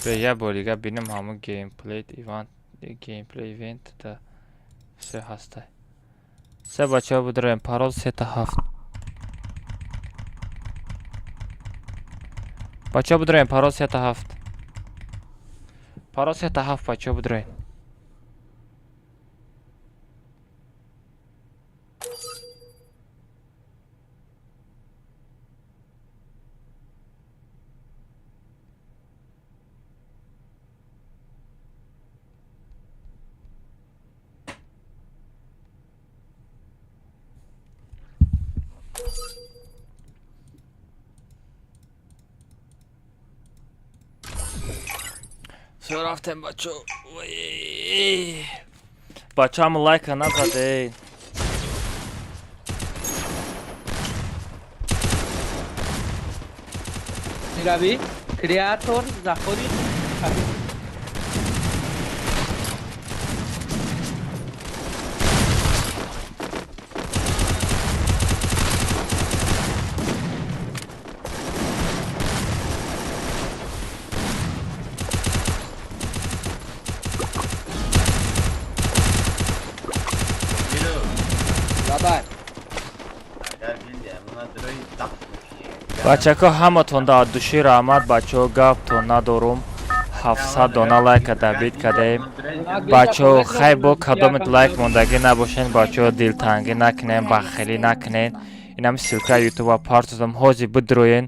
Я бор дига бинам ҳамун gameplay event, gameplay event да всё ҳастай. Се бачаҳо, бидроем, парол сета ҳафт. Бачаҳо, бидроем, парол сета ҳафт. Парол сета ҳафт, бачаҳо, бидроем. Всё, рафтем, бачо. Бачо, ҳама лайка назадед. Мирави, креатор заходит. Бабай. Агар билди, амона дрои дап мекунӣ. Бачако, ҳаматон да от души раҳмат, бачаҳо, гаптон надорум. 700 дона лайка добить кадаем. Бачаҳо, хай бо кадомет лайк мондагӣ набошен, бачаҳо, дилтангӣ накунен, бахилӣ накунен. Инам ссылка ютуба партозам, ҳозир бидроен,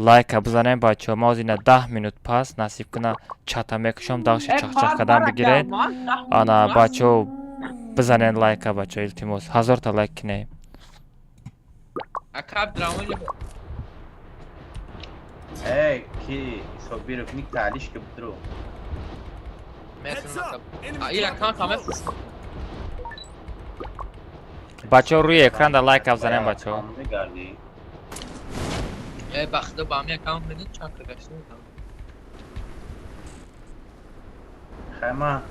лайка бизанем, бачаҳо. Ма ҳозир ина 10 минут пас насиб куна чата мекушам, дағши чахчах кардан бигирен. Ана, бачаҳо, бизанен лайка, бачаҳо, илтимос, 1000-та лайк кинем. Акаб драмоли. Эй, ки Собиров ник таалиш ки бидро. Heads up! Enemy Ира dropping аккаунт ҳама. close. Бачаҳо, рӯи экранда лайка бизанем, бачаҳо. Мегардӣ. Э, бахта ба ҳами аккаунт медин чанд та гашта будам. Хай, ман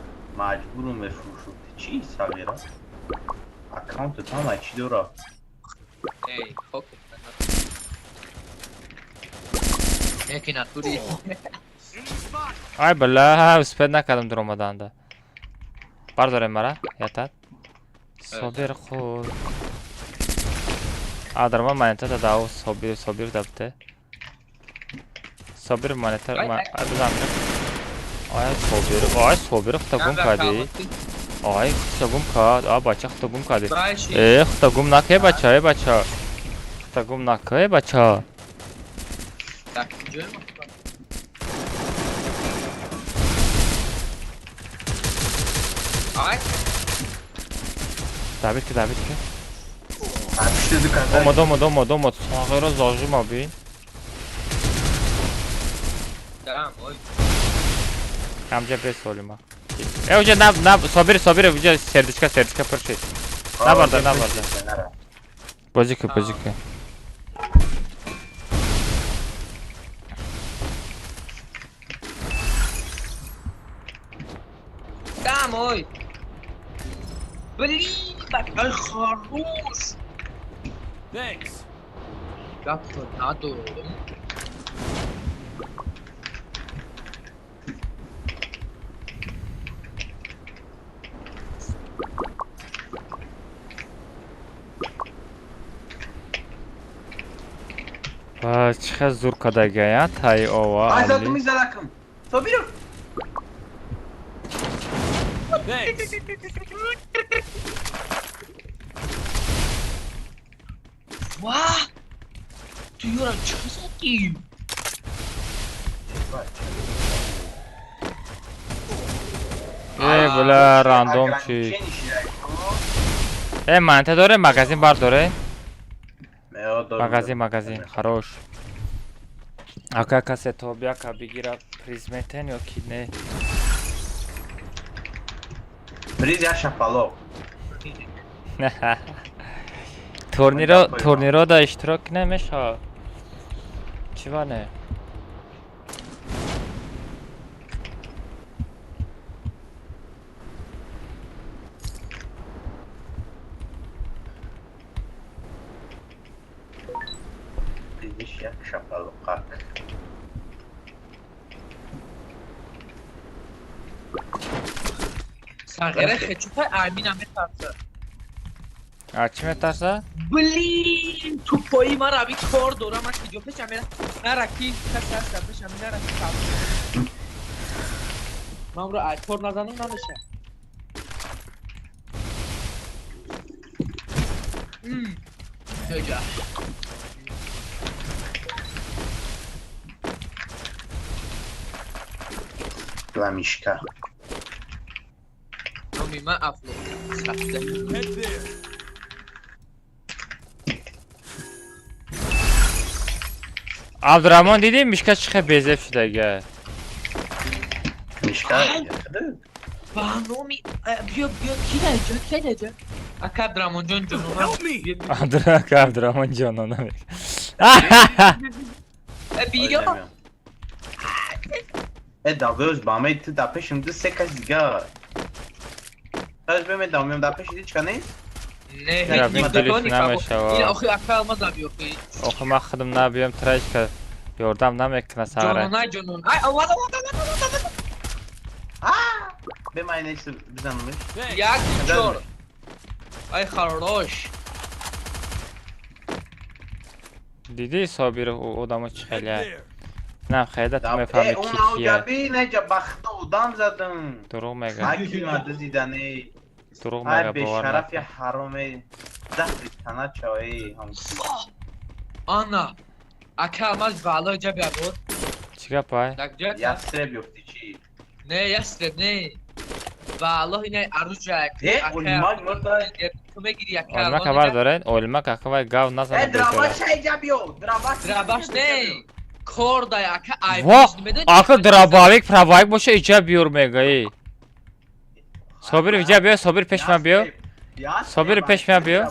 маҷбурум мефурӯшум. Чӣ сағира? Аккаунтат ҳама чӣ дора? Эй, хок. Яки натури. Enemy spot. Ай бала, успеть накардам дуромаданда. Бардорем мара, ятат. Собир хул. Адарма монета дау Собир, Собир дабте. Собир монета Ай, ма ай. ай бизан. Ай Собир, ай Собир, хто гум кардӣ? Ай, хто гум кард? А бача, хто гум кардӣ? Э, хто гум накай, бача, э бача. Хто гум накай, бача. Так, ҷои Ай, Добить ки, добить ки. Пишти дуказа. Омад, омад, омад, омад. Сағира зажима бин. дарам, ой. Ҳамҷа бес солима. Э, уҷа на на Собир, Собир, уҷа сердечка, сердечка пур шид. Набарда, набарда. Бозӣ ки, бозӣ ки. Дам, ой. Блин, ай хорош. Thanks. Гапто надорум. Ва чӣ хел зур кардагия, таи ова. Ай Али. задум изалакам. Собиров. Thanks. Ва! Ту юра чӣ задӣ? Э, бля, рандом чӣ? Э, монета доре, магазин бардоре. Магазин, магазин, хорош. Ака касе тобияка бигира, приз метен ё ки не? Приз я шапалоқ. Турниро, турниро да иштирок намешава. Чӣ ва не? Призиш як шапалоқак. Сағира хечупай Амина метарса. А чӣ метарса? Блин, тупои мара аби кор дорам, ман видео пешам мера. Нара ки каси ҳаст пешам нара ки каб. Ман ро ай кор назанам намеша. Ҷа. Ламишка. Номи ман Афло. Хаста. Head there. Абдураҳмон, дидӣ, мишка чӣ хел безеб шудага? Мишка. Ба номи биё, биё, ки даҷа, ки даҷа? Ака Абдураҳмонҷон ҷонона. Help me! Ака Абдураҳмон ҷонона. Биё. Э, давёз ба ме ту да пешим ду се кас дига. Таж бе медам да пеши ҳеч ка нест? Не, Ира, ҳеч бин низ дилиш дакони намешава. Ин охи ака алмаз аби охи. Охи ман худам набиём, траичка ёрдам намекуна сағра. Ҷонона, ҷонон. Ай, овад, овад, овад, овад, овад. Бе ман инечи бизанамш. Як, чор. Ай, хорош. Дидӣ, Собир, одамо чӣ Head хеле? there. На, хеле ту мефаҳми Э, ки он кия. ауҷаби неҷа бахта одам задам. Дурӯғ мега. Ҳаки мада зидане. Дурӯғ Ай мега, бовар бешарафи накун. ҳароме. Захри тана чаваи ҳам. Ана. Ака алмаз вало ҷа биябор. Чӣ гап ай? Так ҷа. Як среб ёфти чӣ? Не, ястреб, не. Валлоҳ ина аружа. Э, олимак мурда. Ту мегири ака. Олимак хабар доред? Олимак ака вай гав назана Э, бечора. драбаш ҳайҷа биё. Драбаш. Драбаш не. Кор дай ака ай. Во, ака драбавик прававик боша, иҷа биёр мега и. Собир, иҷа биё, Собир, пеш ман биё. Собир, пеш ман биё.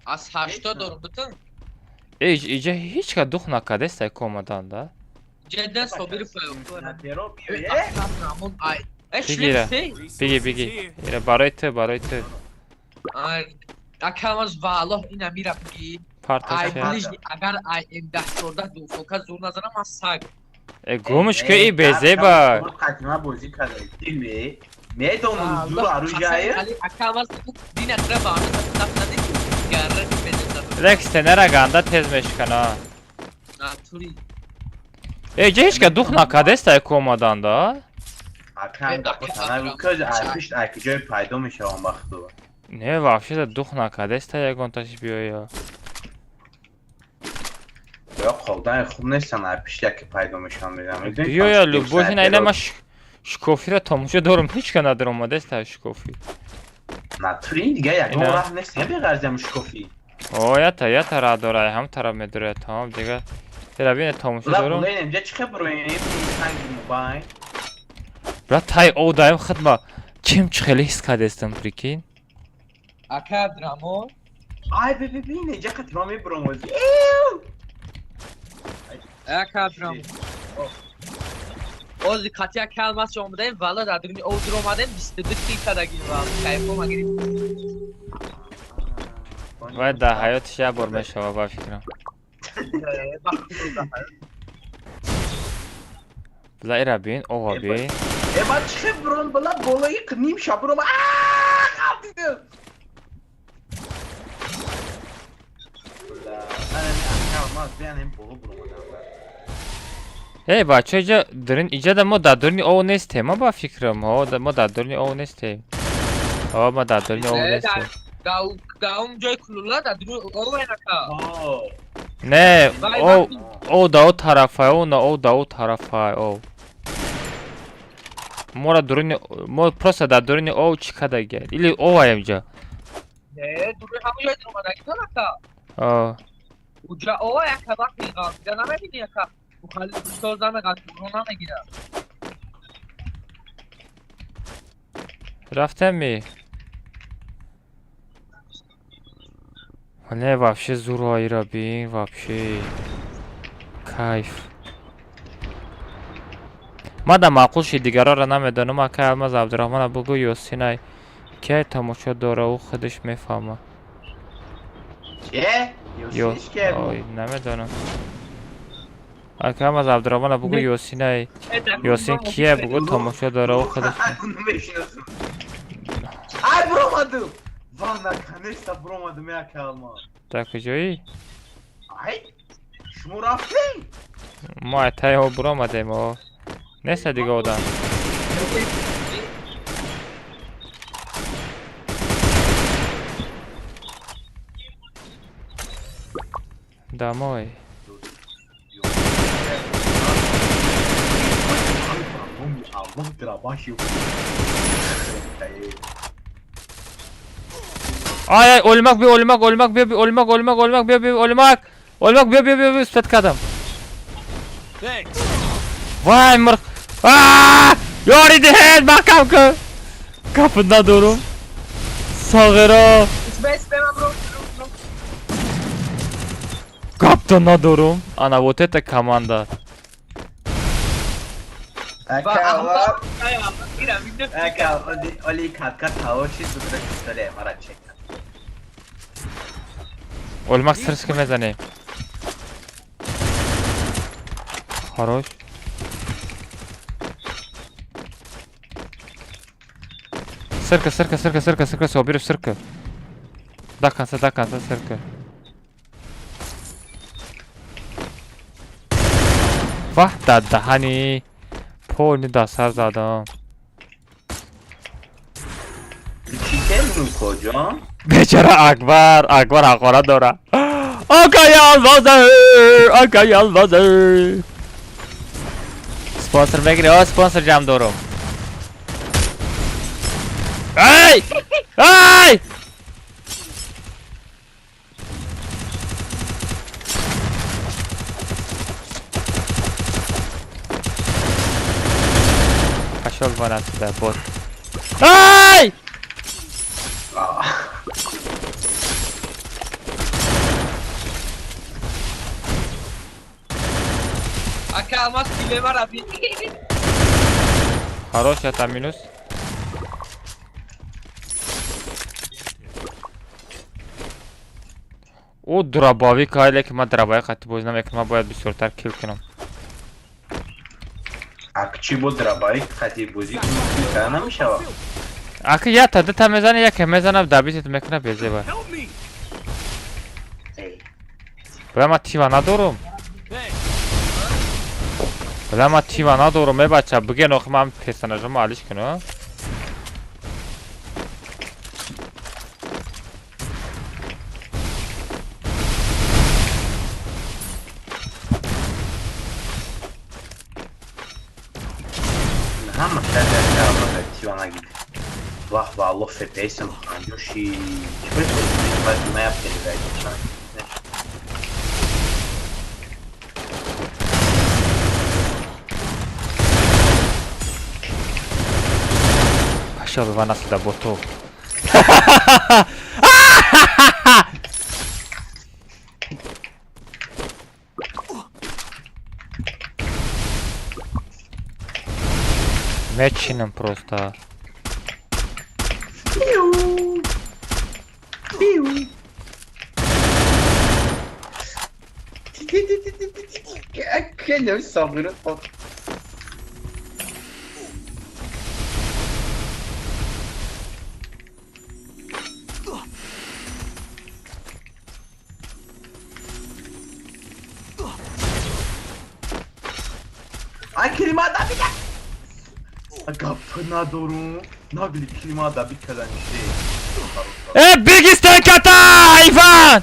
Аз 80 дорум бутун. Э, иҷа ҳеч ка дух накардест ай омадан да. Ҷаддан Собир паё. Ай. Э, Бигира. шлем. Биги, биги. Ира барои ту, барои ту. Ай, ака алмаз валлоҳ ина мира биги. Ай, Партоша. ближний агар ай М10 14 дуфока зур назанам ман саг. Э, гумш ки и безеба. Қатима бозӣ карда. Дилме. Медонам зур аружае. Ака алмаз дина тра ба ам нади гарра бедеза. Лекс тенера ганда тез мешкана. Натури. Э, иҷа ҳеч ка дух накардест ай омадан да. Акам да потана кӯз ай пишт ай ки ҷой пайдо мешавам вақту. Не, вообще да дух накардест ай ягонташ биёя. Ё қолдан хуб нестан, ай пишт яке пайдо мешавам мегам. Биёя, любой ина ина ма шкофира томошо дорум, ҳеч ка надаромадест ай шкофи. Натури дига ягон Ина. раҳ нест, не беғарзиам шкофи. О, ята, ята раҳ дора, ҳам тараф медура, тамом дига. Ира бина томошо Ла дорум. булен инҷа чӣ хел буроем? Танги мобайн. Бра тай одаем хидма. Чем чӣ хеле ҳис кардестам, прикинь? Ака Абдураҳмон. Ай бе бе бин инҷа қатима мебурам ози. Ака Абдураҳмон. Ози қати ака алмаз омадаем, валла дар дуни ов дур омадаем, 22 кил кардагим ва кайфо магирим. Вай дар ҳаётиш як бор мешава ба фикрам. Бла ира бин, оға бин. Э, ба чӣ хел буром била болои ним шаб буром. Аа, қалтидим. Бла, ана ака алмаз биянем боло буром адам. Эй, бача, иҷа дурин, иҷа да мо дар дуруни ов нестем, ма ба фикрам, ҳо, мо дар дуруни ов нестем. Ҳо, мо дар дуруни ов нестем. Дар он ҷои кулула дар дуруни ов ака. Ҳо. Не, Вай, ов, ов да о тарафай, ов на ов да о тарафай, ов. Мора дуруни, мо просто дар дуруни ов чӣ кардагия? Или ов аем иҷа? Не, дуруни ҳамон ҷои дуромадаги то ака. О, Уҷа о яка вақти ғалтида намебини яка. Мухаллиф соз намеғалтид, ро намегирад. Рафтем ми? Не, вообще зуро ира бин, вообще кайф. Мада маъқул шид, дигарора намедонам. Акай Алмаз Абдурахмана бугӯ, Ёсинай киай тамошо дора, ӯ худаш мефаҳма. Че? Ёсиниш ке? Ой, намедонам. Акай Алмаз Абдурахмана бугӯ, Ёсинай, Ёсин кия бугӯ, тамошо дора, ӯ худаш. Намешиносам. Ай, буромадам! Ва, наконец-то буромадам, акай Алмаз. Дар куҷоӣ? Ай, шумо рафтем? Мо айтаи буромадем, о. Неста дига одам. Домой. Ай ай, олмак би, олмак, олмак би, олмак, олмак, олмак би, би, олмак. Олмак би, би, би, би, успеть кардам. Вай, мурғ. Аа! Ёри диҳед, маҳкам кун. Гапат надорум. Сағира. Гапта надорум. Ана вот это команда. Ака, оли катка таоши судра пистоле мара чек. Олмак сирски мезанем. Хорош. Сирка, сирка, сирка, сирка, сирка, собирив сирка. До конца, до конца сирка. Вах, да даҳани полни дастар задам. Бечора Акбар, Акбар ҳақорат дора. Акай Алмазе, акай Алмазе. Спонсор мегири, о, спонсор ҷамъ дорум. Ай! Ай! Пошел вон отсюда, бот. Ай! Ака Алмаз килема раби. Хорош, я там минус. О, дробовик, айле ки ман дробовик хати боз намекунам, ман бояд бисёртар кил кунам. Ак чӣ бо дробовик хати бозӣ кил карда намешавад? Аки я та дута мезани, яке мезанам, дабитет мекунам безеба. Бля, ман тива надорум. Бля, ман тива надорум, э бача, биген охи ман персонажамо алиш кунам. Ҳама шаҳр тива нагирифт. Вах, валло, FPS-м панҷоши. Чӣ моя передача? Пошел вон отсюда, боту. Мечином просто. Ай, клима дабида! Гапа надорум. Нагли клима дабид кардан ши. Э, беги стойката, Иван!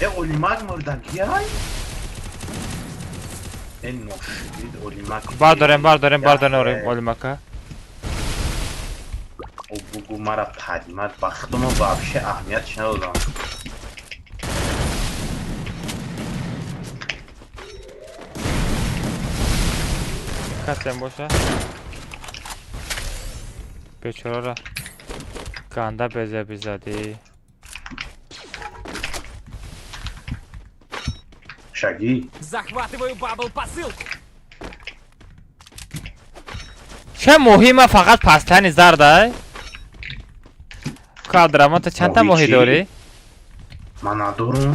Э, олимак мурдаги ай? Э, ношид олимак. Бардорем, бардорем, бардорем олимака. Гу мара поднимать, ба худомо вообще аҳамиятш надодам. Касем боша. Бечорара ганда беза бизадӣ. Шаги. Захватываю бабл посылку. Че моҳӣ ма фақат пастани зардай? Кадрамо, ту чандта Моҳи моҳӣ чӣ? дорӣ? Ман надорум.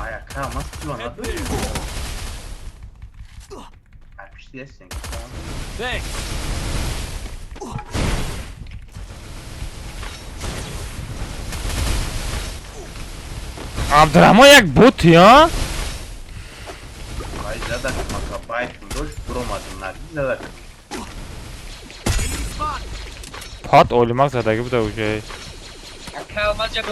Ай, ака, ман пула надорем. Ай, пишти ҳастем. Thanks. Абдурахмон як бути, а? Ай, задак, мака байтум дошт, буромадим, наги задак. Пат олимак задагӣ буда уже. Ака, ман ҷаб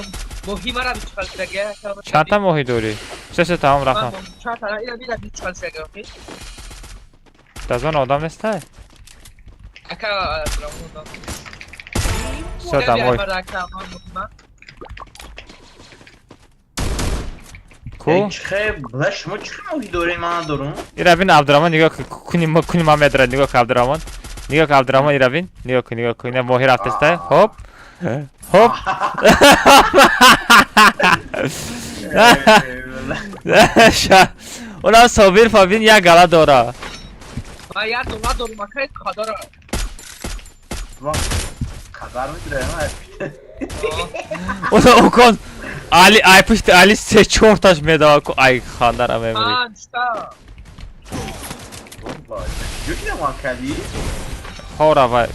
моҳи мара бичқалсага, ака. Чандта моҳӣ дорӣ? Се се тамом рафтам. Чанд та ира бира бичқалсага, окей? Дар зона одам нестай? Ака, Абдурахмон. Всё, домой. Ака, ман моҳи ман. Ку? Эй, чихе, бла, шумо чихе моҳӣ дорем, ман надорум? Ира бин, Абдурахмон, нигоҳ кун, куни ма куни ма медра, нигоҳ кун, Абдурахмон. Нигоҳ кун, Абдурахмон, ира бин. Нигоҳ кун, нигоҳ кун. Ина моҳӣ рафтестай. Хоп. Хоп. Унам Собир фабин як гала дора. Ман як дума дорум, ака, қадара. Қадар медурем, ай. Уна укон Али ай пушти Али се чорташ медава ку ай хандара мемри. Панҷта. Ҷо ки кали? Хора вай.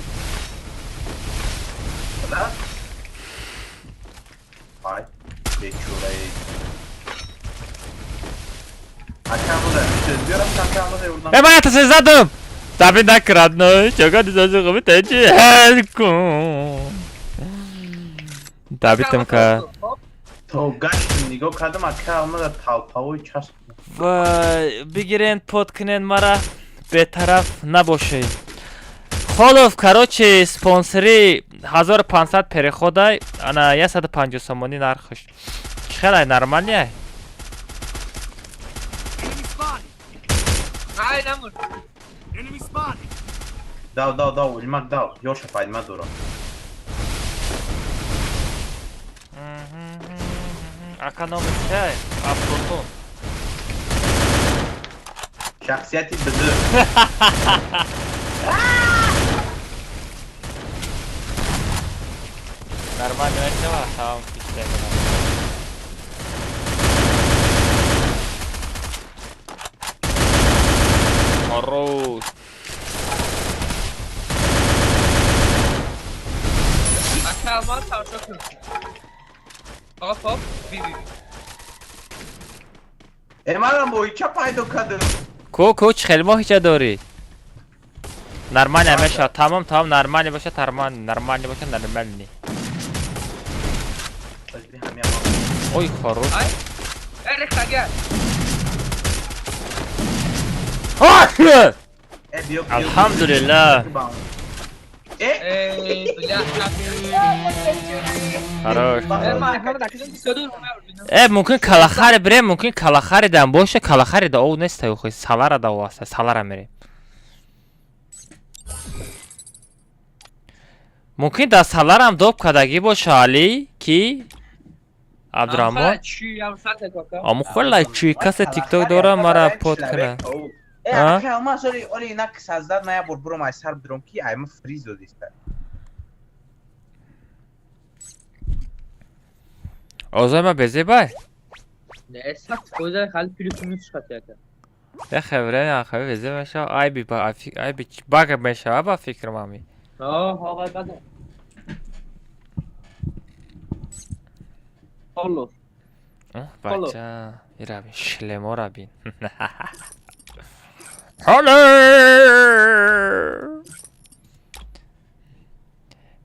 Да? Ай, бечораи. Ака, буда, биёрам, ака, буда, урдан. Э, ман ята задам. Таби накрадно, чого ти зазугуби течи ку. Табитам ка. То гаштим, нигоҳ кардам, ака, омада талпавои часп. Вай, бигирен, под кунен мара, бетараф набошед. Холов, короче, спонсори 1500 переходай, ана 150 сомонӣ нархш. Чӣ хелай, нормальный? Enemy spotted. Ай, намур. Enemy spotted. Дав, дав, дав, улимак дав. Ёша пайдма дорам. Ака, номи чай? Афлотун. Шахсияти бузург. Нормально мешава, тамом кишта. Хорош. Ака, ман тамошо кун. Хоп, хоп, би би. Э, манам моҳича пайдо кардам. Ку, ку, чӣ хеле моҳича дорӣ? Нормально меша, тамом, тамом, нормально боша, нормально, нормально боша, нормально. Ой, хорош. Ай. Э, рехтага. Ах! Э, биё, биё. Алҳамдулиллах. Э, Эй, бля. Хорош. Э, ман ҳама дакидам содур. Э, мумкин калахари бирем, мумкин калахаридам боша, калахарида ов неста, охи, саларада ов аста, салара мерем. Мумкин дар саларам доб кардагӣ боша, Али, ки Абдурахмон. Чи, ям сарта кока. Аму хела чи касе тикток дора мара под кана. Э, А? ака, ман сори, оли нак создат, ман як бор буром ай сар бидуром ки ай ма фриз додиста. Озой ма безебай? Не, сахт қойда хали плюс минус чиқат ака. Я хевре, ахаве безеб меша, ай би ба ай би баг меша ба фикр мами. О, ха, вай бада. Холо. Оҳ, Холо. бача, ира бин, шлемора бин. Холо!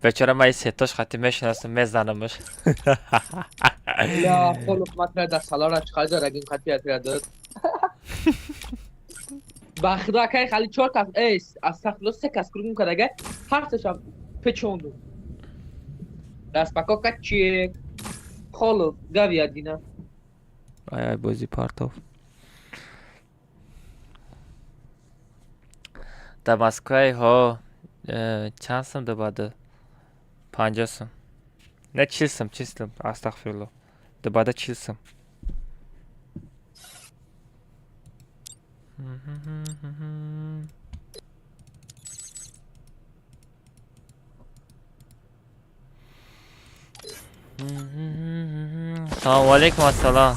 Бечора ман ин сетош хати мешинасам, мезанамш. Бля, холо, матра да салара чиқар рагин қати атра дод. Ба худо акай хали чор кас астағфирулло се кас кругум кардага ҳар сешам печондум. Распаковка чек. Холов говядина. Ай ай бозӣ партов. Дар Москваи ҳо чанд сум дубада? 50 сум. Не 40 сум, 40 сум, астағфирулло. Дубада 40 сум. Салому алейкум ассалом.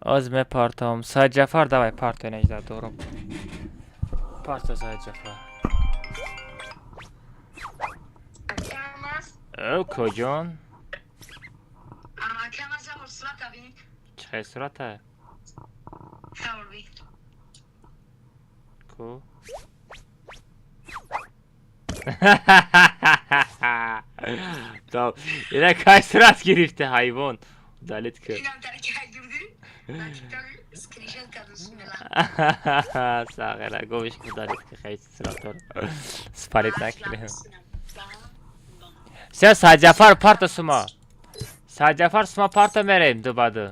Оз мепартом. Саид Ҷафар давай парто нежда дорум. Парто Саид Ҷафар. Э, куҷон? Чӣ хел сурата? Ку? То ина кай сурат гирифта ҳайвон. Удалить ки. Сағира говиш удалить ки хай суратор. Спалить накунем. Всё, Саид Ҷафар парто сума. Саид Ҷафар сума парто мерем дубаду.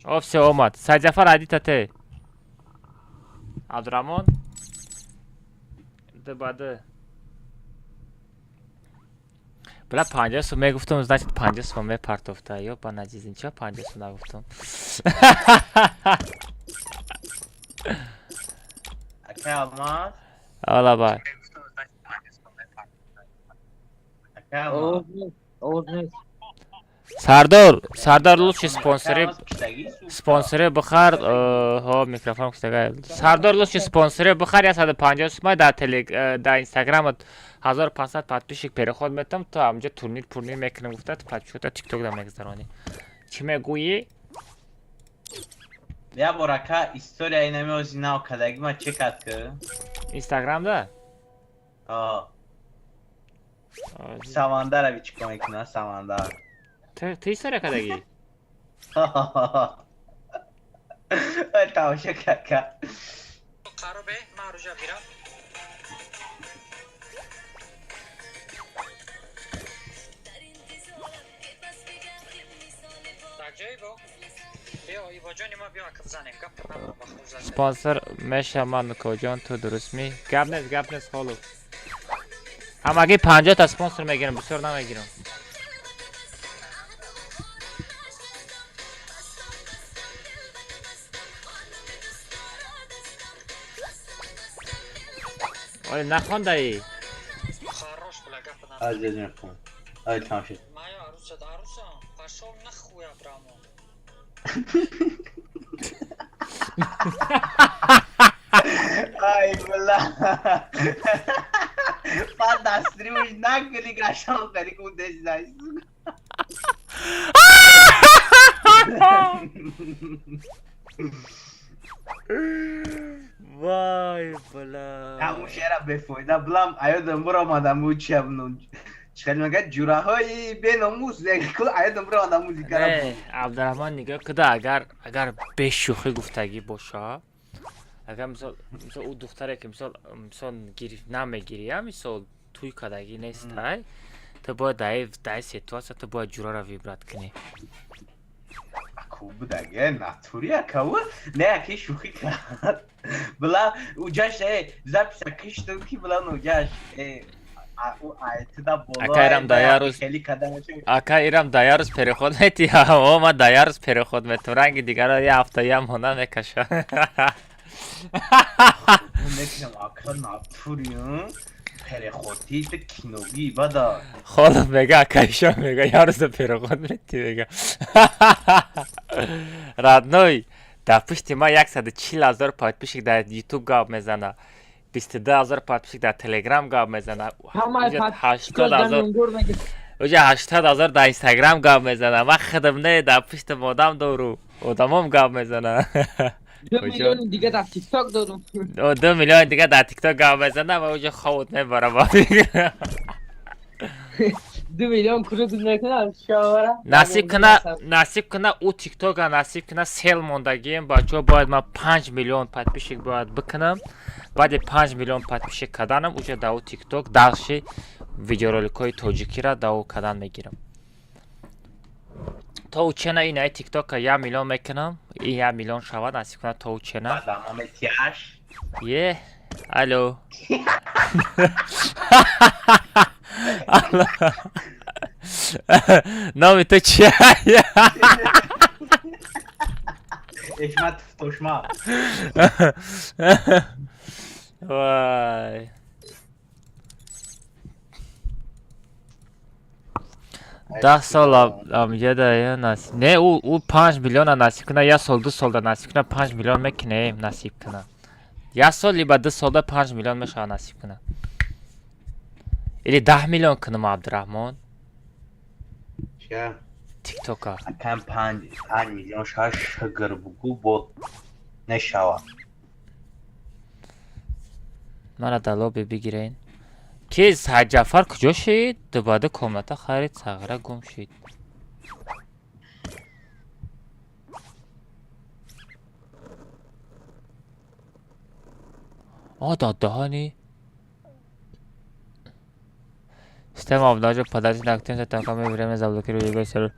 О, всё омад. Саид Ҷафар айди тате. Абдураҳмон дубаду. Бла 50 сум мегуфтум, значит 50 сум мепартофта. Ё ба наҷизин ча 50 сум нагуфтум. Акай Алмаз. Ала бай. Акай Алмаз. Овоз нест. Сардор, Сардор лучше спонсори Алмаз куштагӣ сука. Спонсори бихар, ҳо микрофон куштага. Сардор лучше спонсори бихар 150 сума дар телег дар инстаграмат 1500 подписчик переход метам, то ҳамҷо турнир пурнир мекунем гуфта, подписчиката тикток да мегузаронӣ. Чӣ мегӯӣ? Я бор ака история инами ози нав кадаги ма чекат ки. Инстаграм да? А. Самандар аби чикор мекуна Самандар. Ту история кардагӣ? Тамошо кака. Спонсор мешавам нукоҷон, ту дуруст ми? Гап нест, гап нест холу. Ҳамагӣ 50 та спонсор мегирам, бисёр намегирам. Ой, нахондаӣ? Аз мехонам. Ай тамошо. Ай бла. Баъд дастримаш накунӣ гашам хари ку дездай. Вай бла. Ҳамун шеъра бефоида билам аёдам биромадам ӯ чиам чӣ мегӯяд ҷураҳои беномус аёдам биромадам музикара. Не, Абдураҳмон нигоҳ куда агар бешӯхӣ гуфтагӣ боша, агар мисол мисол ӯ духтаре ки мисол мисол гириф намегирӣ, я мисол туй кардагӣ нестай, ту бояд дар ситуация ту бояд ҷураро выбрать кунӣ. Ку будаге натури акаву не аки шӯхӣ кард. Била уҷаш записа киштум ки била нуҷаш Ака ирам да як рӯз ака ирам да як рӯз переход мети о ма да як рӯз переход метам ранги дигарро як ҳафта як моҳ намекаша. Мекунам ака натури переходи киногӣ бада. Холов мега ака ишон мега як рӯза переход мети мега. Родной, дар пушти ман 140 000 подписчик дар ютуб гап мезана. 22 000 подписчик дар телеграм гап мезана. 80 000 уҷа 80 000 дар инстаграм гап мезана. Ман худам не дар пуштам одам дору. Одамом гап мезана. 2 миллиони дига дар тикток дорум. 2 миллиони дига дар тикток гап мезана ва уҷа ховот мебара. 2 миллион круг мекунам шовара. Насиб кина, насиб кина, ӯ тиктока насиб кина, сел мондагием, бачаҳо. Бояд ман 5 миллион подписчик бояд бикунам. Баъди 5 миллион подписчик карданам, уҷа да ӯ тикток дальше видеороликҳои тоҷикира да ӯ кардан мегирам. То ӯ чена инаи тиктока 1 миллион мекунам, и 1 миллион шавад, насиб кина, то ӯ чена. Баъд метиаш. Е, алло, алло, номи ту чия? Эшмат тошма. Вай, 10 сол амҷада насиб не, ӯ 5 миллиона насиб куна, як сол, 2 солда насиб куна, 5 миллион мекунем. Насиб куна, як сол либо 2 солда 5 миллион мешавад, насиб куна. Или 10 миллион кунам, Абдураҳмон? Чия? Тиктока. Акам 5 миллион шаш шагр бугу бо нешава. Мара дар лобби бигирен. Ки Саҷафар куҷо шид? Дубада комната харид, сағира гум шид. О, дадаҳани Система обнаружила подозрительную активность, так как время заблокировали весь сервер.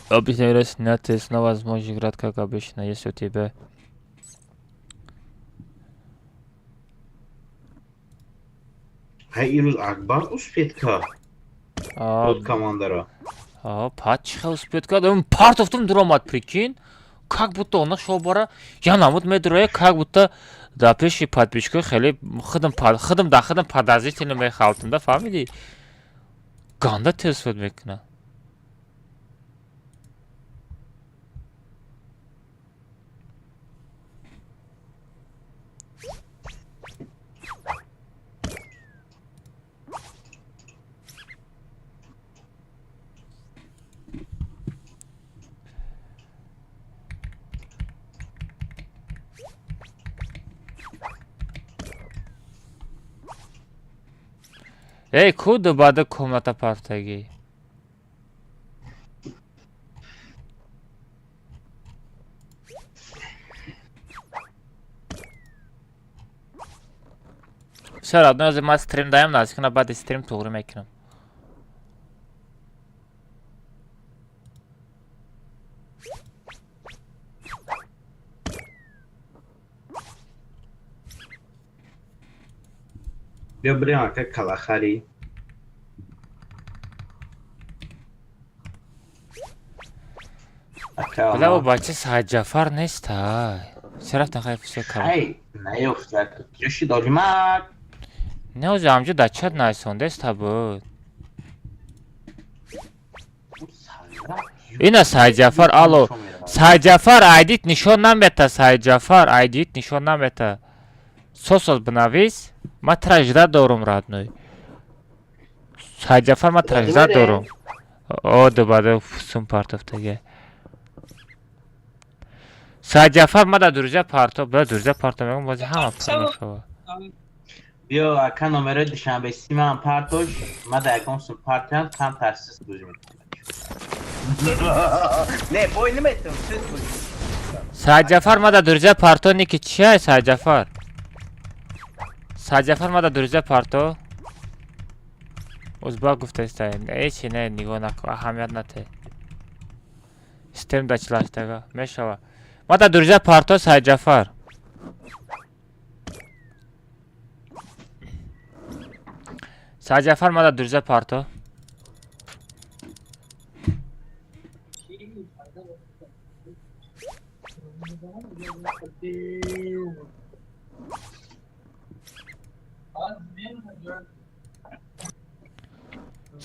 Обычно игра снят, ты снова сможешь играть как обычно, если у тебя. Ҳай, ирӯз Акбар успеть кард. Од командаро. Пад чӣ хел успеть кард? Партофтум, дуромад, прикинь. Как будто она шобара, я намуд медуроя, как будто дар пеши подписчикои хеле худам худам да худам подозрительно мехалтам да, фаҳмидӣ? Ганда тез фуд мекунад. Эй, ку дубада комната партагӣ? Всё равно, ҳозир ман стрим даям, наздик на баъди стрим туғрӣ мекунам. Биё бирем, ака, калахарӣ. Била, бача Саҷафар нест, ай. Чӣ рафтан? Хай, всё кала. Ай, наёфта. Куҷо шид Олимак? Не, ҳозир ҳамҷо дар чат найсондеста буд. Ина Саҷафар, алло. Саҷафар, айдит нишон намета, Саҷафар, айдит нишон намета. Сосоз бинавис, ман тра ждать дорум, родной. Саҷафар, ман тра ждать дорум. О, дубада сум партофтага. Саҷафар, ма да друзья парто, била, друзья парто мегум, бози ҳама пур мешава. Биё, ака, номерои душанбе симам партош, ма да ягон сум партиям, камтар сис бозӣ мекунам. Не, бой наметавам, сис бозӣ. Саҷафар, ма да друзья парто, ники чия, Саҷафар? Саҷафар, ма да друзья парто. Узбак гуфтаистаем. Ҳечи не, нигоҳ накун, аҳамият нате. Систем да чилаштага мешава. Ма да друзья парто, Саҷафар. Саҷафар, ма да друзья парто.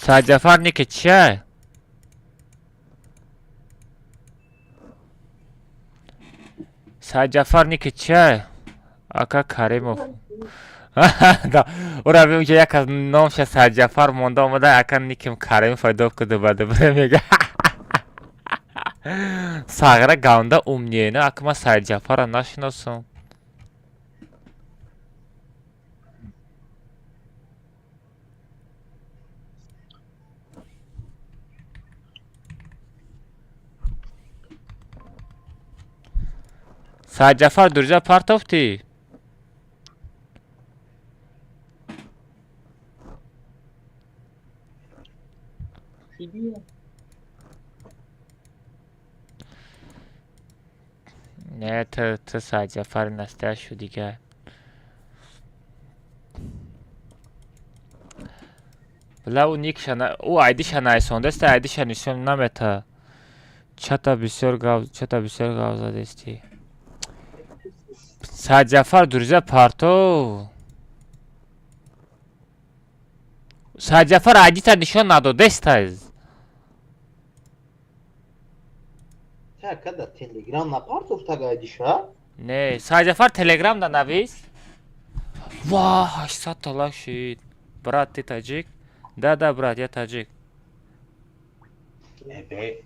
Саҷафар, ники чия? Саҷафар, ники чия? Ака Каримов. Да, ура унҷа як аз номша Саҷафар монда омада, ака никим Каримов пайдо куду бада бира мега. Сағира гавнда умнее, на ака, ман Саҷафарро нашиносам. Саидҷафар, дурҷа партофтӣ? Не, ту Саидҷафари настоящий дига. Бла, ӯ никша, ӯ айдиша найсондаста, айдиша нишон намета. Чата бисёр гав, чата бисёр гав задестӣ. Саидҷафар, дурҷа партов. Саидҷафар, айдита нишон надодестаз. Та када Телеграм напартофтага айдиша? Не, Саидҷафар, Телеграм да навис. Ва, 800 та лайк шид. Брат, ты таджик? Да, да, брат, я таджик. Э, бе,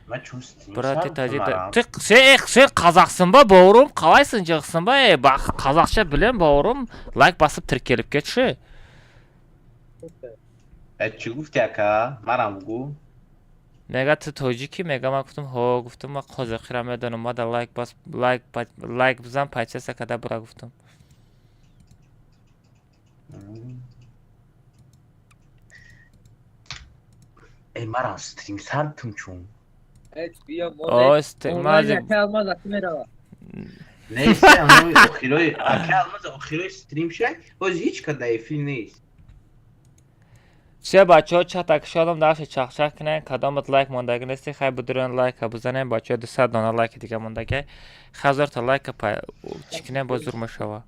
ма чун стрим Брат, ты сар таджик. марам. Ты сен қазақсың ба, бауырым? Қалайсың, жақсың ба? Е, бақ, қазақша білем, бауырым. Лайк басып тіркеліп кетші. Э, чӣ гуфти, ака? Марам бугӯ. Мега, ту тоҷикӣ? Мега, ман гуфтам, ҳо, гуфтам, ман қозоқиро медонам. Мада лайк бас, лайк, лайк бизан, подписка када бура, гуфтам. Э, марам стрим сартум чун. О, мази Нест, ҳамои охирои ака Алмаз, охирои стрим шай, боз ҳеҷ када эфир нест. Че, бачаҳо, чата кушодам, дарши чахчах кунен. Кадомат лайк мондагӣ нести, хай будурен, лайка бизанем, бачаҳо. 200 дона лайки дига мондагӣ, 1000 та лайка чӣ кунем, боз зур мешава.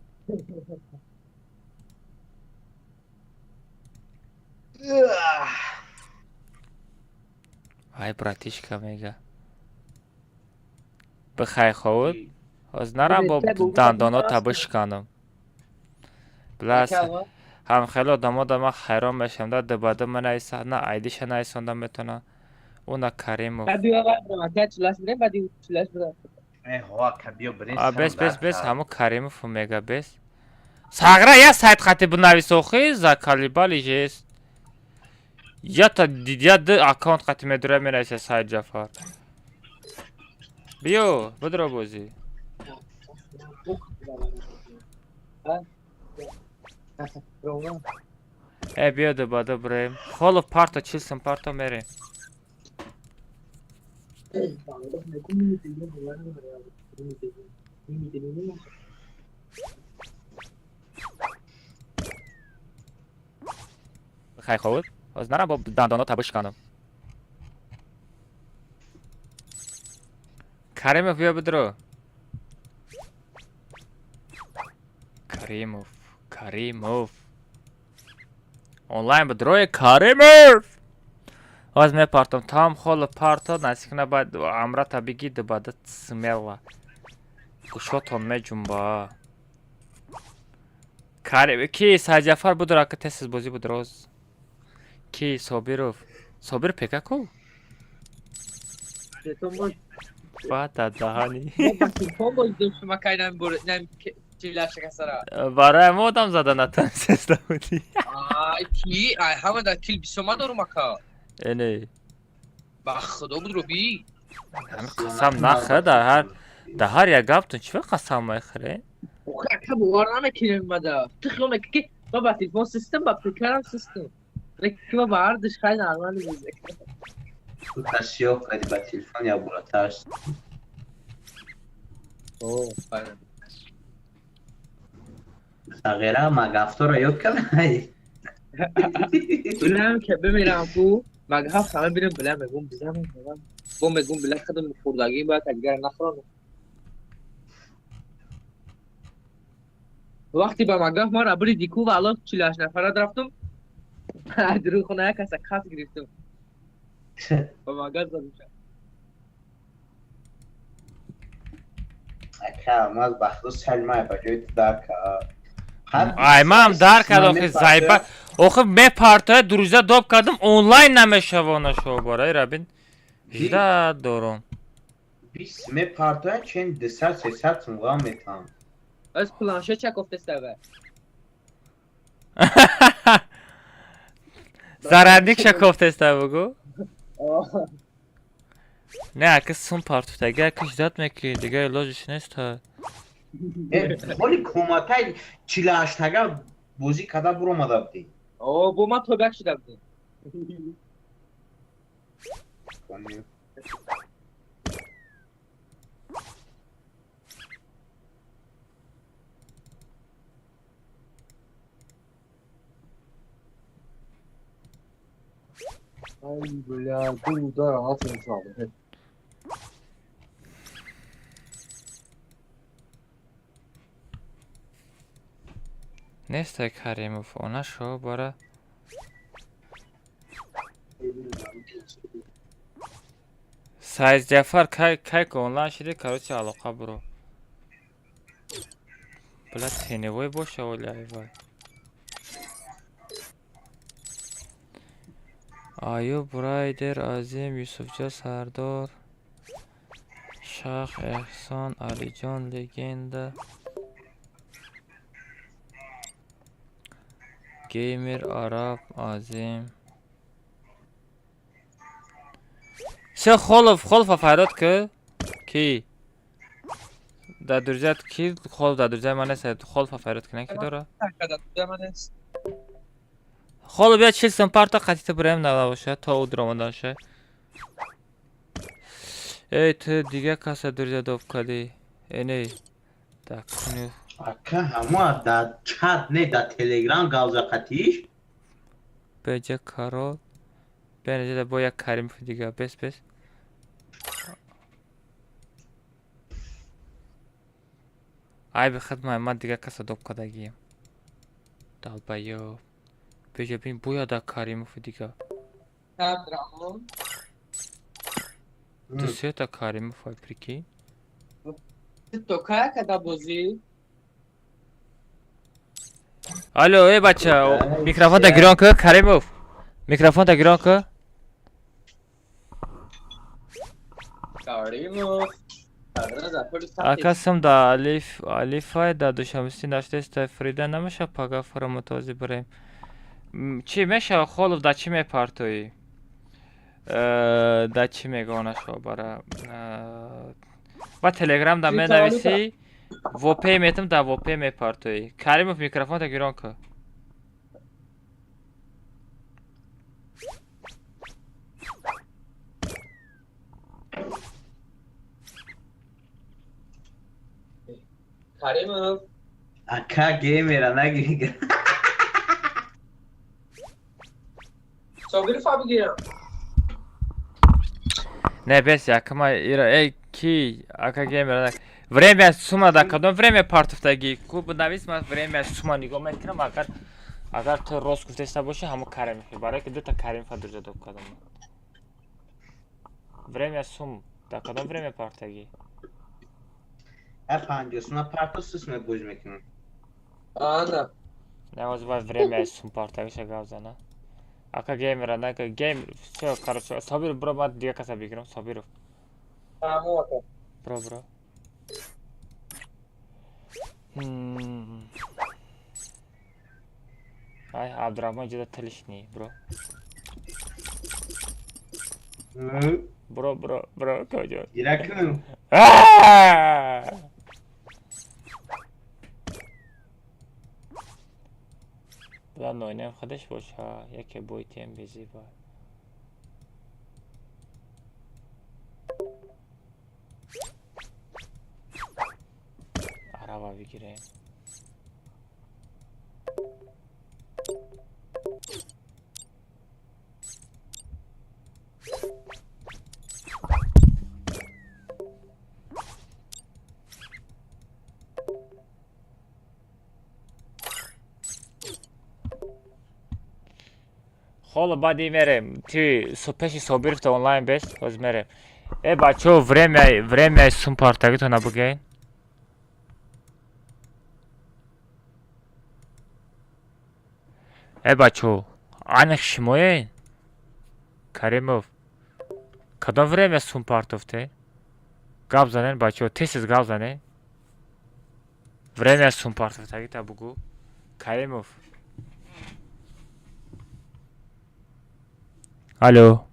Ай, братишка, мега, бихай, ховуд, ҳоз нарам бо дандонота бишканам. Бла, ҳам хеле одамо да ман ҳайрон мешавам да. Дубада менависа, на айдиша нависонда метавона, ӯ на Каримов. Э, ҳо, ака, биё бирин. А, бес, бес, бес, ҳамо Каримов мега, бес. Сағра, я сайт хати бинавис, охи, заколебали жест. Ята я д аккаунт хати медура менависа. Сайд Ҷафар, биё, бидро бозӣ. Э, биё, дубада бирем. Холо, парто, 40 сум парто, мерем. Хай, ховуд, ҳоз нарам бо дандонота бишканам. Каримов, биё, бидро. Каримов, Каримов, онлайн бидрои. Каримов, ҳоз мепартом там. Холо, парто, насик набад, амрата бигӣ, дубада смело гӯшотон меҷунба. Карим ки, Сайҷафар, будро, ака, тез бозӣ будроз. Ки, Собиров, Собир пека ку бата даҳани. Барои мо одам зада натонистеста будӣ. Ай, ки ай ҳама да кил бисома дорум, ака. Эне. Ба худо, будро би. Қасам нахӯр, дар ҳар як гаптон чӣ қасам мехӯре? Охи, ака, бовар намекунем мада. Ту хиёл мекунӣ, ки ма ба телефон систем, ба пекарам систем. Лекин ма ба ҳар душ хай нормали бозӣ. Ту тасиёф кардӣ ба телефон як бураташ. О, файна. Сағира магафторо ёд кардай? Билам ки бимирам ку, мага ҳафт ҳама бирем, билам мегум, бизанам, бо мегум, била худам хӯрдагӣ бояд дигар нахӯрам. Вақти ба магаф мара бириди ку, ва алло, 48 нафара рафтум. Дарун хона як каса хат гирифтум. Ба магаз задум. Ака, маз ба худо салмай ба ҷои ту дарк. Ай, ман дарк кард, охи, зайба. Охи, мепартоя, друзья доб кардам, онлайн намешавона шо барои рабин. Жда дорум. 20 мепартоя, чен 200 300 сумға метам. Аз планшет ча кофтестава. Зарядник ша кофтеста, бугу. Не, ака сум партуфтаги, ака ждать мекунӣ, дига илоҷиш нест ҳа. Ҳоли коматай 48-тага бозӣ када буромада будӣ. О, бо ман тобяк шуда будем. Ай, бля, ду удар 6 салда. Нестай Каримов, она шо бара. Сайз Ҷафар, кай кай ки онлайн шиди, короче, алоқа буро. Бля, теневой боша оли, ай вай. Аюб, Райдер, Азим, Юсуфҷон, Сардор, Шах, Эҳсон, Алиҷон, Легенда, Геймер, Араб, Азим. Всё, Холов, Холова фарёд ки? Ки? Дар друзья ки Холов дар друзья ман нест, Холова фарёд кунан ки дора? Холов я 40 сом парта қатита бираем набоша то ӯ дуромаданша. Эй, ту дига каса друзья доб кардӣ. Э, не. Так, куни. Ака, ҳама дар чат не, дар телеграм гавза қатиш. Беҷа Карол. Бенеҷа бо як Каримов дига. Бес, бес. Айби хидмай, ман дига каса доб кардагием. Долбоёб. Беҷа бин бояд да Каримов дига. Абдурахмон. Ду сета Каримов, ай прикинь. То кая када бозӣ? Алло, эй бача, микрофонта гирон ку, Каримов. Микрофонта гирон ку. Каримов. Ака сум да Алиф, Алифай да Душанбеси наштеста Фрида намеша пага фаромутози бирем. Чӣ мешава Холов да чӣ мепартоӣ? Да чӣ мегонашо бара? Ба Телеграм да менависӣ, вопе метам да вопе мепартоӣ. Каримов микрофонта гирон ку. Каримов. Ака геймера нагири. Собиров бигирам. Не бес якама ира эй ки ака геймера время сума да кадом время партуфтаги ку бинавис ман время сума нигоҳ мекунам агар ту рост гуфтеста бошӣ ҳамо Каримов барое ки дута Каримова друзья доб кардам. Время сум да кадом время партаги? Ҳа 50 сума парто сус мебоз мекунам. Ана. Не ҳозир бояд время сум партагиша гап зана. Ака геймера нака гейм всё короче Сабиров бро ман дига каса бигирам Сабиров. Тамом ака. Бро бро. Ай Абдурахмон ҷуда тилишни бро. Бро бро бро каҷо. Гиракун. Бла нойнем худаш боша, яке бойтем безиба. Арава бигирем. Холо баъди мерем. Ти пеши Собировта онлайн бес, ҳозир мерем. Э бачаҳо время время сум партагитона бугӯен. Э бачаҳо, аниқ шумоен? Каримов. Кадом время сум партофте? Гап занен бачаҳо, тез-тез гап занен. Время сум партофтагита бугӯ. Каримов. Алло.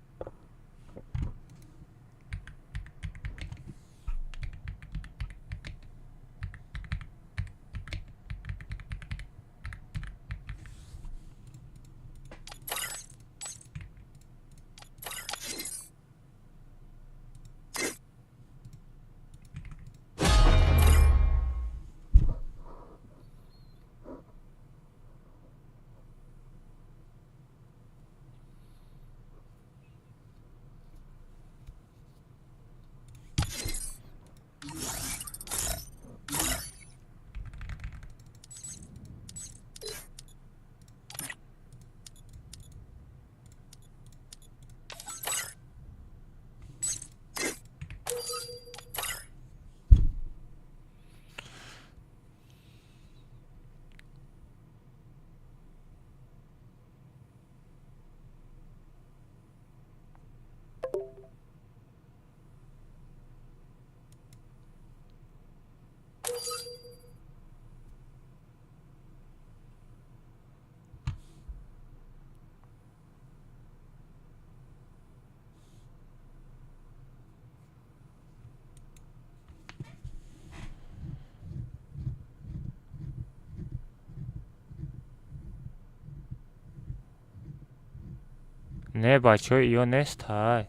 Не, бачаҳо, иё нест ҳай.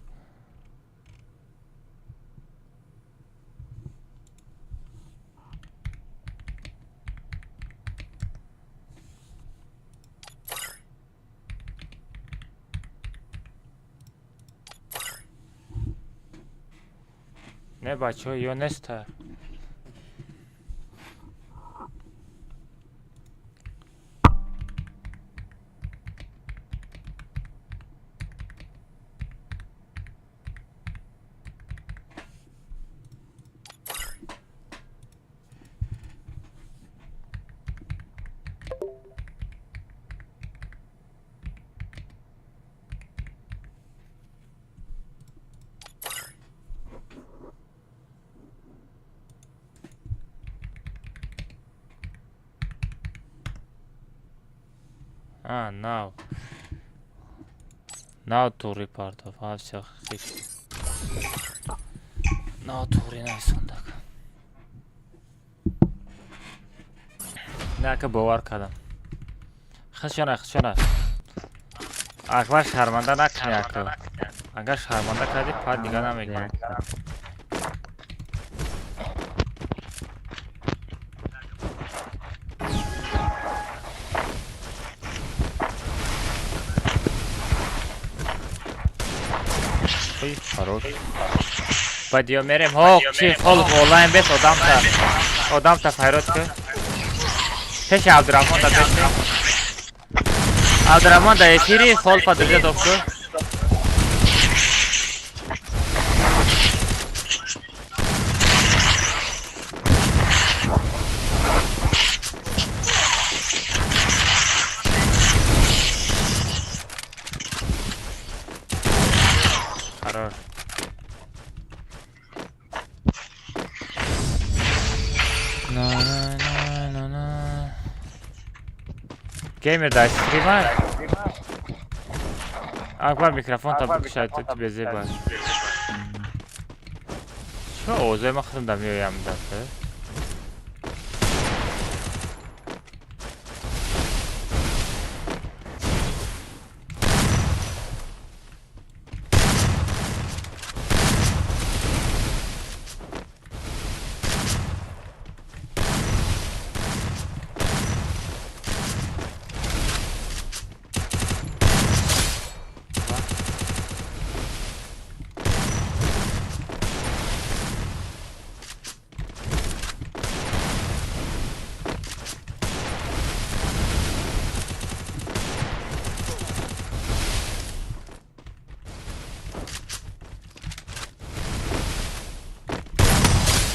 Не, бачаҳо, иё нест ҳай. А, нав. Нав туғри партов. А, всё, хит. Нав туғри нависондак. Не, ака, бовар кардам. Хишона, хишона. Акбар, шарманда накунӣ, ака. Агар шарманда кардӣ, пад дига намекунӣ. Ой, хорош. Баъд ё мерем, ҳо, чи хол онлайн бес одамта. Одамта файрод ку. Пеши Абдурахмон да беши. Абдурахмон да эфири хол падрижа доб ку. Хорош. На на на на. Геймер да стрима. Акбар, микрофон та бикушай, ту безеба. Чо овозои ман худам да меоям дафъа?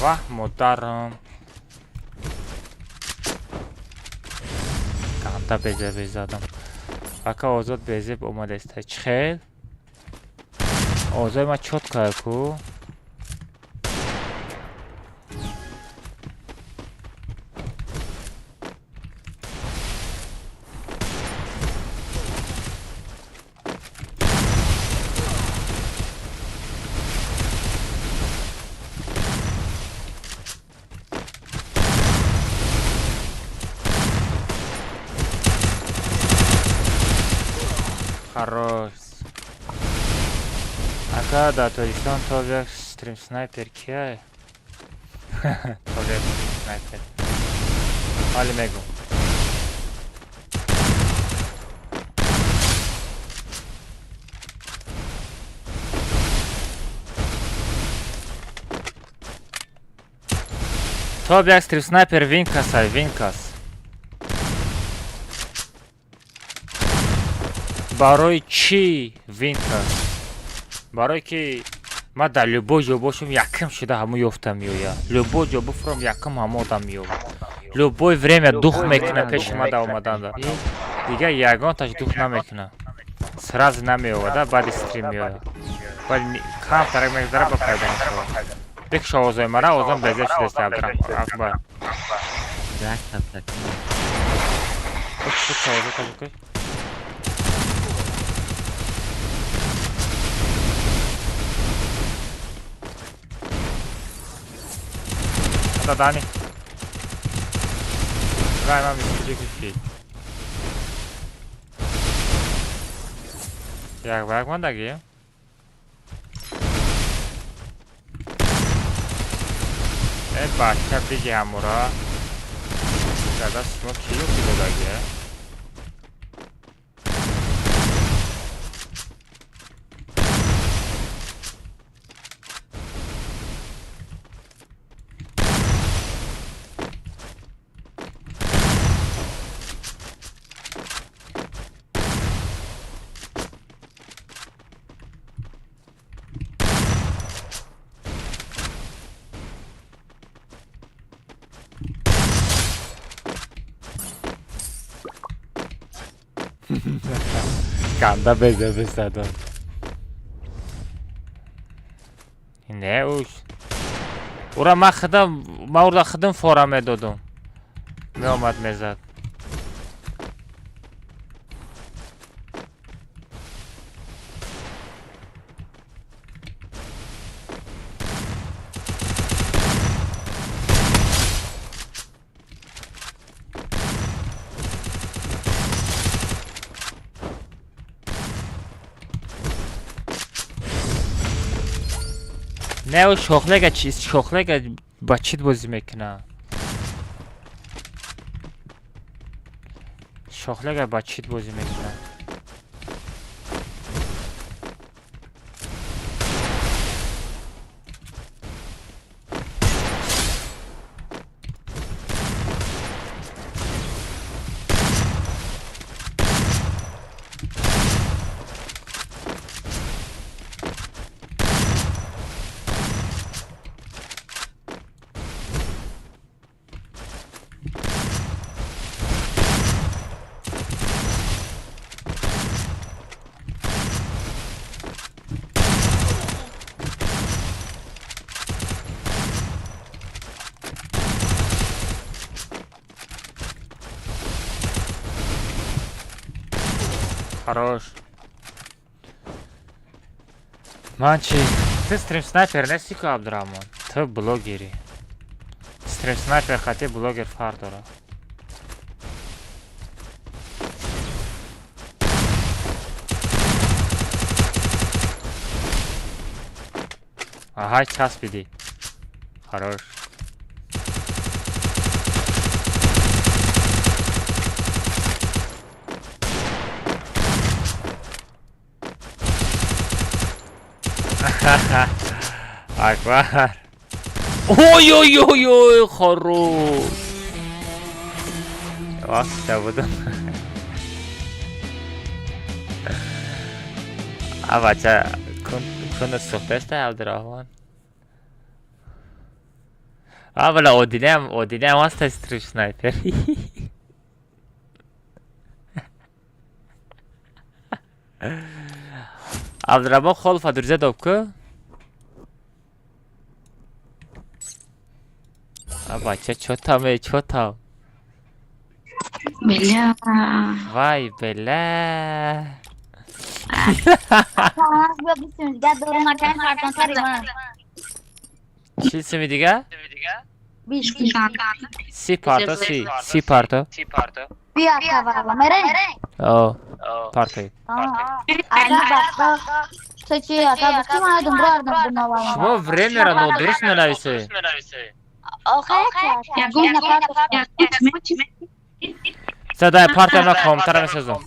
Ваҳ, модарам. Ганда безеб задам. Ака, озод безеб омадаста. Чӣ хел? Овозои ман чётко ку. Хорош. Ака, дар Тоҷикистон топ як стрим снайпер кия? Топ як стрим снайпер. Ҳоли мегум. Топ як стрим снайпер Винкас ай, Винкас. Барои чӣ Винкас? Барое ки ман дар любой ҷо бошам, якм шуда ҳамо ёфта меояд. Любой ҷо буфурам, якм ҳамо одам меёбад. Любой время дух мекуна пеши ман да омаданда. Дигар ягонташ дух намекуна. Сразу намеовада, баъди стрим меояд. Баъд камтарак мегзара, ба пайдо мешавад. Бикш овозои мара, овозам безеб шудааст, Абдурахмон. Акбар. Бикш овозота бикш. Да, Дани. Давай, мам, иди. Як ба як мондагӣ? Э бача биги ҳамура. Дада шумо кӣ ёфти додагӣ? Ганда беза безадон. Не уш. Ура ман худам ман ура худам фора медодум. Меомад мезад. Не ӯ шохлега чиз шохлега ба чит бозӣ мекуна? Шохлега ба чит бозӣ мекуна? Хорош. Ман чи? Ты стрим снайпер нести ку Абдурахмон? Ту блогери. Стрим снайпер хати блогер фарқ дорад. Аҳай часпидӣ. Хорош. Акбар. Ой ой ой ой, хорош. Вақт будам. А бача кун сӯхтаста Абдурахмон. А бала одинам, одинам аста стрим снайпер. Абдурахмон холфа дурза доб ку? А бача чё там, эй, чё там? Бля. Вай, бля. Чӣ сими дига? Си парто, си, си парто. О, парто. Шумо времяро нодуруст менависед. Задай парта на комтара месозам.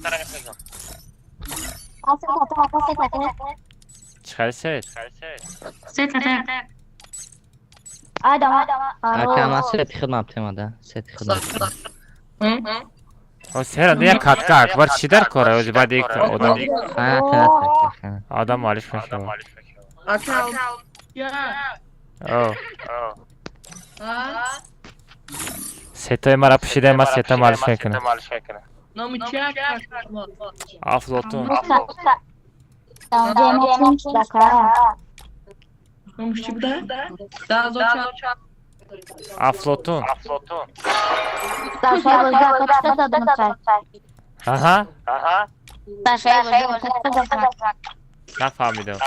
Чӣ хел сед? Ака ман сети хидмат темада, сети хидмат. О сера не катка Акбар чӣ дар кора? Ози баъд як одам. Одам алиш мешавад. О. Сетои мара пӯшида ман сетам алиш мекунам. Афлотун. Афлотун. Аҳа. Нафаҳмидам.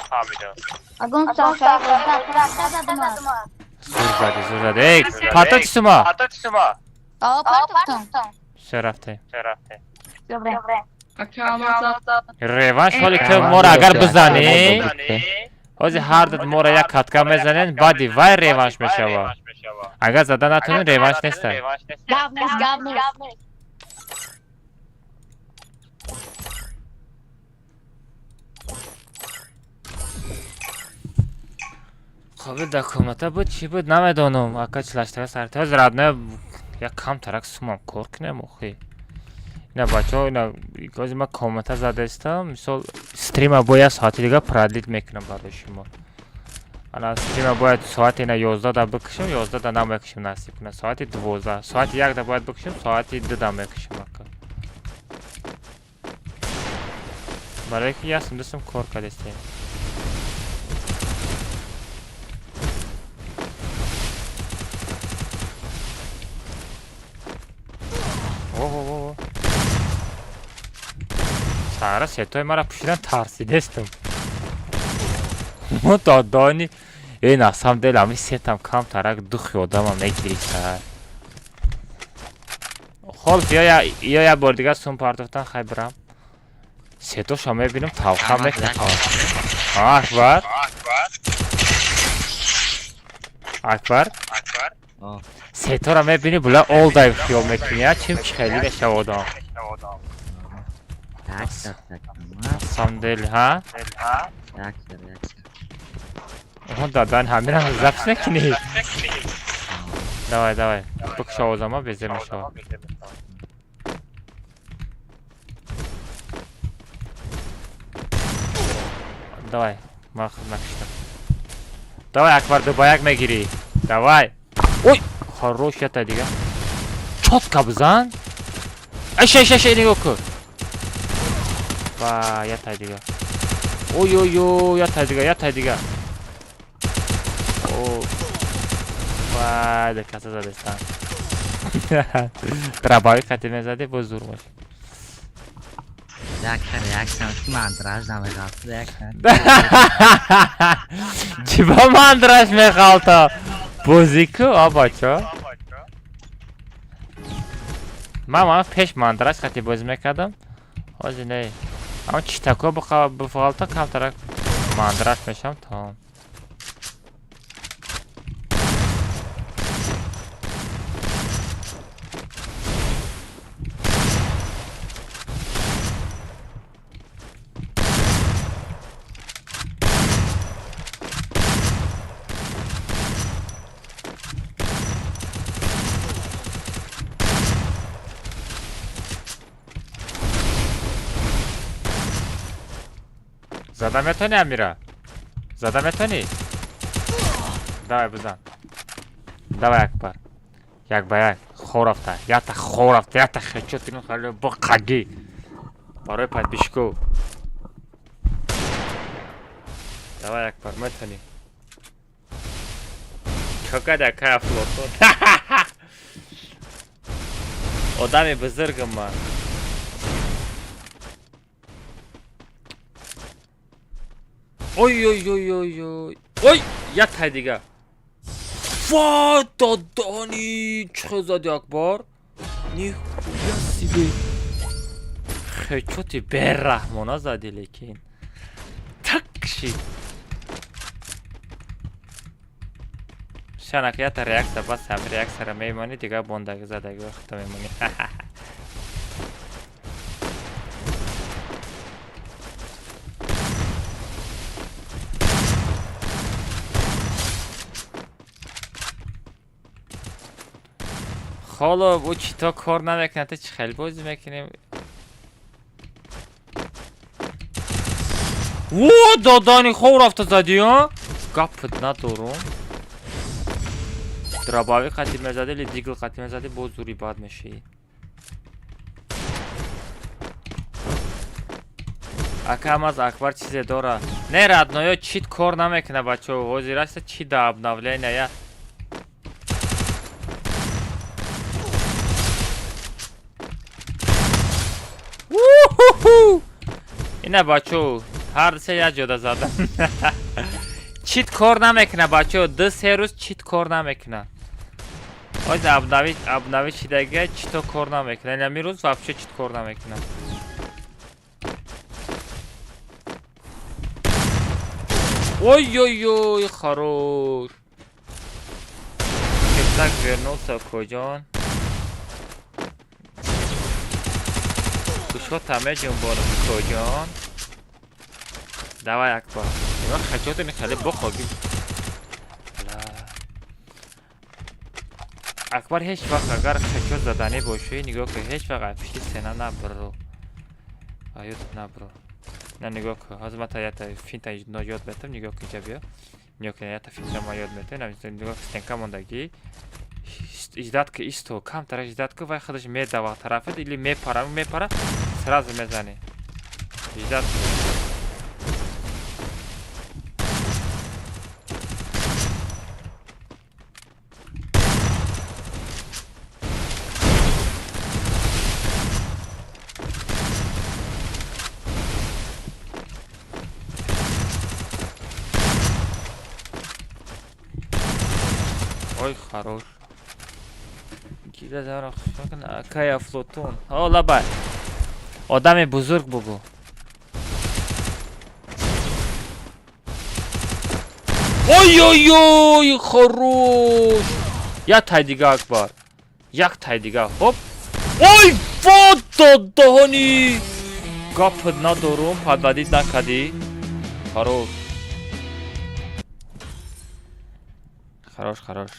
Зур зади, зур зади. Эй, парто чӣ сума? Всё рафтем. Реванш ҳоли ту моро агар бизанӣ, ҳози ҳар ду моро як катка мезанен, баъди вай реванш мешавад. Агар зада натонӣ, реванш неста. Гап нест, гап нест. Қобил дар комната буд, чӣ буд, намедонам. Ака чилаштага сарти. Ҳозир, родной, як кам тарак сумам кор кунем охи. Ина, бачаҳо, ина ҳозир ман комната задаистам, мисол, стрима бояд соати дига продлить мекунам барои шумо. Ана стрима бояд соати ина 11 да бикушам, 11 да намекушам, насиб кунад. Соати 12, соати 1 да бояд бикушам, соати 2 да мекушам, ака. Барои ки ясм дустам кор кардастем. О-о-о. Сара сетои мара пушидан тарсидестам. Мо додони э на самом деле ами сетам кам тарак духи одама мегири сар. Холф ё я бор дига сум партофтан, хай бирам. Сетоша мебинам, тавха мекунам. Акбар. Акбар. Сетора мебини, була олдай хиёл мекунӣ, а чим чи хеле мешава одам. На самом деле, ҳа? Оҳо, дадан ҳаминам запись мекунӣ? Давай, давай. Бикш овозама, безер мешава. Давай, ман худ накиштам. Давай, Акбар, ду ба як мегирӣ. Давай. Ой, хорош, ята дига. Чётко бизан. Эш, эш, эш, нигоҳ кун. Ва, ята дига. Ой, ой, ой, ята дига, ята дига. О. Ва, декаса задестан. Трабави хати мезади, боз зур бош. Мандраж намеғалта. Чӣ ба мандраж меғалта? Бозӣ ку, а бачо? Ман пеш мандраж хати бозӣ мекардам. Ҳозир не. Аммо читако бифғалта, камтарак мандраж мешавам, тамом. Зада метавонӣ, Амира? Зада метавонӣ? Давай, бизан. Давай, Акбар. Як ба як. Хор рафта. Якта хор рафта, якта хечот кунем хеле бо қагӣ. Барои подписчико. Давай, Акбар, метавонӣ. Чокада кая флотон. Одами бузургам ман. Ой, ой, ой, ой, ой. Ой, як тай дига. Ва, додони, чӣ зади, Акбар? Нихуя себе. Хечоти бераҳмона зади, лекин. Так шид. Шанак ята реаксия, бас ҳам реаксияро мемонӣ, дига бондаги задаги вақта мемонӣ. Ҳоло ӯ чито кор намекунад, ту чӣ хел бозӣ мекунем? О, додани хов рафта задӣ, а? Гапат надорум. Дробовик қати мезадӣ или дигл қати мезадӣ, боз зури бад мешӣ. Акам аз Акбар чизе дора. Не, родной, чит кор намекуна, бачаҳо. Ҳозир аста чи да обновления я. Ина, бачаҳо, ҳар се як ҷода задам. Чит кор намекуна, бачаҳо, 2-3 рӯз чит кор намекуна. Ҳозир обновить шидага, чито кор намекуна. Ина рӯз вообще чит кор намекуна. Ой-ой-ой, хорош. Так вернулся Коджон. Кушота меҷунбонам Коджон. Давай Акбар. Ива хачота мехали бохоги. Акбар ҳеҷ вақт агар хачот заданӣ бошӣ, нигоҳ кун, ҳеҷ вақт пишти стена набро. Аёд набро. На нигоҳ кун, ҳозир ман та ята финта ёд метам, нигоҳ кун, инҷа биё. Нигоҳ кун, ята финта ма ёд метам, нигоҳ кун, стенка мондагӣ. Ждать ки исто, камтара ждать ки вай худаш медава тарафат или мепара, мепара, сразу мезанӣ. Ждать ки. Ой, хорош. Акай Афлотун. О, лабай. Одами бузург бугу. Ой-ой-ой, хорош. Як тай дига, Акбар. Як тай дига. Хоп. Ой, вот даҳони. Гап надорум, подводить накардӣ. Хорош. Хорош, хорош.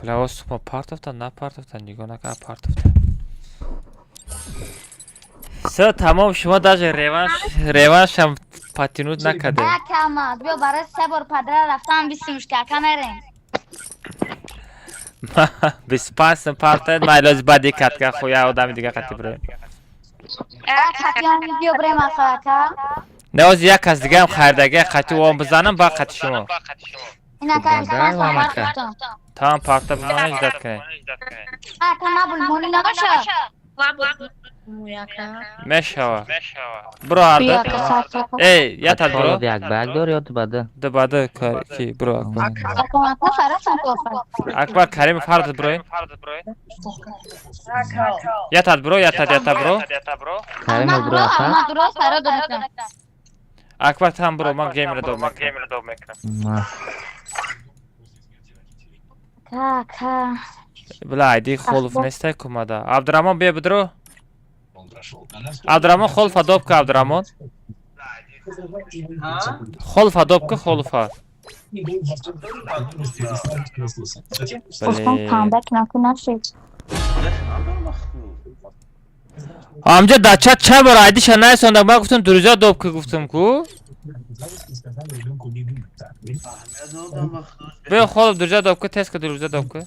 Бля, супа партофта, на партофта, нигоҳ накард партофта. Всё, тамом, шумо даже реванш, реваншам потянуть накардем. Акамад, биё барои се бор падра рафтам бисимш ки ака мерем. 25 партоед, майлози баъди катка хуя одами дига қати бирем. Ака, биё бирем ака, ака. Не, ози як кас дигаам хайрдага қати он бизанам, баъд қати шумо. Ин ака 25 партофтам. Тамом, парта бизанам, ждать кунед. Ака, набул мони набаша. Мешава. Бро ҳарда. Эй, ятад бро. Як ба як дор ё ду ба ду? Ду ба ду ки бро Акбар. Ака, фарасам кофа. Акбар Каримов ҳарду бро. Ятад бро, ятад ята бро. Каримов бро ака. Ама дуро сара дорам. Акбар там бро, ман геймро доб мекунам. Ака. Бля, айди Холов нестай кумада. Абдурамон бия бидро. Абдурамон Холфа добка, Абдурамон. Холфа добка, Холфа. Амҷа дача чанд бор айдиша наесондак, ман гуфтам друзья добка гуфтам ку. Биё Холов друзья добка, теска друзья добка.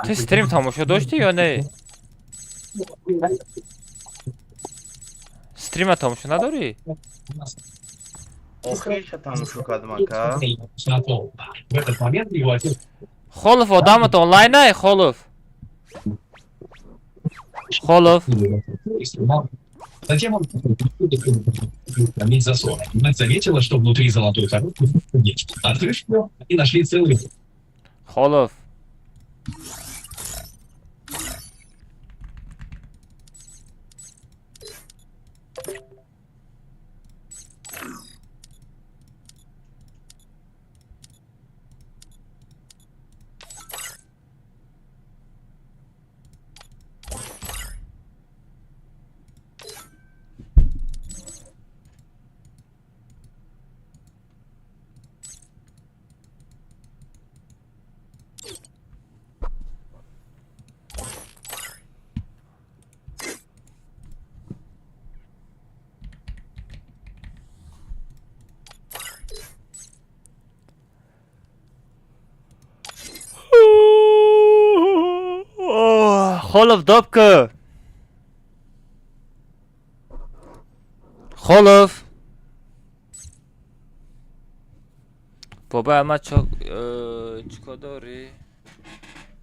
Ту стрим тамошо доштӣ ё не? Стрима тамошо надорӣ? Охирша тамошо кардам ака. Холов одамат онлайн ай, Холов. Холов. Затем он засора. Мать заметила, что внутри золотой коробки нечто. Открыв ее, они нашли целый... Холов. Холов добка. Холов. Баба ма чо чико дорӣ?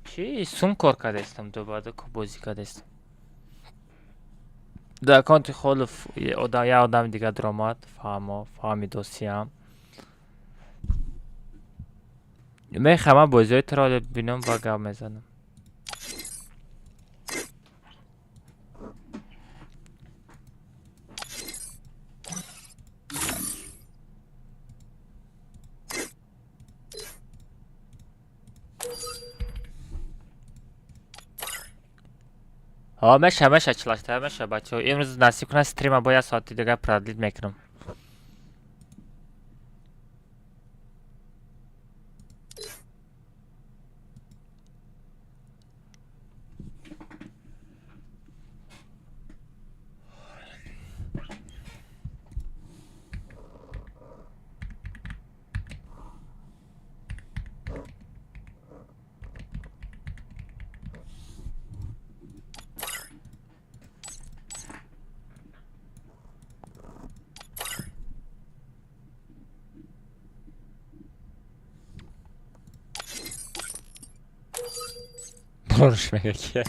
Чи сум кор кардастам, дубада бозӣ кардастам. Дар аккаунти Холов як одами дига даромад, фаҳмо, фаҳмидосиям. Мехоҳам ман бозиҳои туро бинам ва гап мезанам. Ҳа, меша, меша, 48 меша, бачаҳо. Имрӯз насиб кунад, стрима бо як соати дигар продлить мекунам. Борош мега ки.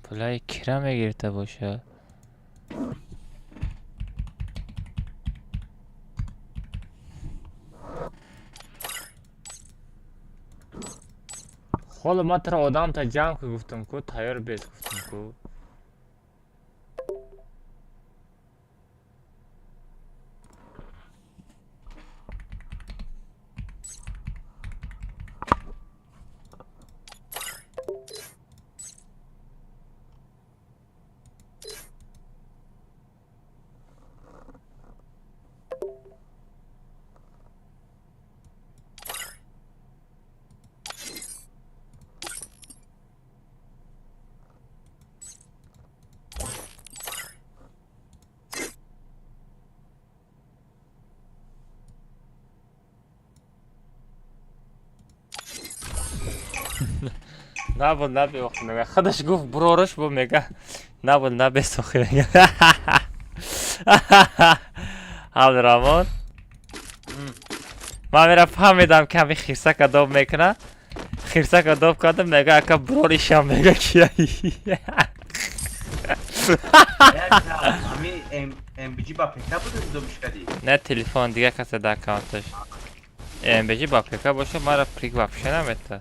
Пулаи кира мегирифта бошад? Ҳоло ман туро одамта ҷамъ ку гуфтам ку, тайёр бес гуфтам ку. Набуд, наби охи мега. Худаш гуфт буроруш бу мега. Набуд, набес охи мега. Абдураҳмон. Ман мера фаҳмидам, ки ҳамин хирсака доб мекунад. Хирсака доб кардам, мега ака буроришам мега кия. MBG ба ПК буд добиш кардӣ? Не, телефон дига касе да аккаунташ. MBG ба ПК боша, мара прик вообще намета.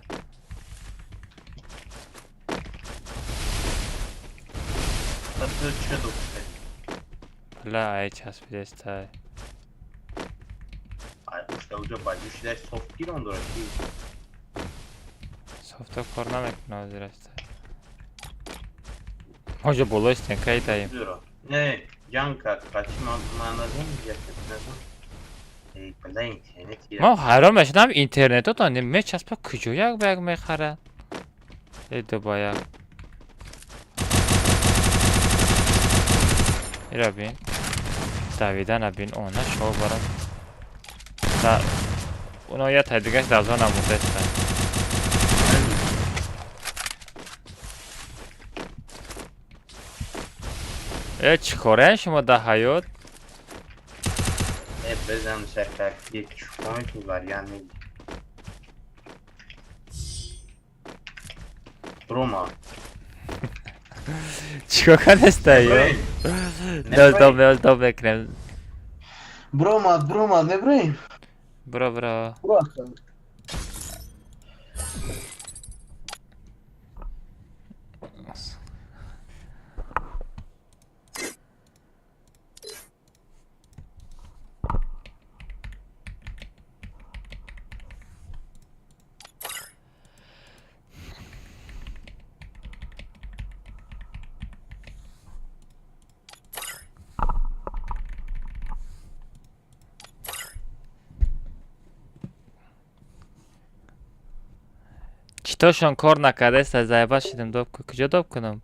Ту чӣ добиш кардӣ? Бля, ай часпидестай. Ай ушта уҷо ба ҷӯшидай софт гирон дорад ки. Софто кор намекунад ҳозир аста. Мо ҷо болои стенкаи даем. Зуро. Не, ҷанг кард, бачи ман назам, як назам. Эй, бля, интернет. Ман ҳайрон мешудам, интернетотон мечаспа куҷо як ба як мехарад. Э ду ба як. Ира бин. Давидана бин, она шо барад. Да, оно я тай дигаш дар зона мурдастанд. Э, чӣ кораем шумо дар ҳаёт? Э, бизан шакак, як чӯпони ту вариант нест. Рома. Чикор кардестай? Доб, доб мекунем. Бромад, бромад, меброем? Бро, бро. Бро. Читошон кор накардааст, заеба шидем доб куҷо доб кунам?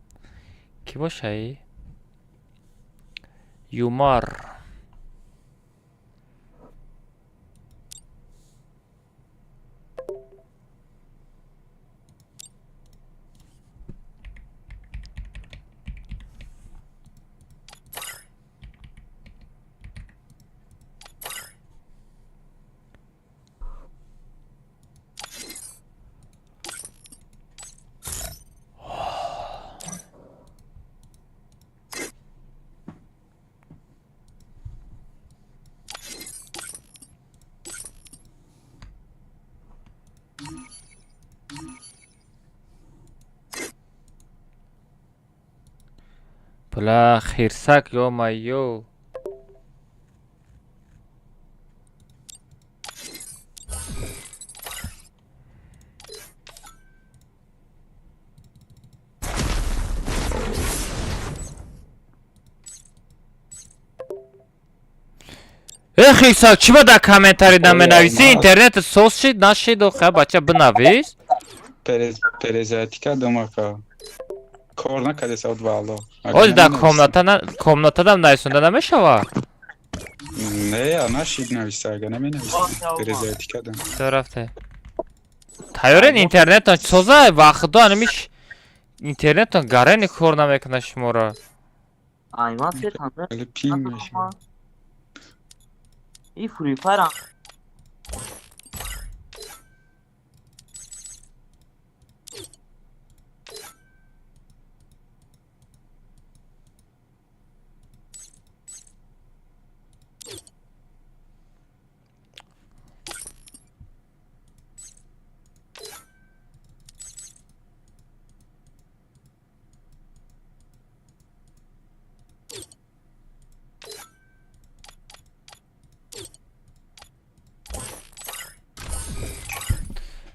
Кӣ бошаи? Юмар. Бля, хирсак, ё-моё. Э, хирсак, чӣ ба дар комментарий наменависӣ? Интернет соз шид, нашид, охе, бача бинавис. Перезарядка домака. Кор накарди савд валло. Оз дар комната комнатадам нависонда намешава? Не, нашид нависа, ага наменависа. Перезарядка дам. Всё рафте. Тайёрен интернетон соза вақтҳо анимиш интернетон гарени кор намекунад шуморо. Айман сетанда. Пинг мешава. И Free Fire.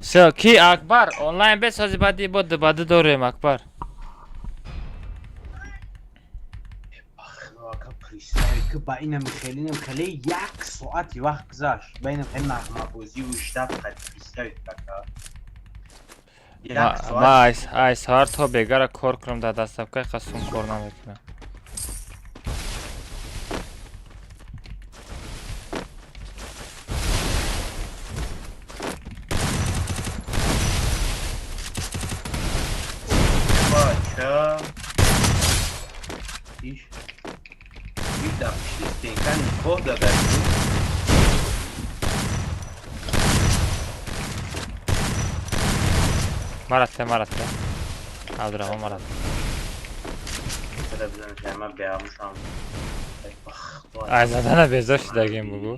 Всё, ки Акбар онлайн бесози баъди бо баъди дорем Акбар. Ки ба инам хеле инам хеле як соати вақт гузашт. Ба инам хеле нағмабозӣ ва ждат қад представить така. Ма ай саҳар то бегара кор кунам дар доставкаи қасум кор намекунам. Бача. Иш. Иш дар пишти стенка никоҳ дада. Марате, марате. Абдурахмон марате. Бада бизанам ки ман беамушам. Ай задана безор шудагим бугу.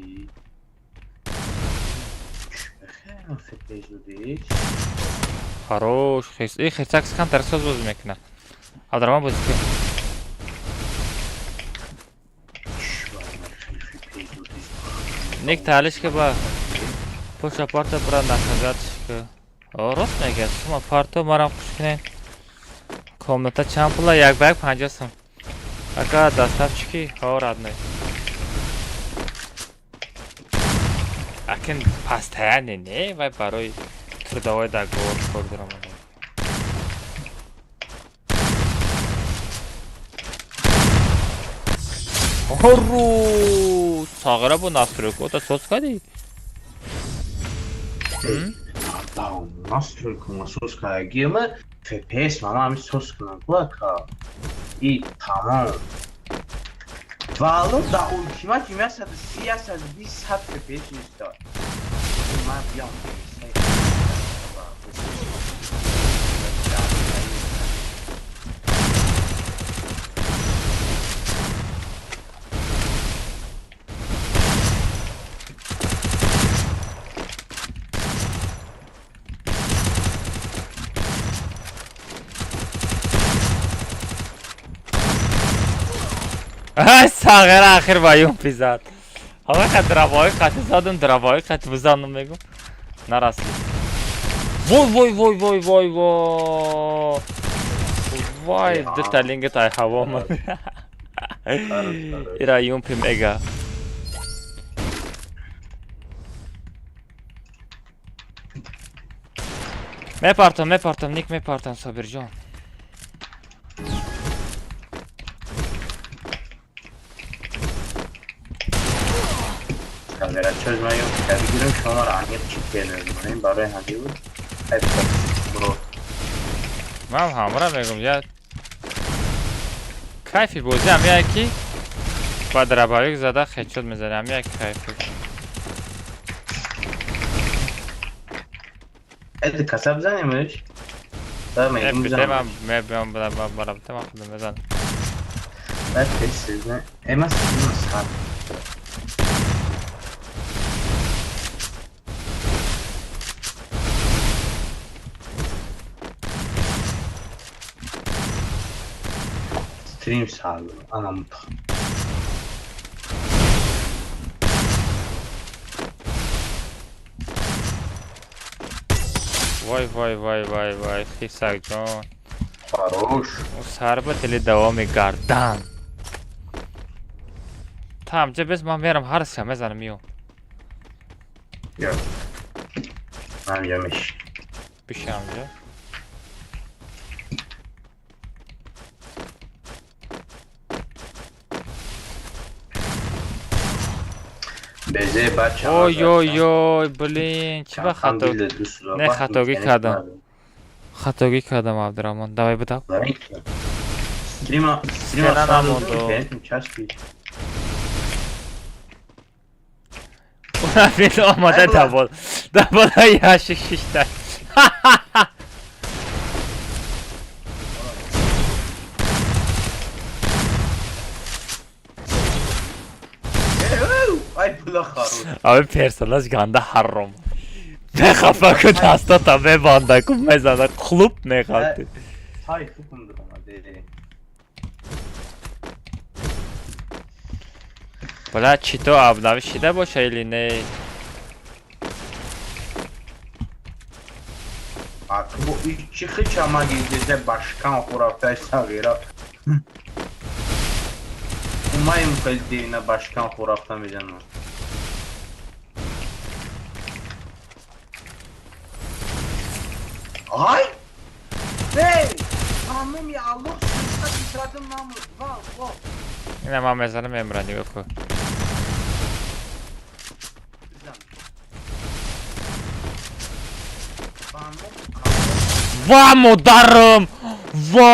Хорош, хис. И хисак скантар соз боз мекунад. Абдурахмон бозӣ кун. Ник таълиш ки ба пуша парта бра наказатш ки. О, рост мегӯяд. Сума парто марам хуш кунед. Комната чанд пула? Як ба як 50 сум. Ака доставчики? Ҳо, родной. Акин постоянный не, вай барои трудовой договор кор даромада. Хору! Сағира бо настройка та соз кардӣ? Настройка ма соз кардагима FPS мама ҳами соз кунам кулака. И тамом. Валло да ултимат 130 120 FPS истод. Ман биям. Ай сағира ахир ба юм пизад. Ҳама қад дравои қати задам, дравои қати бизанам мегум. Нарасли. Вой вой вой вой вой вой. Вой, дута линга тай ҳаво омад. Ира юмпи мега. Мепартам, мепартам, ник мепартам Сабирҷон. Камера чоз ман ёд бигирам шуморо аниқ чӣ кардем барои ҳамин буд. Ман ҳамра мегум я кайфи бозӣ ҳам як ки ба драбавик зада хедшот мезанӣ ҳам як кайфи. Эд касаб занемш? Да мегум занем. Мебиям барам тема худам мезанам. Баъд тез эмас сар. Стрим сар ана мутах. Вой, вой, вой, вой, вой, хисак ҷон. Хорош. Сар ба тили давоми гардан. Та амҷа бес ман мерам ҳар ша мезанам миём. Я. Ман миёмиш. Биша амҷа. Безе бача. Ой ой ой, блин, чӣ ба хато? Не хатогӣ кардам. Хатогӣ кардам, Абдурахмон. Давай бидав. Стрима, стрима Стена намондо. Часпи. Бин омада давол. Давола яшик шишта. Ай була хорош. Ами персонаж ганда ҳарром. Мехафа ку дастата мебанда ку мезана клуб мехалти. Тай хукм дуромаде. Бля, чито обнови шида боша или не? А бу ичи хичама гизде башкан хурафташ сағира. Умаим хел дина башкан хурафта мезанам. Ай! Эй! Тамом я Аллоҳ ситрадым намуд. Ва, ва. Ина ман мезанам мемра нигоҳ кун. Ва модарам! Ва!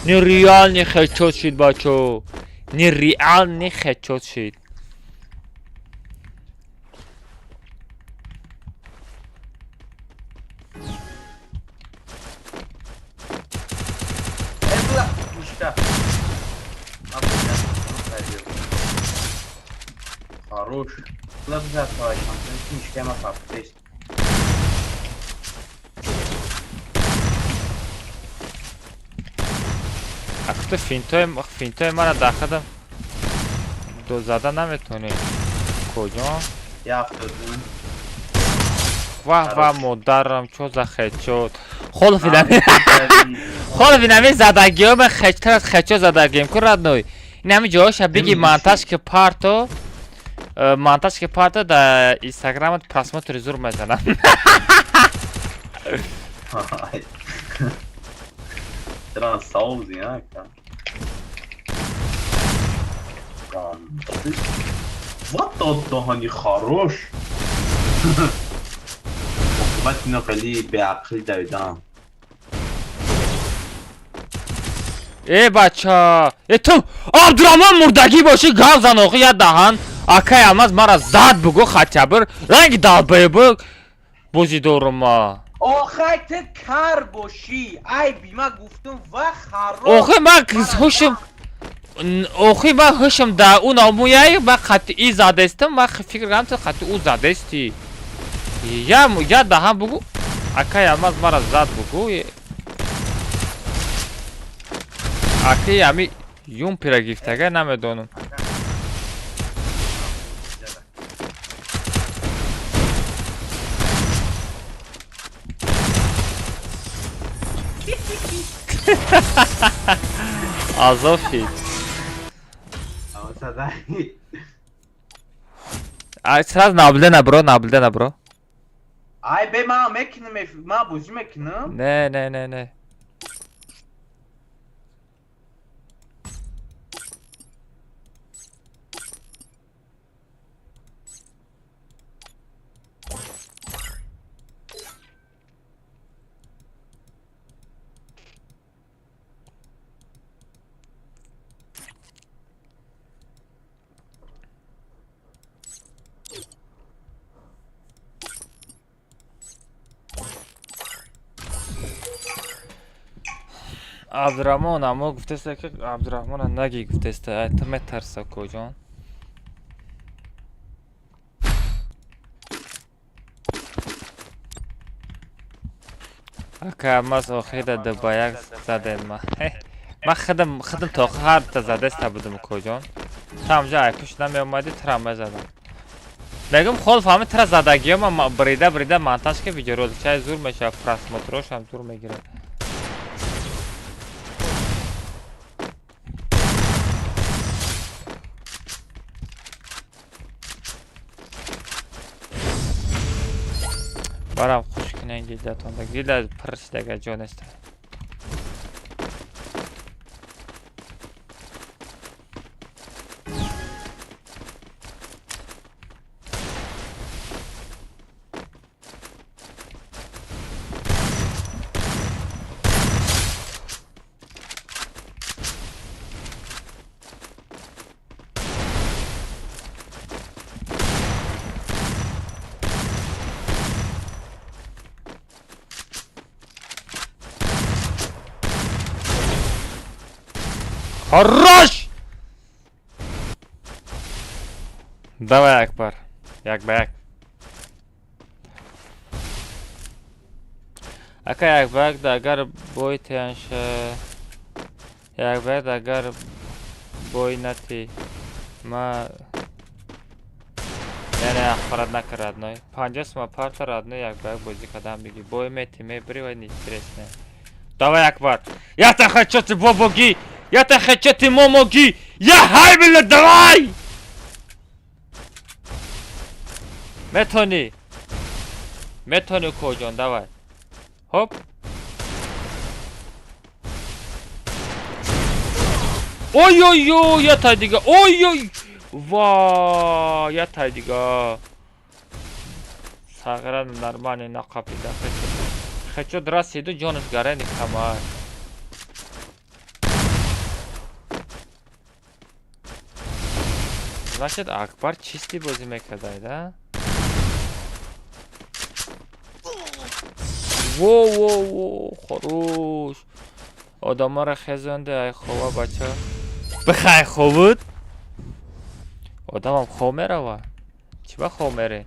Нереальный хедшот шид, бачо. Нереальный хедшот шид. Хорош. Ах ту финтои мара дахадам до зада наметонӣ. Куҷо? Ваҳ ва модарам, чо за хедшот. Холфи нами задагиҳо ма хечтар аз хедшот задагием ку родной. Ин ҳами ҷоҳоша биги монтаж ки парто монтаж ки парто да инстаграмат просмотри зур мезанам. Вот тот дохани хорош. Оқибат ино хеле беақл давидам. Э бача, э ту Абдурахмон мурдагӣ бошӣ гав зан охи я даҳан. Акай Алмаз мара зад бугу хотя бы ранги долбоеб бозӣ дорум ма. Охай ту кар бошӣ. Ай бима гуфтум ва хорош. Охи ма ҳушм охи ма ҳушм да ӯ номуяй ма қатъӣ задестам ма фикр кардам ту қатъи ӯ задести. Я я даҳан бугу акай Алмаз мара зад бугу. Аки ами юмпира гифтага намедонам. Азоб шид. Сразу наблюдай бро, наблюдай бро. Ай бе ма мекунам, ма бозӣ мекунам. Не, не, не, не. Абдурахмон амо гуфтеста ки Абдурахмона наги гуфтеста. Ай ту метарса куҷон? Ака алмаз охида ду ба як задем ма. Ман худам худам то ҳар та задаста будам коҷон. Та ҳамҷа айпуш намеомадӣ тра мезадам. Мегум хол фаҳми тра задагиё ма брида брида монтаж ки видеороликчаи зур мешавад, просмотрошам зур мегирад. Барам хуш кинен гилдатонда. Гилда пир шидага ҷо нест. Хорош! Давай, Акбар. Як ба як. Ака як ба як да агар бой тиянша. Як ба як агар бой нати. Ма не ахбарат накар родной. 50 сума парта родной як ба як бозӣ кардам бигӣ. Бой мети мебри ва неинтересно. Давай, Акбар. Я-то хочу ты бобоги. Я-то хочу ты момоги. Я хайбила, давай! Метони. Метони коҷон, давай. Хоп. Ой-ой-ой, я тай дига. Ой-ой. Ва, я тай дига. Сағира нормально нақапида. Хочу расиду ҷонаш гарани камар. Значит, Акбар чистый бозӣ мекардай, да? Во, во, во, хорош. Одамаро хезонде, ай хова бача. Бихай ховуд. Одамам хов мерава. Чӣ ба хов мере?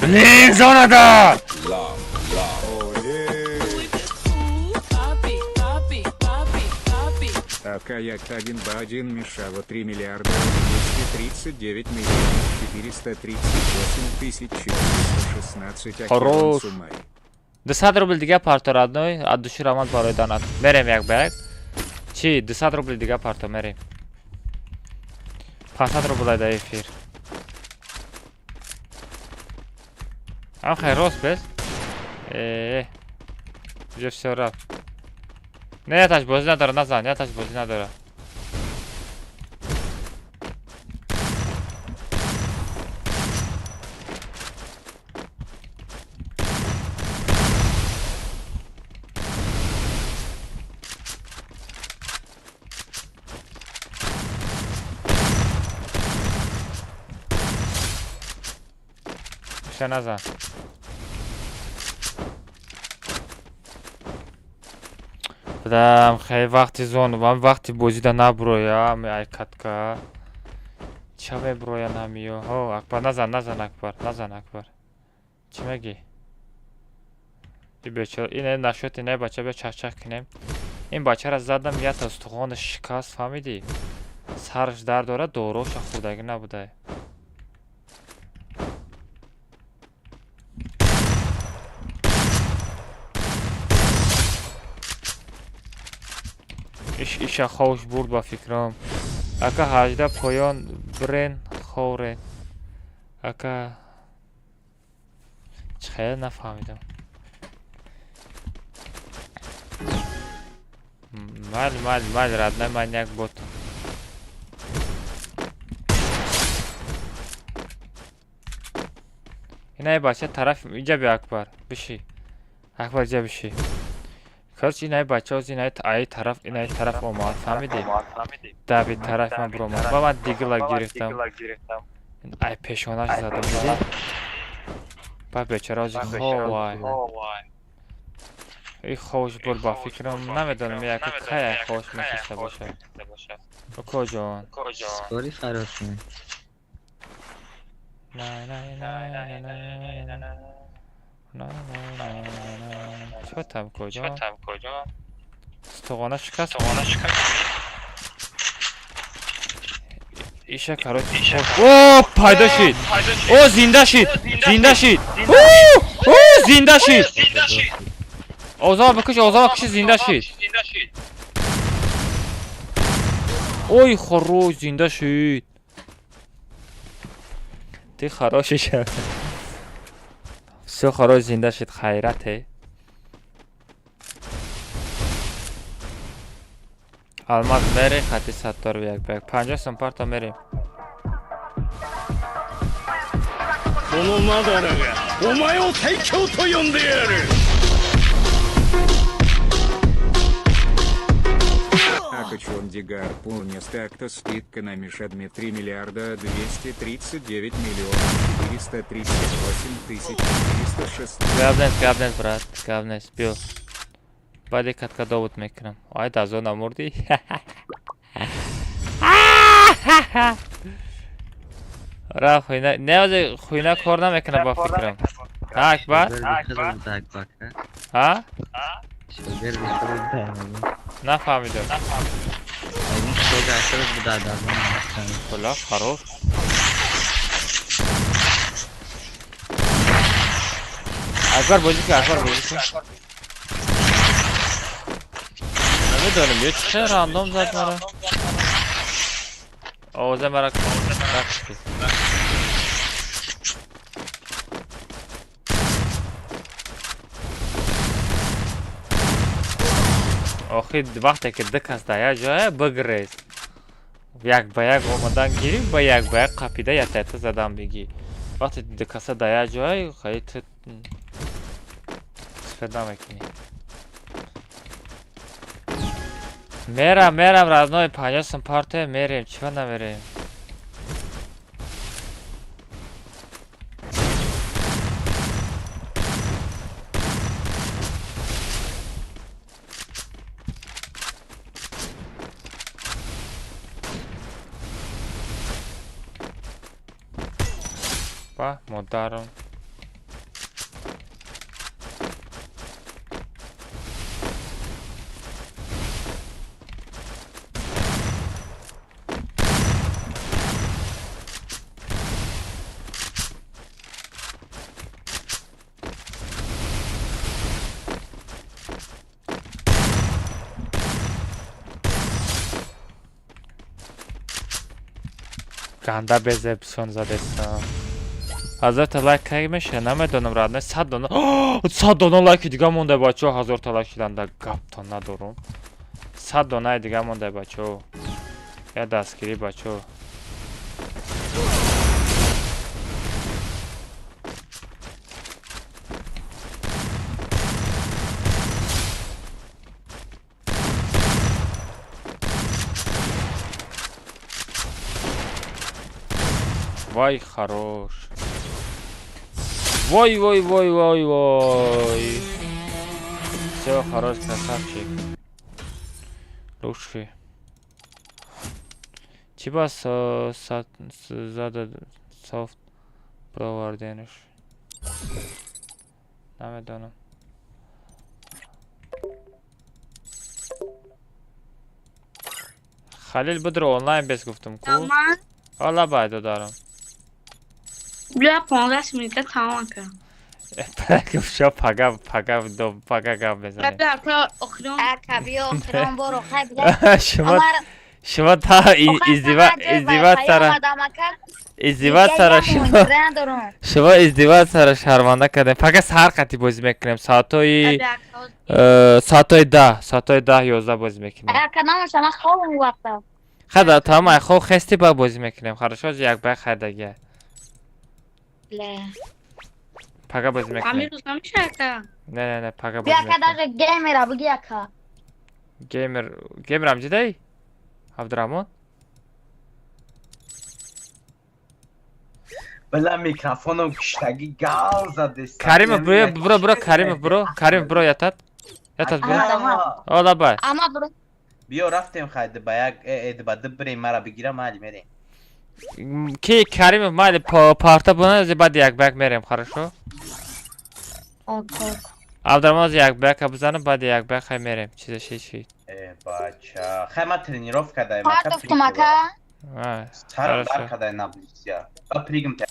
Блин, зона да! АК Як 1 Б 1 Мишава 3 миллиарда 239 миллионов 438 тысяч 416. Хорош. 200 рубл дига парто родной, от души роман барои донат. Мерем як ба як. Чи 200 рубл дига парто мерем. 500 рубл дар эфир. Ам хай рост бес. Уже всё рафт. Не, яташ бозӣ надора, назан, яташ бозӣ надора. Ша назан. Падам хеле вақти зон, вам вақти бозида наброя, ами ай катка. Ча меброян ҳамиё? Ҳо, Акбар назан, назан Акбар, назан Акбар. Чӣ мегӣ? И бечора, ин нашуд, ин бача бия чахчах кунем. Ин бачаро задам, як устухонаш шикаст, фаҳмидӣ? Сараш дард дорад, дороша хӯрдагӣ набудай. Иша ховш бурд ба фикрам. Ака 18 поён бирен ховрен. Ака чӣ хеле нафаҳмидам. Майли, майли, майли, родной, ман як ботам. Инаи бача тараф инҷа биё, Акбар, биши. Акбар, инҷа биши. Короче, инаи бача оз инаи аи тараф, инаи тараф омад, фаҳмидӣ? Даби тараф ман биромад. Ва ман дигла гирифтам. Ай пешонаш задам, дидӣ? Ба бечора ози ховай. И ховш бур ба фикрам, намедонам яка кай ховш мехиста бошад. Укоҷон. Скори фарёд кунем. На на на на на на на на на. Чё там, куҷо? Стуғона шикаст. Иша, короче. О, пайдо шид. О, зинда шид. Зинда шид. О, зинда шид. Озома бикуш, озома куши, зинда шид. Ой, хорош, зинда шид. Ты хороший шад. Всё, хорош, зинда шид, хайрате. Алмаз мерем, хати саттор як ба як. 50 сум парто мерем. このマダラがお前を最強と呼んでやる。 Акачон Дигар Пунеста скидка на Мишадме 3 миллиарда 239 миллионов 438 тысяч 416. Гап нест, гап нест, брат, гап нест. Биё. Баъди катка добут мекунам. Ай, дазо намурдӣ? Ра хуйна, не ози хуйна кор намекунам ба фикрам. Ҳа, Акбар? Ҳа? Нафаҳмидам. Бля, хорош. Акбар бозӣ кун, Акбар бозӣ кун. Намедонам, ё чӣ рандом зад мара. Овоза мара рақс кун. Охи вақте ки ду кас дар як ҷоя бигрез. Як ба як омадан гирӣ, ба як ба як қапида ятаята задан бигӣ. Вақте ду каса дар як ҷоя, хеле ту сифат намекунӣ. Мерам, мерам, родной, 50 сум парте, мерем, чиба намерем? Ба, модарам. Ганда безепсон задестам. 1000 та лайк кай меша, намедонам, родной, 100 дона. 100 дона лайки дига монда, бачаҳо, 1000 та лайк шиданда гаптон надорум. 100 донаи дига монда, бачаҳо. Я дастгирӣ, бачаҳо. Вай, хорош. Вой, вой, вой, вой, вой. Все, хорош, красавчик. Лучший. Чиба зада софт проварденш. Намедонам. Халил бидро онлайн бес гуфтам ку. Ҳола бай додарам. Бля, 15 минута тамом кардам. Шо пага пага до пага гап мезанем. Ака, биё, охирон боро, хай бля. Шумо шумо та издиват сара издиват сара шумо шумо издиват сара шарманда кардем. Пага саҳар қати бозӣ мекунем. Соатҳои соатҳои 10, соатҳои 10 11 бозӣ мекунем. Ака, намоша, ман хобам вақта. Хада тамом, ай хоб хести ба бозӣ мекунем. Хорошо, як бай хайдагия. Бля. Пага бозӣ мекунем. Ҳамин рӯз намеша, ака? Не, не, не, пага Биё, бозӣ ака, мекунем. даже геймера буги, ака. Геймер, геймер ҳам ҷидай? Абдурахмон? Била микрофоном киштагӣ гал задест. Каримов, бро, бро, бро, Каримов, бро, Каримов, бро, ятат. Ятат, бро. О, лабай. Ама бро. Биё рафтем хай ба як ба ду бирем мара бигирам майли мерем. Ки Каримов майли парта бона, баъд як ба як мерем, хорошо? Ок, ок. Абдурахмон як ба як бизанам, баъд як ба як хай мерем. Чиза ши ши. Э бача, хай ма тренировка дай Партофтум, ака. А, Сарам дар хорошо. кадай наблисия. Ба пригм та.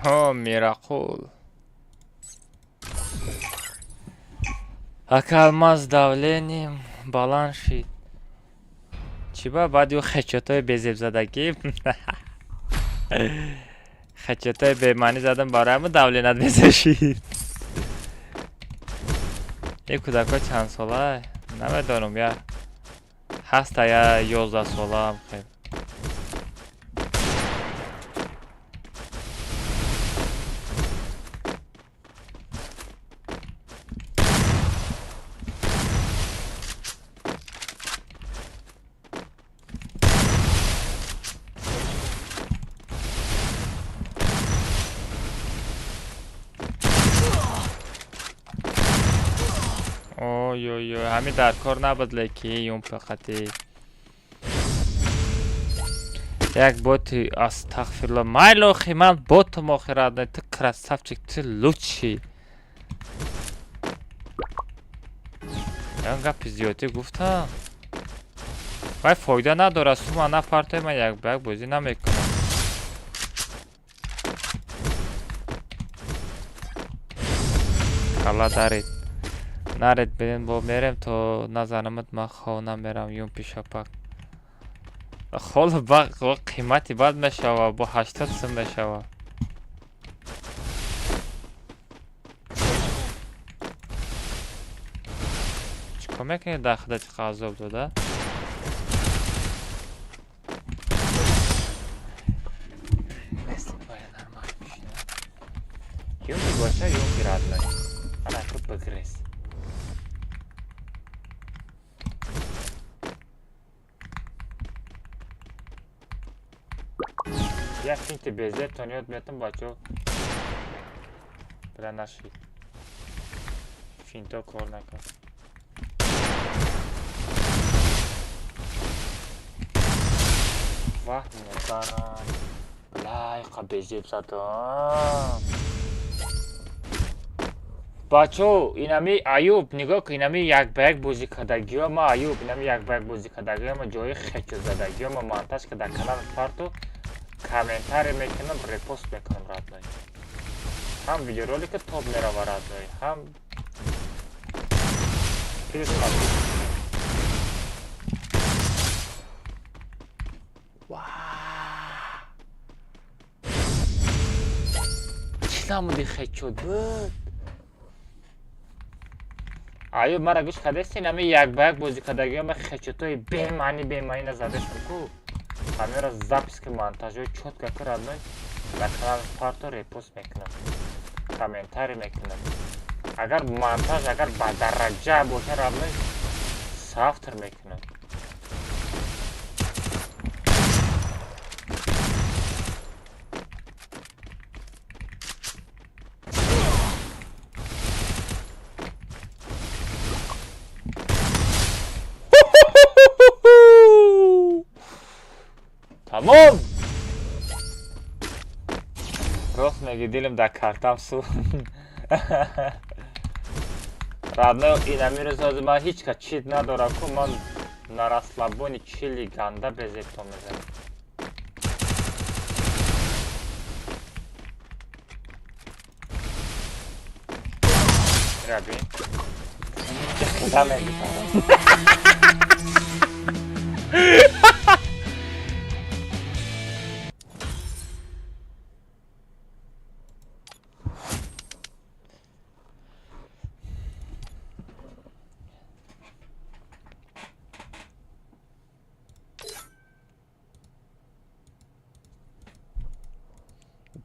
О, Мирақул. Ака, алмаз давлением баланд шид. Чӣ ба баъди ӯ хечотҳои безебзадагӣ? Хечотҳои бемаънӣ задам барои ҳамн давленият безеб шид. Ин кӯдакҳо чанд сола? Намедонам, я ҳаста я 11 солаам хел. Ой-ой-ой, ҳамин дар кор набуд, леки юм фақати. Як боти астағфирулло. Майли охи, ман ботам охи родной, ту красавчик, ту лучший. Ягон гапи зиёдӣ гуфтам. Вай фоида надорад, сума напартой, ман як ба як бозӣ намекунам. Калла даред. Наред бинен бо мерем то назанамат ман хона мерам юм пишапак. Хол ба қимати бад мешава, бо 80 сум мешава. Чикор мекунед дар худат чӣ азоб дода? Юмпи боша, юмпи родной. Ана ку бигрез. Як финти безе тониёт метам бачо. Бля нашид. Финто кор накард. Ваҳ модарам. Бля, иқа безеб задам. Бачо, инами Аюб, нигоҳ кун, инами як ба як бозӣ кардагиё ма Аюб, инами як ба як бозӣ кардагиё ма ҷои хечо задагиё ма монтаж ка дар канал парту комментарий мекунам, репост мекунам родной. Ҳам видеоролика топ мерава родной, ҳам плюс чӣ намуди хечо буд? Аюб, мара гӯш кардасти, инами як ба як бозӣ кардагиё ма хечотҳои бемаънӣ бемаънӣ назадашон ку. Ҳамеро запись ки монтажҳои чётко ки родной дар канал парто репост мекунам. Комментарий мекунам. Агар монтаж агар ба дараҷа боша родной савтр мекунам. Тамом. Рост меги, дилим дар картам су. Родной, инами рӯз ман ҳеҷ ка чит надорам ку, ман на расслабоне чили ганда безебто мезанам. Раби. Чиқида мегӯ.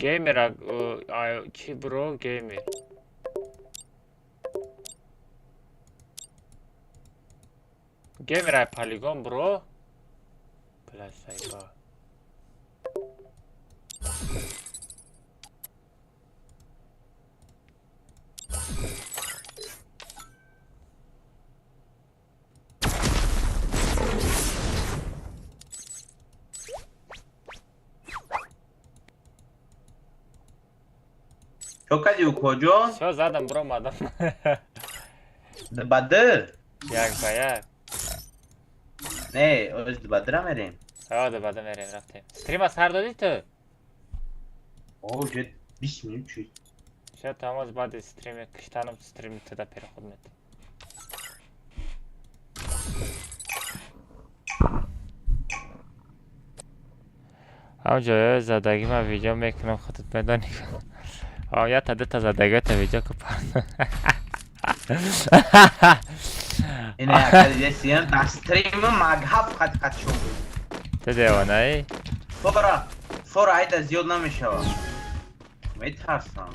Геймера чӣ бро, геймер? Геймер ай полигон бро? Бля, сайба. Чо кардӣ, укоҷон? Всё, задам, бромадам. Ба ду? Як ба як. Не, оз ба дура мерем. Ҳа, ба ду мерем, рафтем. Стрима сар додӣ ту? О, уже 20 минут шуд. Всё, тамоз баъди стрими киштанам стрими туда переход метам. Ҳам ҷояи задагӣ ман видео мекунам, худат медонӣ. Ҳа, якта дута задагиата видео ку. Ина якадесиям дар стрима магҳаб қад қад шуд. Ту девонаӣ? Фора, фора айда зиёд намешавад. Метарсам.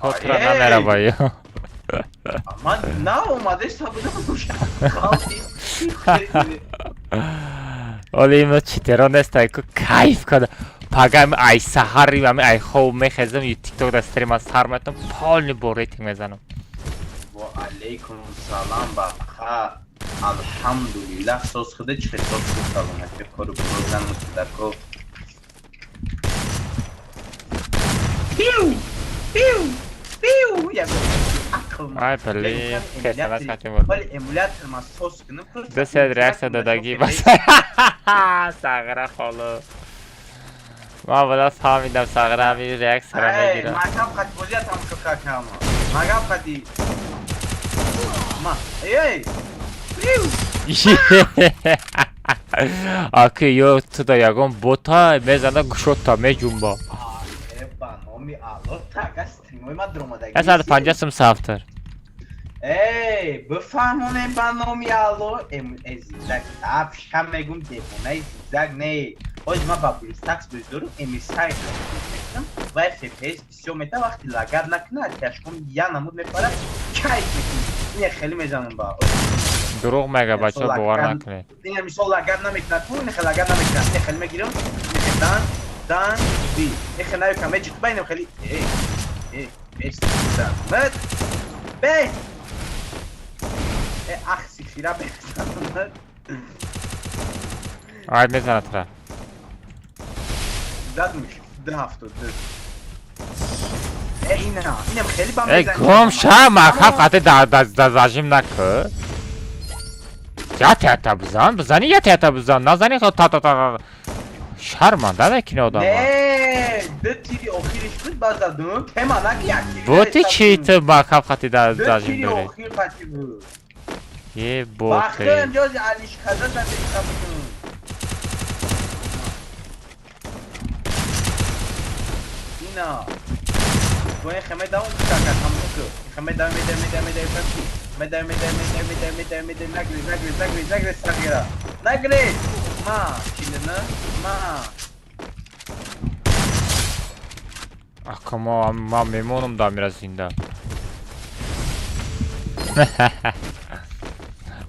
То тура намераваю. Ман наомадеста будам. Оли има читеро нестай ку, кайф када. Пага ай саҳари ами ай хоб мехезам, тикток да стрима сар метам, полный бо рейтинг мезанам. Ва алейкум салам, баха. Алҳамдулиллах, соз худа чӣ соз худ саломатӣ, кору бурозан мутадако. Пиу! Пиу! Пиу! Ай, блин, кесанас хатим буд. Вали эмулятор ма соз кунам. Ду сет реаксия додагӣ бас. Сағра холу. Ман бада фаҳмидам, Сағра ҳамин реаксияро мегирад. Магаб қад бозия тамошо кардам. Магаб қади. Ма, эй! Пиу! Аки ё туда ягон бота мезана, гушота меҷумба. Ба номи Алло, тага стримои ма дромадаги. 150 сум сафтар. Эй, бифаҳмонем ба номи Алло, э зигзаг, афша мегум девонаи зигзаг не. Ҳози ман ба BlueStacks бездорум, MSI мекунам ва FPS бисёр мета, вақти лагад накунад, тяжком я намуд мепарад, кайф мекунӣ. Ине хеле мезанам ба. Дурӯғ мега, бачаҳо, бовар накунед. Ине мисол лагад намекунад, ту ине хеле лагад намекунад, ине хеле мегирам, ине дан, дан, би. Ине хеле навикам, меҷиқ ба ине хеле, э, э, бес, дан, мед, бе. Э, ах, сифира безанам. Ай, мезанад тра. Задмиш, 272. Э, ина, инам хеле ба Э, гом ша, махаб қати да зажим накӯ. Я тята бизан, бизани я тята бизан, назани хо та та та. Шарманда мекунӣ одама. Не, ду тири охириш буд, ба задум, тема нак як тири. Боти чи ту махаб қати да Ду зажим тири дорӣ? охир қати буд. Е боте. Вақтоям ҷози алиш каза зада будум. Ина. Бо ин хеме давом кака тамом ку. Хеме давом меда меда меда фати. Меда меда меда меда меда меда нагрез нагрез нагрез нагрез сагира. Нагрез. Ма, чилина, ма. Ака ма мемонам да мира зинда.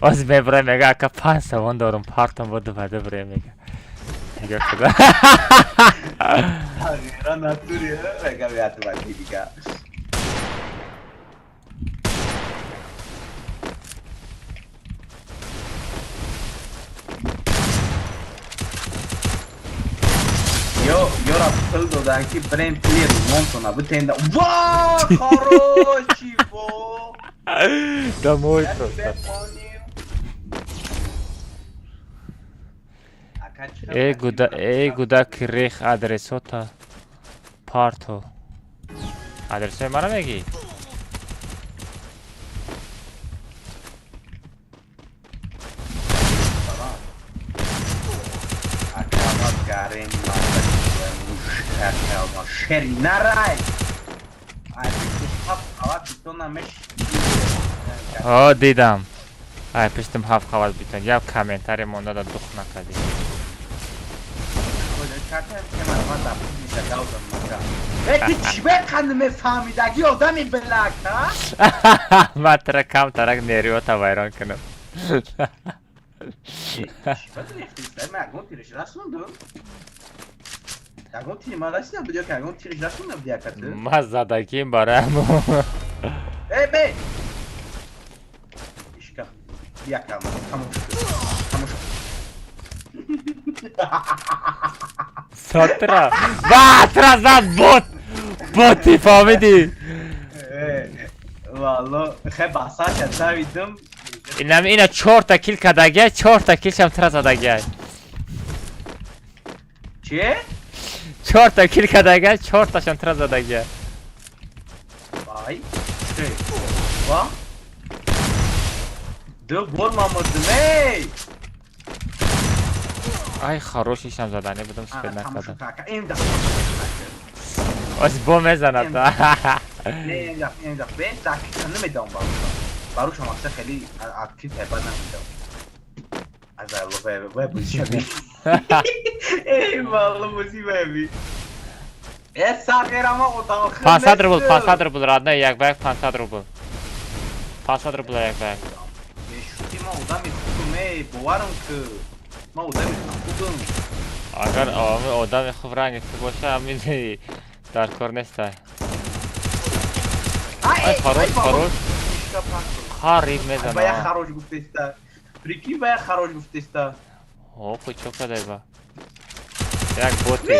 Оз мебра мега, ака 5 сомон дорум, партам буду баду бре мега. Нигоҳ куда. Тағйира натури, мегам ятмаки дига. Ё, ёра пул додан ки брем пули румонтона битенда. Ва, хороший во! Домой просто. Э гуда, э гуда крех адресота парто. Адресои мара мегӣ? Шери нарай! Ай, ҳафт қават битона меш. О, дидам. Ай, пиштим ҳафт қават битон. Як комментари монда да дух накардӣ. Э, ти чӣ беқанд мефаҳмидаги одами блак, ҳа? Ман тара камтарак нервиота вайрон кунам. Ман задагим бароям. Э, бе! Ишка. Якам, тамош. Тамош. Сотра. Ва, тра зад бот. Боти фаҳмидӣ? Валло, хе басаша давидим. Инам ина чорта кил кардагия, чорта килшам тра задагия. Че? Чорта кил кардагия, чорташам тра задагия. Вай, се, два. Ду бор мамурдим, эй! Ай, хорош ишам задане будам, спед накардам. Ин дафъа. Оз бо мезанад. Не, ин дафъа, ин дафъа. Бе, закита намедам баруша. Баруша мақсад хеле открыт ҳайбат намедам. Аз алло, вай, вай, бозиша би. Эй, валло, бози вай би. Э, сағирама одам хел 500 рубл, 500 рубл, родной, як ба як 500 рубл. 500 рубл як ба як. Бешути ма одами хубм, эй, боварам ки. Ма одами хубм. Агар одами хуб ранги ту боша, ҳамин дар кор нестай. Ай, хорош, хорош. Хариб мезана. Ба як хорош гуфтеста. Прикинь, ба як хорош гуфтеста. О, чо кадай ба? Як боти.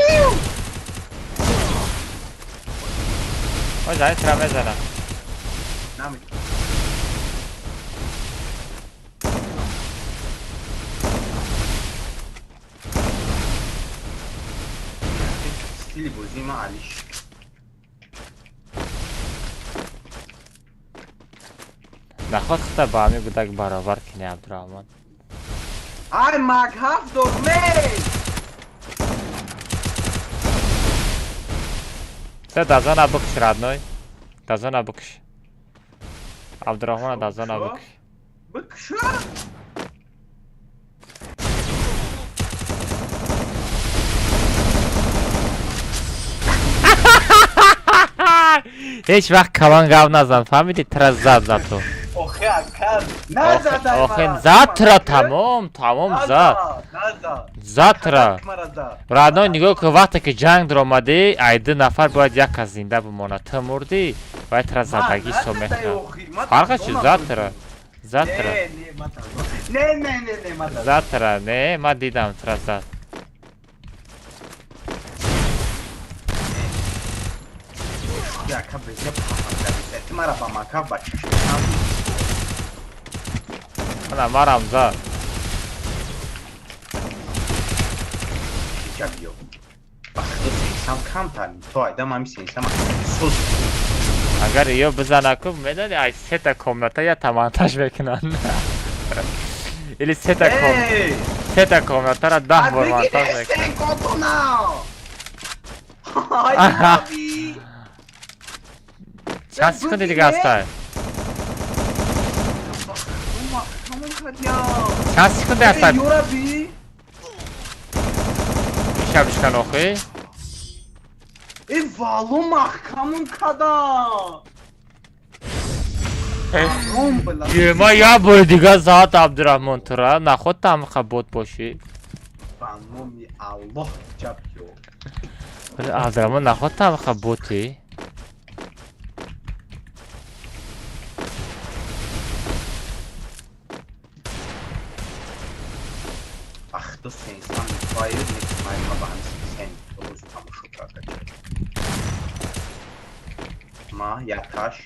Ой, зани тра мезана. Нами. Стили бозии ма алиш. Наход хата ба ҳамин гудак баробар кини, Абдураҳмон. Ай, маг ҳафт дорме! Се дазона бикш, родной. Дазона бикш. Абдураҳмона дазона бикш. Бикша? Ҳеҷ вақт калон гап назан, фаҳмидӣ? Тра зад за ту. Охе, ака, назадай Охе, мара. зад тра, тамом, тамом зад. Назад. Зад тра. Мара зад. Родной, нигоҳ кун, вақте ки ҷанг даромадӣ, ай ду нафар бояд як кас зинда бимонад. Ту мурдӣ, вай тра задагӣ ҳисоб мекунад. Фарқа чи? Зад тра. Зад тра. Не, не, ма таза. Не, не, не, не, ма таза. Зад тра, не, ман дидам тра зад. Ака, безя паҳам. Ти мара ба макаб ба чашм. Ана марам зад. Иҷа биё. Ба худо сенсам камтар. То айдам ҳами сенсам соз. Агар ё бизанаку, медони, ай сета комната я тамантаж мекунанд. Или сета ком. Эй! Сета комнатара 10 бор монтаж мекунанд. Сенкотона! Ай, наби! Чанд секунди дига ҳастай? Чанд секунди ҳастай? Ёра би! Иша бишкан охи? Э, вало маҳкамон кадам! Ма як бори дига зад Абдураҳмон тура, наход тамиқа бот бошӣ. Ба Ба номи Аллоҳ ҷаб ё. Вале Абдураҳмон наход тамха боти. Ахто сенсан файр мекунай ма ба ҳамин сен рӯз тамошо карда. Ма яташ.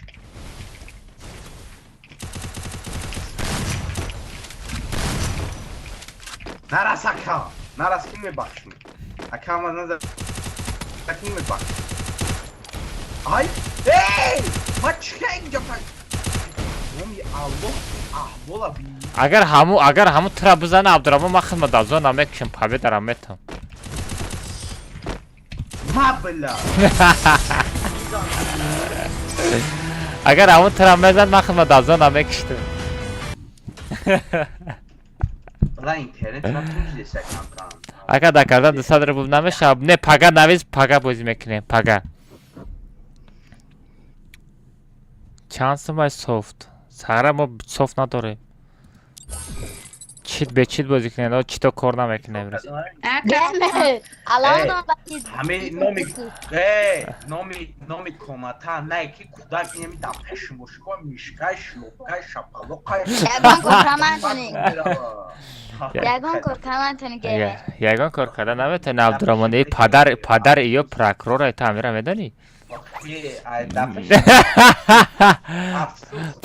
Нарас ака, нарас ки мебахшӣ? Ака ма назар ки мебахшӣ? Ай, эй! Ма чӣ инҷа пай? Номи Аллоҳ аҳвола би. Агар ҳаму тура бизана Абдураҳмон, ман хидмат аз он намекушам, победа ра метам. Ма била. Агар ҳамун тура мезад, ман хидмат аз он намекуштам. Била интернет ма туш деса камкам. Агар дар кардан 200 рубл намешавад. Не, пага навис, пага бозӣ мекунем, пага. Чанд сумай софт? Сара мо софт надорем. Чит бе чит бозӣ кунем, чито кор намекунем имрӯз. Геймер, аллоҳ Ҳамин номи э номи комата най ки кӯдак инами дар пеши боши ко мишкай шлопкай шапалоқай. Ягон кор камантони. Ягон кор камантони геймер. Ягон кор карда наметавонӣ, Абдураҳмон. Э падар ё прокурора та амира медонӣ? Ай дар пеши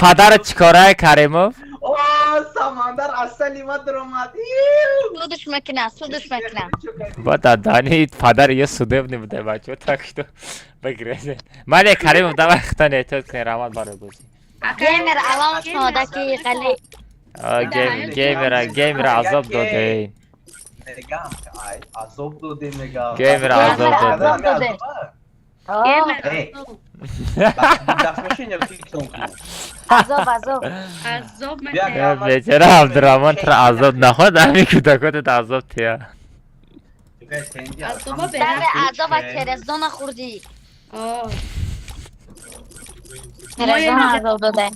Падарат чӣ корае, Каримов? О, Самандар асали ма даромад. Судш мекунам, судш мекунам. Ба дадани падар ё судебный буда, бачо, так что бигиред. Мале Каримов, давай хитон эҳтиёт кунед, раҳмат барои бозӣ. Геймер аллоҳ шумо ки хеле Геймера азоб додем. Мегам, ай азоб додем мегам. Геймера азоб додем. Эй, даст мешин ё ки китон кунем? Азоб, азоб. Азоб. Бечора Абдураҳмон тура азоб наход, ҳамин кӯдакотат азоб тия. Сари азоб через зона хӯрдӣ. Через зона азоб дода.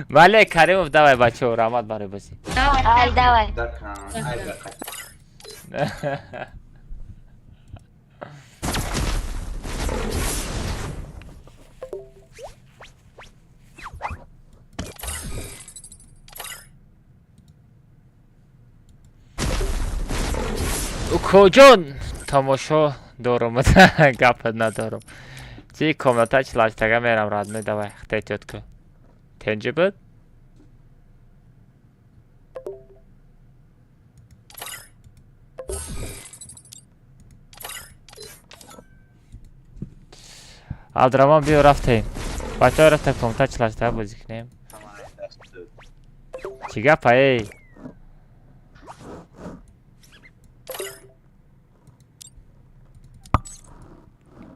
Мале Каримов, давай, бачо, раҳмат барои бозӣ. Ай, давай. Ай. Укоҷон, тамошо дорум, гапат надорум. Чи комната чилаштага мерам, родной, давай, хита эҳтиёт кун. Тенҷи буд? Абдураҳмон, биё, рафтем. Бачаҳо, рафтем комната чилаштага бозӣ кунем. Чӣ гапа, эй?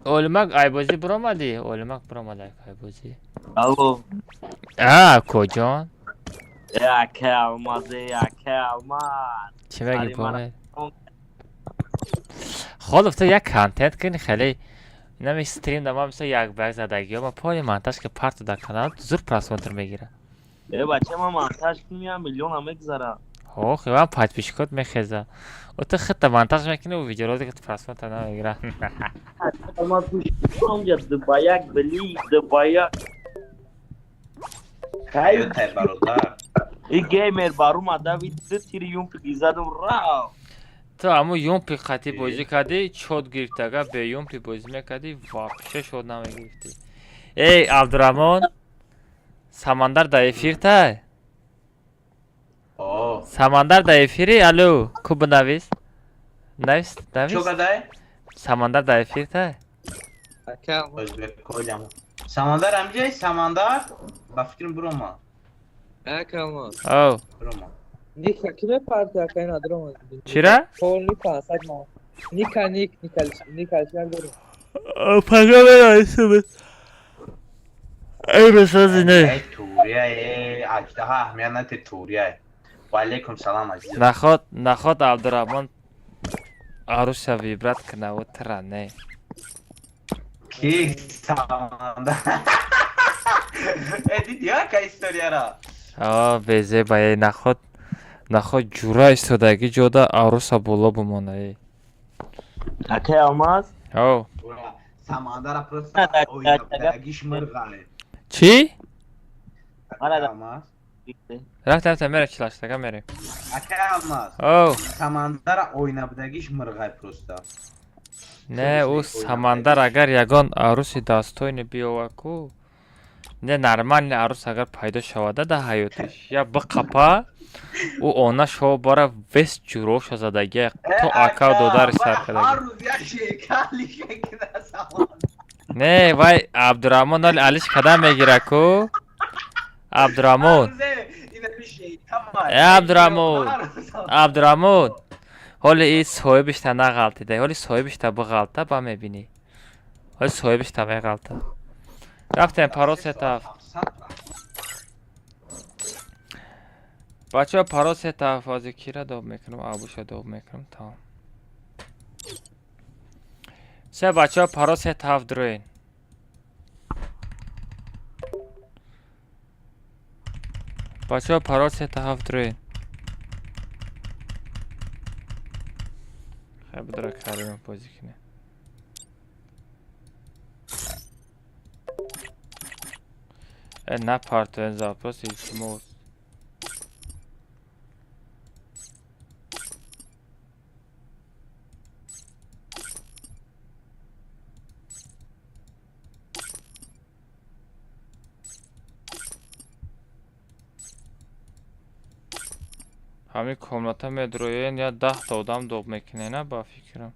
Олимак айбозӣ биромадӣ? Олимак биромад айбозӣ. Алло. А, коҷон? Яке алмазе, яке алмаз. Чӣ мегӣ, помер? Холов, ту як контент кунӣ хеле нами стрим да ма мисол як ба як задагиё ма поли монтаж ки парту дар канал зур просмотр мегира. Э, бача, ма монтаж кунам, я миллиона мегзара. Ох, ман подписчик от мехеза. О, ту хитта монтаж мекунӣ, у видеоролик просмотр намегира. Алмаз гӯш кунам, я дубаяк били, дубаяк. Ҳаётай бародар. И геймер барума давид, ду тири юмпи задум рав. Ту ҳамун юмпи қатӣ бозӣ кардӣ, чот гирифт. Агар бе юмпи бозӣ мекардӣ, вообще шод намегирифтӣ. Эй, Абдураҳмон, Самандар дар эфиртай? О. Самандар дар эфири? Алло, ку бинавис, навис, навис. Чо кадай? Самандар дар эфиртай? Ӯзбек колям. Самандар амҷай, Самандар? Ба фикрам бирома. Ака алмаз. Оу. Бирома. Ника ки мепарти ака ин адрома. Чира? Пол ника сад ма. Ника ник ника ника чӣ дорем. Пага менависам. Эй, бесази не. Эй, турия, эй, аҷдаҳа аҳамият нате турия. Ва алейкум салам, азиз. Наход Абдураҳмон аруша выбрать кунаву тра не. Ки Самандар? Э, диди ака историяра? О, безеба, эй, наход. Нахо ҷура истодагӣ ҷода аруса боло бимонаи. Акай Алмаз? Ҳо. Самандара просто оинабудагиш мирғае. Чӣ? Алмаз. Рафта, рафта, мерем чилаштага мерем. Акай Алмаз. О. Самандара оинабудагиш мирғай просто. Не, ӯ Самандар агар ягон аруси дастойне биёвад ку, не, нормальный арус агар пайдо шавада дар ҳаётиш, я биқапа, ӯ она шова бара вес ҷуроша задагия то ака додари сар Ҳар кардаги. рӯз як шекали шекна Самандар. Не, вай Абдураҳмон оли алиш када мегира ку. Абдураҳмон. Э, Абдураҳмон. Абдураҳмон. Ҳоли и соҳибишта нағалтида, ҳоли соҳибишта биғалта, ба мебинӣ. Ҳоли соҳибишта меғалта. Рафтем парол сетаф. Бачаҳо, парол сетаф, ҳозир кира доб мекунам, абуша доб мекунам, тамом. Се бачаҳо, парол сетаф дроен. Бачаҳо, парол сетаф дроен. Хай бидора Каримов бозӣ кунем. Э, напартоен запрос, илтимос. Ҳамин комната медроен, я 10-та одам доб мекунена, ба фикрам.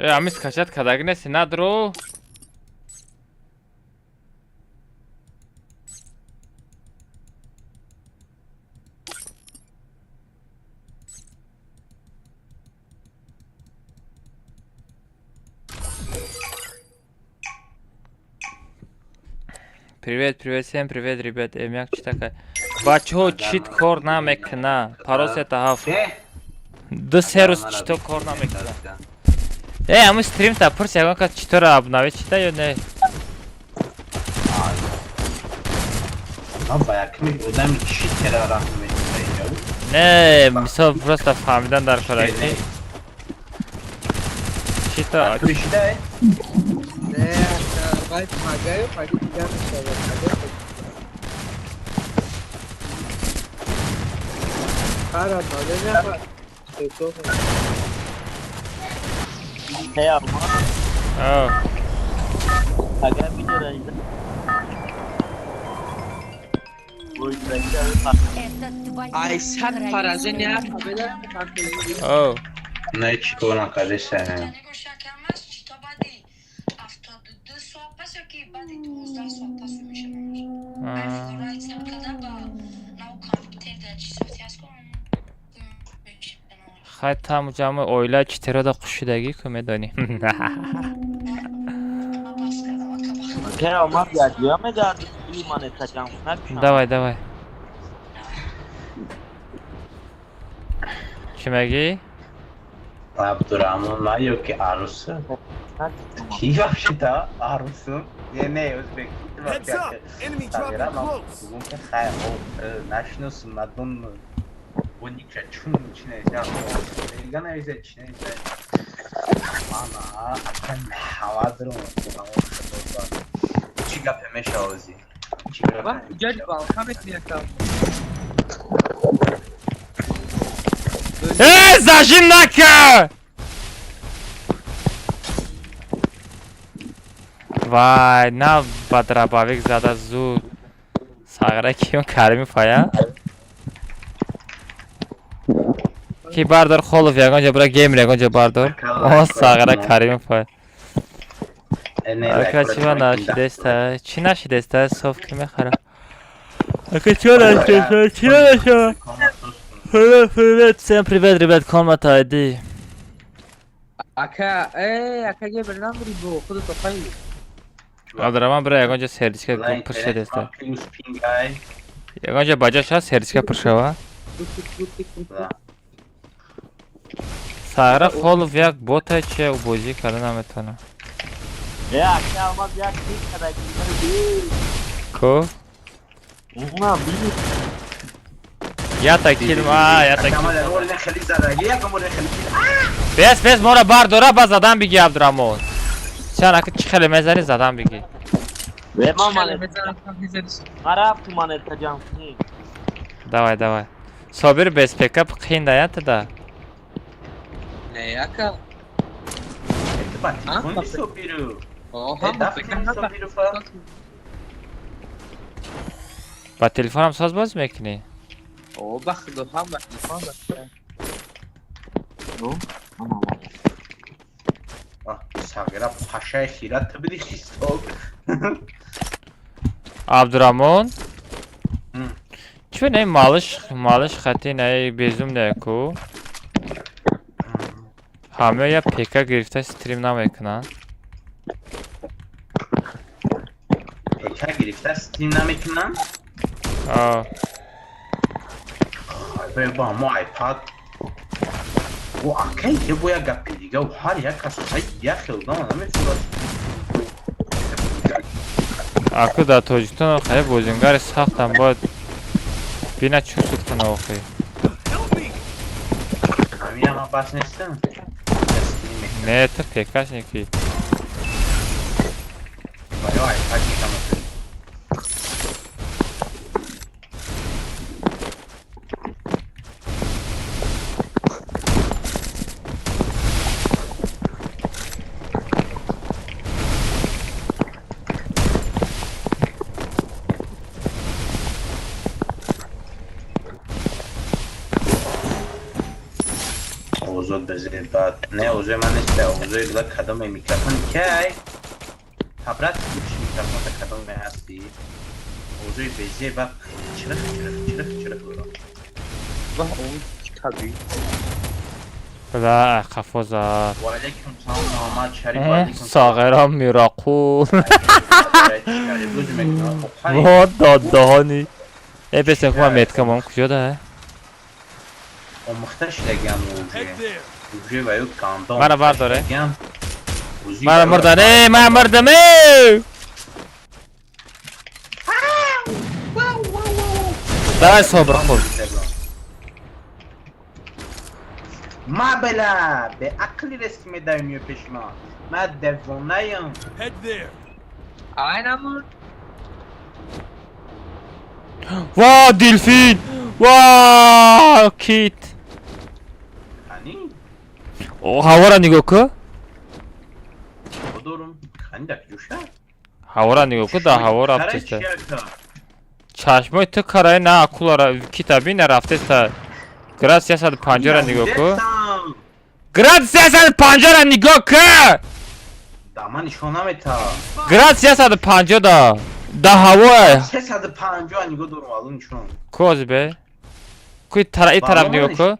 Э, ҳамин скачать кардаги неси, надро? Привет, привет, всем привет, ребят. Эмяк чи такая? Бачаҳо, чит кор намекуна. Парол сета ҳафт. Ду се рӯз чито кор намекуна. Э, ҳамин стримта пурс ягон кас читора обновить чита ё не? Ман ба якми одами чӣ тера раҳм мекунам. Не, мисол просто фаҳмидан дар кора ки чито. Ту шидай? Не, вай пагаю, паги дигар мешавад. Пагаю. Ҳара нода нахад. Акай Алмаз? О. Агар видео ра Ай, сад поражение победа. О. Не, чӣ кор накардеса. Хай таму ҷамъи оила читерода қушидагӣ ку медонӣ. Акай Алмаз, якҷоя мегардӣ монета ҷамъ кунад? Давай, давай. Чӣ мегӣ? Абдурахмон ма ё ки аруса? Ки вообще-то арусу? Не, не, ӯзбек. Heads up! Enemy dropping close! Бугун ки хай, нашиносум, надон. Боникша чун чи нависа? Дига нависа, чи нависа? Мана, акан ҳава дурум. Чӣ гапе мешавози? Чӣ гапе? Ва, ҷои балка мекунӣ. Э, зажим накар! Вай, на ба дробовик зада зуд. Сағра киён Карими фая? Ки бардор Холов ягон ҷо бира геймер ягон ҷо бардор. О, Сағра Карими фая. Ака чива нашидеста? Чӣ нашидеста? Соф ки мехара? Ака чива нашидеста? Чӣ нашида? Привет, привет, всем привет, ребят, комната ID. Ака, ака гебр намри бо худато хай. Абдураман бира ягонҷа сердичка пур шудеста. Ягонҷа баҷа шава сердичка пур шава. Сара Холов як бота че бозӣ карда наметавонад. Ака Алмаз як кил када. Ко? На, били. Ята кил, а, ята кил. Бес, бес, мора бардора, ба задан биги Абдурамон. Чан ака чӣ хеле мезанӣ задан биги. Давай, давай. Собир без пикап қин да ята да. Не, ака. Ба телефонам соз бозӣ мекунӣ? О, ба худо ҳам ба телефон ба. Сағира пашаи хира ту биди хистоб. Абдурамон? Чӣ не малыш, малыш хати не безум не ку? Ҳама я пека гирифта стрим намекунанд. Пека гирифта стрим намекунанд? А. Ба мо iPad. О, акай ке боя гапи дига, ҳар як кас хай як хел дама намефурад. Аку дар Тоҷикистон хай бозингари сахтам бояд бина чӯ суд куна охи. Ҳамина ман бас нестам. Не, ту пекашники. Ва ё iPad никам. Не, уже ман нест, уже била кадом микрофон кай? Табрат микрофон кадом ҳасти? Уже безе ба чирх чирх чирх чирх буро. Ва он чикаби. Бла қафоза. Ва алейкум салом Муҳаммад Шариф ва алейкум. Сағира Мирақул. Во доддаҳони. Э бесен кума меткамам куҷо да? Омӯхта шудагиам уже. Уже ва ё гандон. Мара бардоре. Мара мурдан. Э, ман мурдам. Э! Давай собр хӯр. Ма бела, бе ақли рест медавим ё пеши ма. Ма девонаям. Ай намур. Ва, дельфин! Ва, кит! Хани? О, ҳавора нигоҳ кун. Дорум. Хани да куҷоша? Ҳавора нигоҳ кун, да ҳаво рафтеста. Чашмои ту караи на акулара кита бина рафтеста. Градус 150-ра нигоҳ кун. Градус 150-ра нигоҳ кун! Да ман нишон намета. Градус 150 да. Да ҳаво. 350 нигоҳ дорум, алло нишон. Ку ози бе? Ку и тараф нигоҳ кун.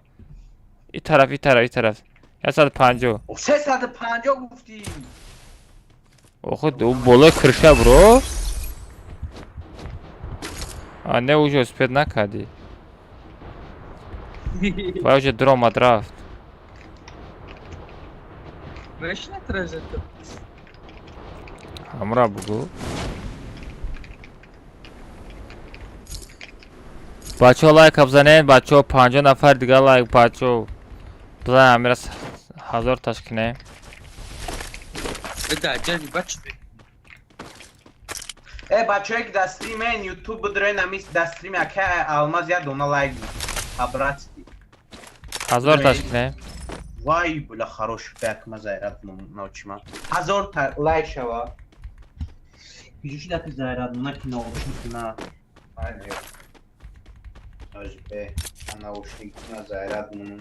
И тараф, и тараф, и тараф. 150. 350 гуфтӣ. Охо, болои крыша бро. А не уже успеть накарди. Вай уже дромад рафт. Ҳамра бугу. Бачаҳо лайк бизанед, бачаҳо 50 нафар дига лайк, бачаҳо. Бизан амира 1000 таш кунем. Э, бачаҳое ки дар стримен YouTube бидроен ами дар стрим ака Алмаз як дона лайк по-братски. 1000 таш кунем. Вай, бля, хорош, як ма зайрат научима. 1000 та лайк шава. Куҷо шуда ки зайрат мона ки наушник на. Ай, не. Ажбе, наушник на зайрат мона.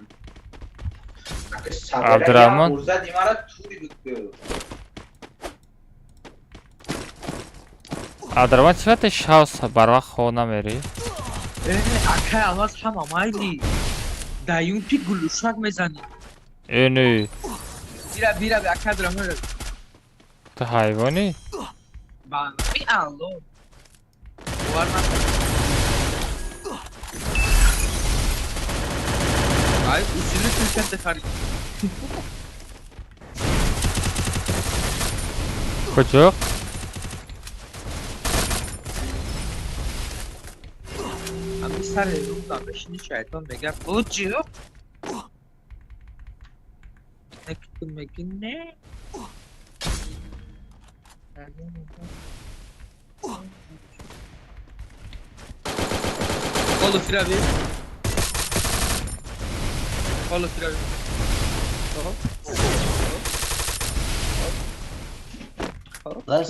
Абдураҳмон. Урзади мара тури буд. Абдураҳмон чӣ вақте шав барвақт хоб намерӣ? Э, акай Алмаз ҳама майли. Даюм ки гулушак мезанӣ. Э не. Бира бира ака дурам. Ту ҳайвонӣ? Ба би алло. Бовар накун. Ай, усили ту харид. Куҷо? Ами сари рӯзам бешини шайтон мега буҷу. Некту меги не. Коло фирави. Коло фирави. Лас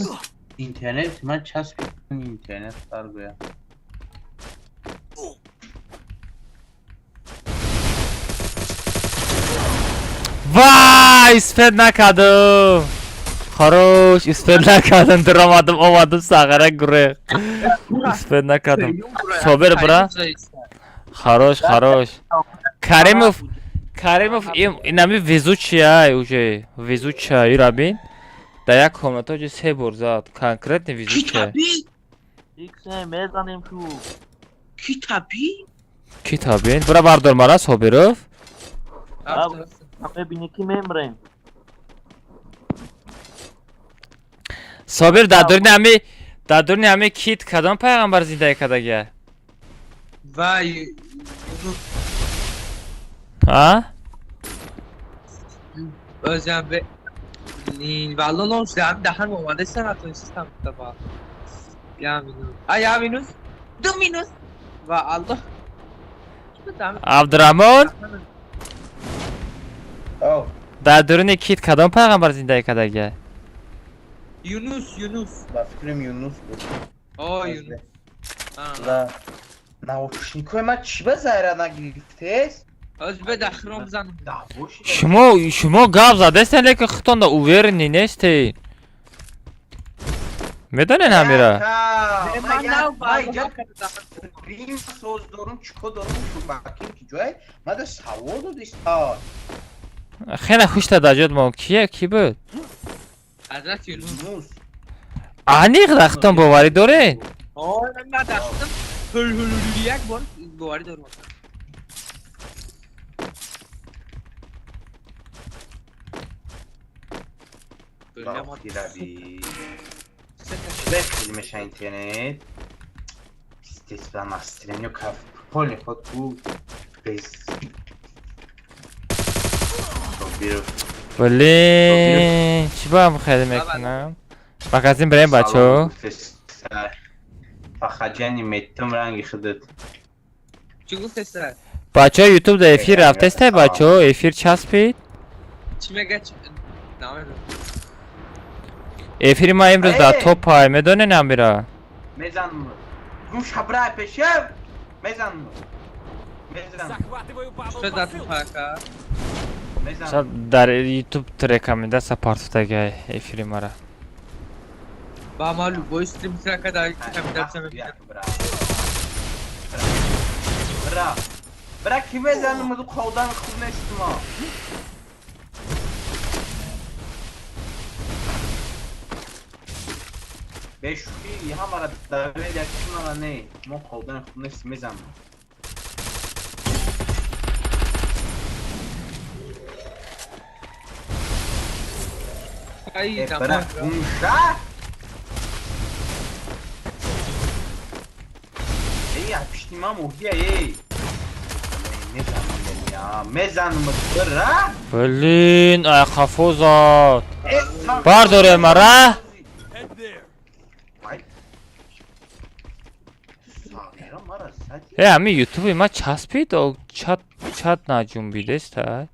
интернет ман часпид интернет фаргоя. Вай, успед накардам. Хорош, успед накардам, даромадам, омадам сағара гурех. Успед накардам. Собир бра. Хорош, хорош. Каримов, Каримов инами везучия уже, везучия ирабин. Да як комната уже се бор зад, конкретно везучия. Икс мезанем ку. Китоби? Китобин. Бра бардор мара Собиров. Мебини ки мемрем. Собир дар дуруни ҳами кит кадом пайғамбар зиндаги кардагия? Вай, А? Озам бе валло лон шудам даҳан омада натонистам таба. Я минус. А я минус. Ду минус. Ва Аллоҳ. Абдурахмон? Дар дуруни кит кадом пайғамбар зиндаги кардагия? Юнус, Юнус. Ба фикрам Юнус буд. О, Юнус. Да. Наушникои ман чӣ ба зайра нагирифтест? Оз бе дахром занам. Шумо гап задестен, лекин худтонда уверенный нестед. Медонед ҳамира? Рим соз дорум, чико дорум, баким ки ҷой? Мада савол додиста. Хеле хушта даҷод мо. Кие? Ки буд? Ҳазрат Юнус. Аниқ рахтон боварӣ доред? О, ман дахтам. Ҳул ҳул ҳул як бор боварӣ дорам. Бехел меша интернет. Пиздец, ба настроение каф. Поле ход ку без. Блин, чӣ ба хеле мекунам? Магазин бирем бачо. Фахаҷани меттум ранги худат. Чӣ гуфтеста? Бачо ютуб да эфир рафтеста бачо, эфир часпид? Чӣ мега? Намедонам. Эфири ма имрӯз дар топай, медонед амира? Мезанам. Гум шабра пешев. Мезанам. Мезанам. Что дар топака? Дар ютуб рекомендация партуфтага эфири мара. Ба ма любой стрим трака дар рекомендация мебинам. Бра. Бра ки мезанам, ду қолдан хуб нест ма. Бешухи ҳамара давед як мара не. Мо қолдан хуб нест мезанам. Бра гумша? Эй, пишти ма моҳия эй. Мезанам, мезанам бра. Блин, ай қафо зад. Бардоре мара. Э, ами ютуби ма часпид, чат чат наҷунбидеста.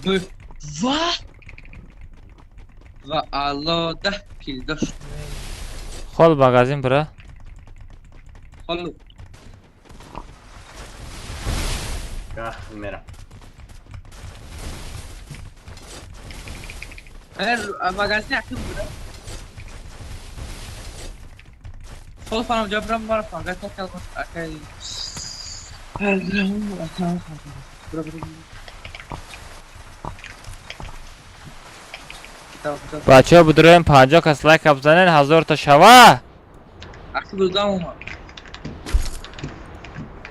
Ва ва алло, 10 кил дошт. Хол магазин бира. Холу. Мерам. Магазин аким буда. Хол фарам ҷабрам мара фангат накардам акай. Бачаҳо, будроем, 50 кас лайк бзанен, 1000 та шава. Акси будам омад.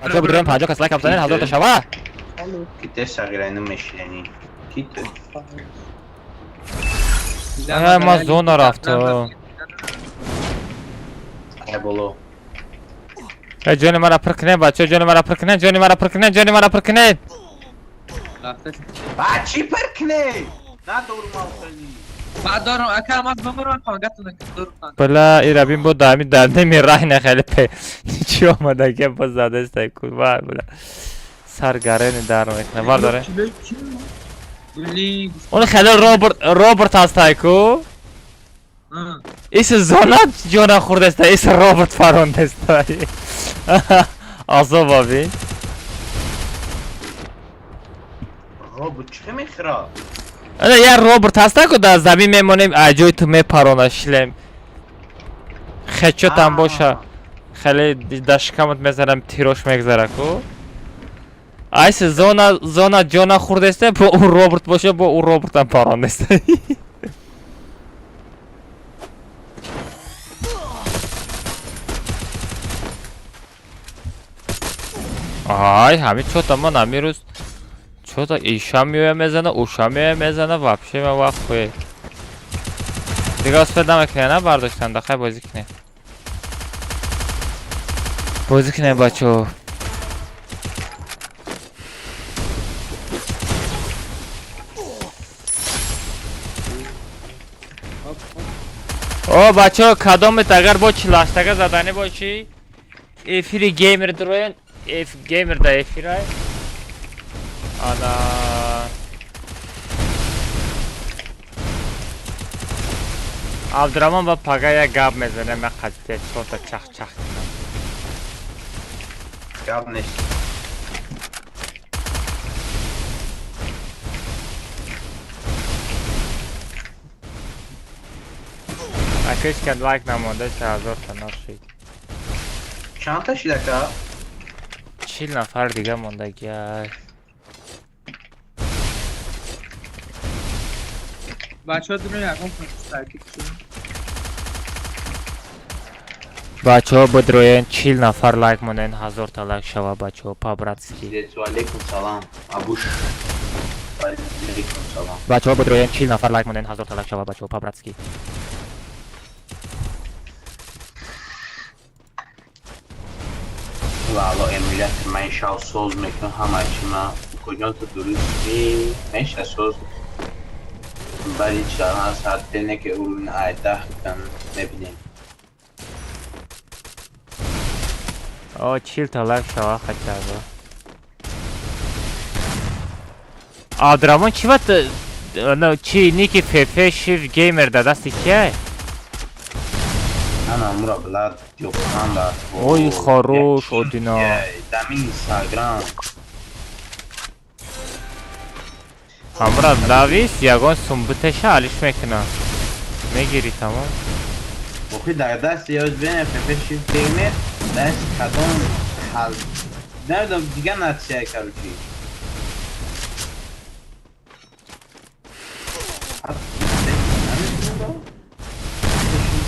Бачаҳо, будроем, 50 кас лайк бзанен, 1000 та шава. Ките сағирайну меширани. Ките. Ма зона рафта. Ай боло. Э, ҷони мара пир кунед, бачаҳо, ҷони мара пир кунед, ҷони мара пир кунед, ҷони мара пир кунед. Ба чӣ пир кунед? Надорум алхали. Ба дорум, ака, ман бимирам, фангату дорум. Бла, ира бин бо дами дардеми рай нахеле пе. Чӣ омадаге бо задестай ку ва бла. Саргарени дар мекна. Вардоре. Он хеле робот робот ҳастай ку. Ис зона ҷона хӯрдестай, ис робот фарондестай. Азоб аби. Робот чӣ мехӯрад? Ана я робот ҳаста ку, дар замин мемонем, ҷои ту мепарона шлем. Хечотам боша. Хеле дар шикамат мезанам, тирош мегзара ку. Айс зона зона ҷона хӯрдестай, бо ӯ робот боша, бо ӯ роботам парондестай. Ай, ҳамин чота ман ҳамин рӯз чота иша меоя мезана, уша меоя мезана, вообще ма вақт дига успед намекунем, на бардоштан, да хай бозӣ кунем. Бозӣ кунем, бачаҳо. О, бачаҳо, кадомет агар бо чилаштага заданӣ бошӣ, эфири геймер дуроен, эф геймер да эфирай. Ана Абдурамон ба пага як гап мезанем, як қадите чорта чах-чах кунам. Гап нест. Акаш кад лайк намонда, 1000 та нашид. Чанд та шид ака? 40 нафар дига мондагиай. Бачаҳо, дуно ягон сайтик шуд. Бачаҳо, бидроен, 40 нафар лайк монен, 1000 та лайк шава, бачаҳо, по-братски. Алейкум салам. Абуш. Алейкум салам. Бачаҳо, бидроен, 40 нафар лайк монен, 1000 та лайк шава, бачаҳо, по-братски. Вало эмулятор ман шав соз мекунам ҳама чи ман куҷо ту дурусти меша соз баъди чанд саат не ки уровень 10 кан мебинем. О, 40 та лайк шава хотя бы. Абдурамон, чӣ ват чи ники фф шиф геймер да дасти кияй? Ана мура блад ёфтан. Ой, хорош, одина. Дамин инстаграм. Ҳамра навис, ягон сумбуташа алиш мекуна. Мегири, тамом. Охи дар даст ёз бин фф шиф геймер даст кадом хал намедонам, дига нация, короче.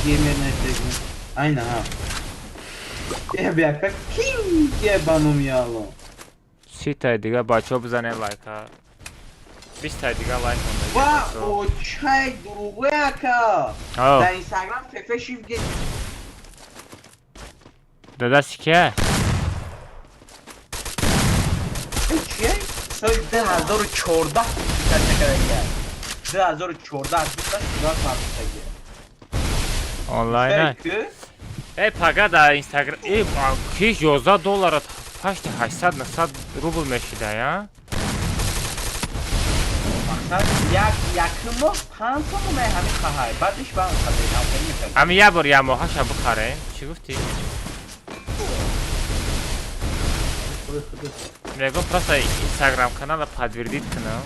Геймер наштагим. Айна ҳа. Е бияка ки ба номи Алло. 30 таи дига, бачаҳо, бизанед лайка. 20 таи дига лайк монда. Ва очай дурӯғе ака. Дар инстаграм фф шиф ге Дадасти кия? Чие? Соли 2014 кача карда. 2014 дута сюда партаги. Онлайн. Э, пага дар инстаграм э ки 11 доллара пашти 800 900 рубл мешида, я? Мақсад як моҳ 5 сомон ҳамин хаҳай. Баъдиш ба он қадр. Ҳамин як бор як моҳаша бихарем. Чӣ гуфтӣ? Мегӯм просто Инстаграм канала подтвердить кунам.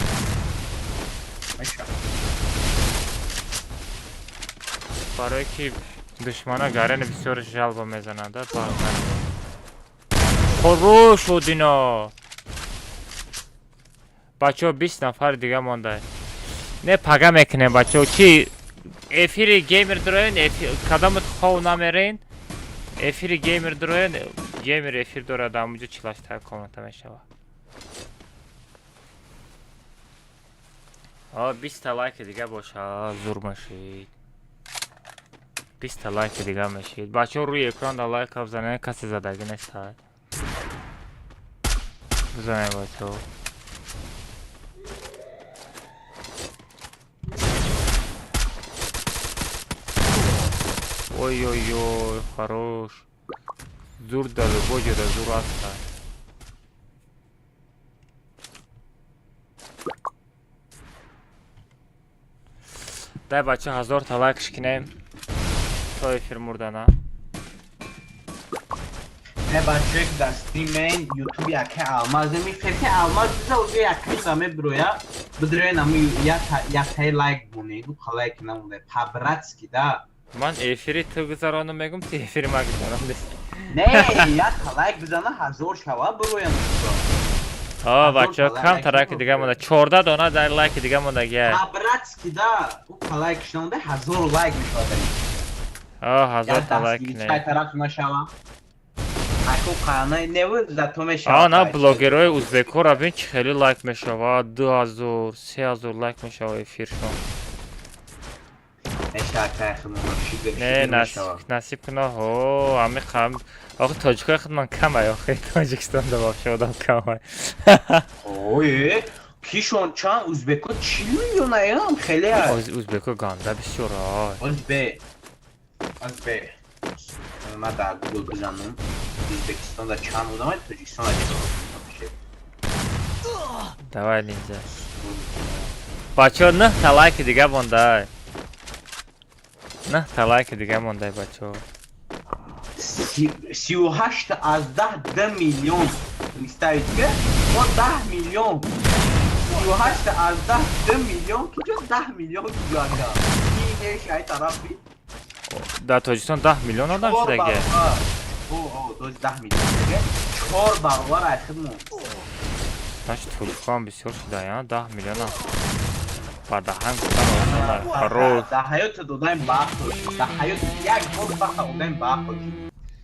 Барое ки душмана гарени бисёр жалба мезананд. Хорош шуд ино. Бачаҳо 20 нафар дига монда. Не пага мекунем бачаҳо. Чи эфири геймер дроен, кадомат хов намерен? Эфири геймер дроен, геймер эфир дорад, амуҷо 48 комната мешава. 20 та лайк дига боша, зур мешид. 20 та лайк дига мешид. Бачаҳо рӯи экран да лайк бизанед, касе задагӣ нест. Бизанед бачаҳо. Ой-ой-ой, хорош. Зур да любой ҷода зур аста. Дай бача 1000 та лайк шикнем. То эфир мурдана. Не бача дар стримен YouTube яке алмаз ми фете алмаз биза уже яке заме броя. Бидре наму як тай лайк буне, ду лайк намуде. По-братски да. Ман эфири ту гузаронам мегум, ту эфири ма гузарон нест. Не, як лайк бизана 1000 шава броям. А, бача кам тараки дига монда. 14 дона дар лайк дига монда ге. По-братски да, у лайк шонда 1000 лайк мешавад. А, 1000 та лайк не. Чай тараф нашава. Аку қана не зато мешава. А, на блогерой узбекора бин чи хеле лайк мешава, 2000, 3000 лайк мешава эфиршон. Не, насиб куна, ҳо, ами қам. Охи тоҷикои худман камай, охи Тоҷикистон да вообще одам камай. Ой, кишон чанд узбеко 40 миллион аям хеле аст. Узбеко ганда бисёр ай. Узбе. Ман дар Google бизанам. Узбекистон да чанд одам аст, Тоҷикистон да чанд одам. Давай нинҷа. Бачаҳо 9 та лайки дига монда. 9 та лайки дига монда бачаҳо. 38 аз 10 миллион представить ки мо 10 миллион 38 аз 10 миллион киҷо 10 миллион киҷо ака ки ай тарафи дар Тоҷикистон 10 миллион одам шудаге. О, 10 миллион шудаге. 4 баробар ай хидмон. Таш тоҷикон бисёр шуда, 10 миллион. Ба даҳан гуфтан осон. Хорош. Дар ҳаёт додаем ба ақл. Дар ҳаёт як бор баха додаем ба ақл.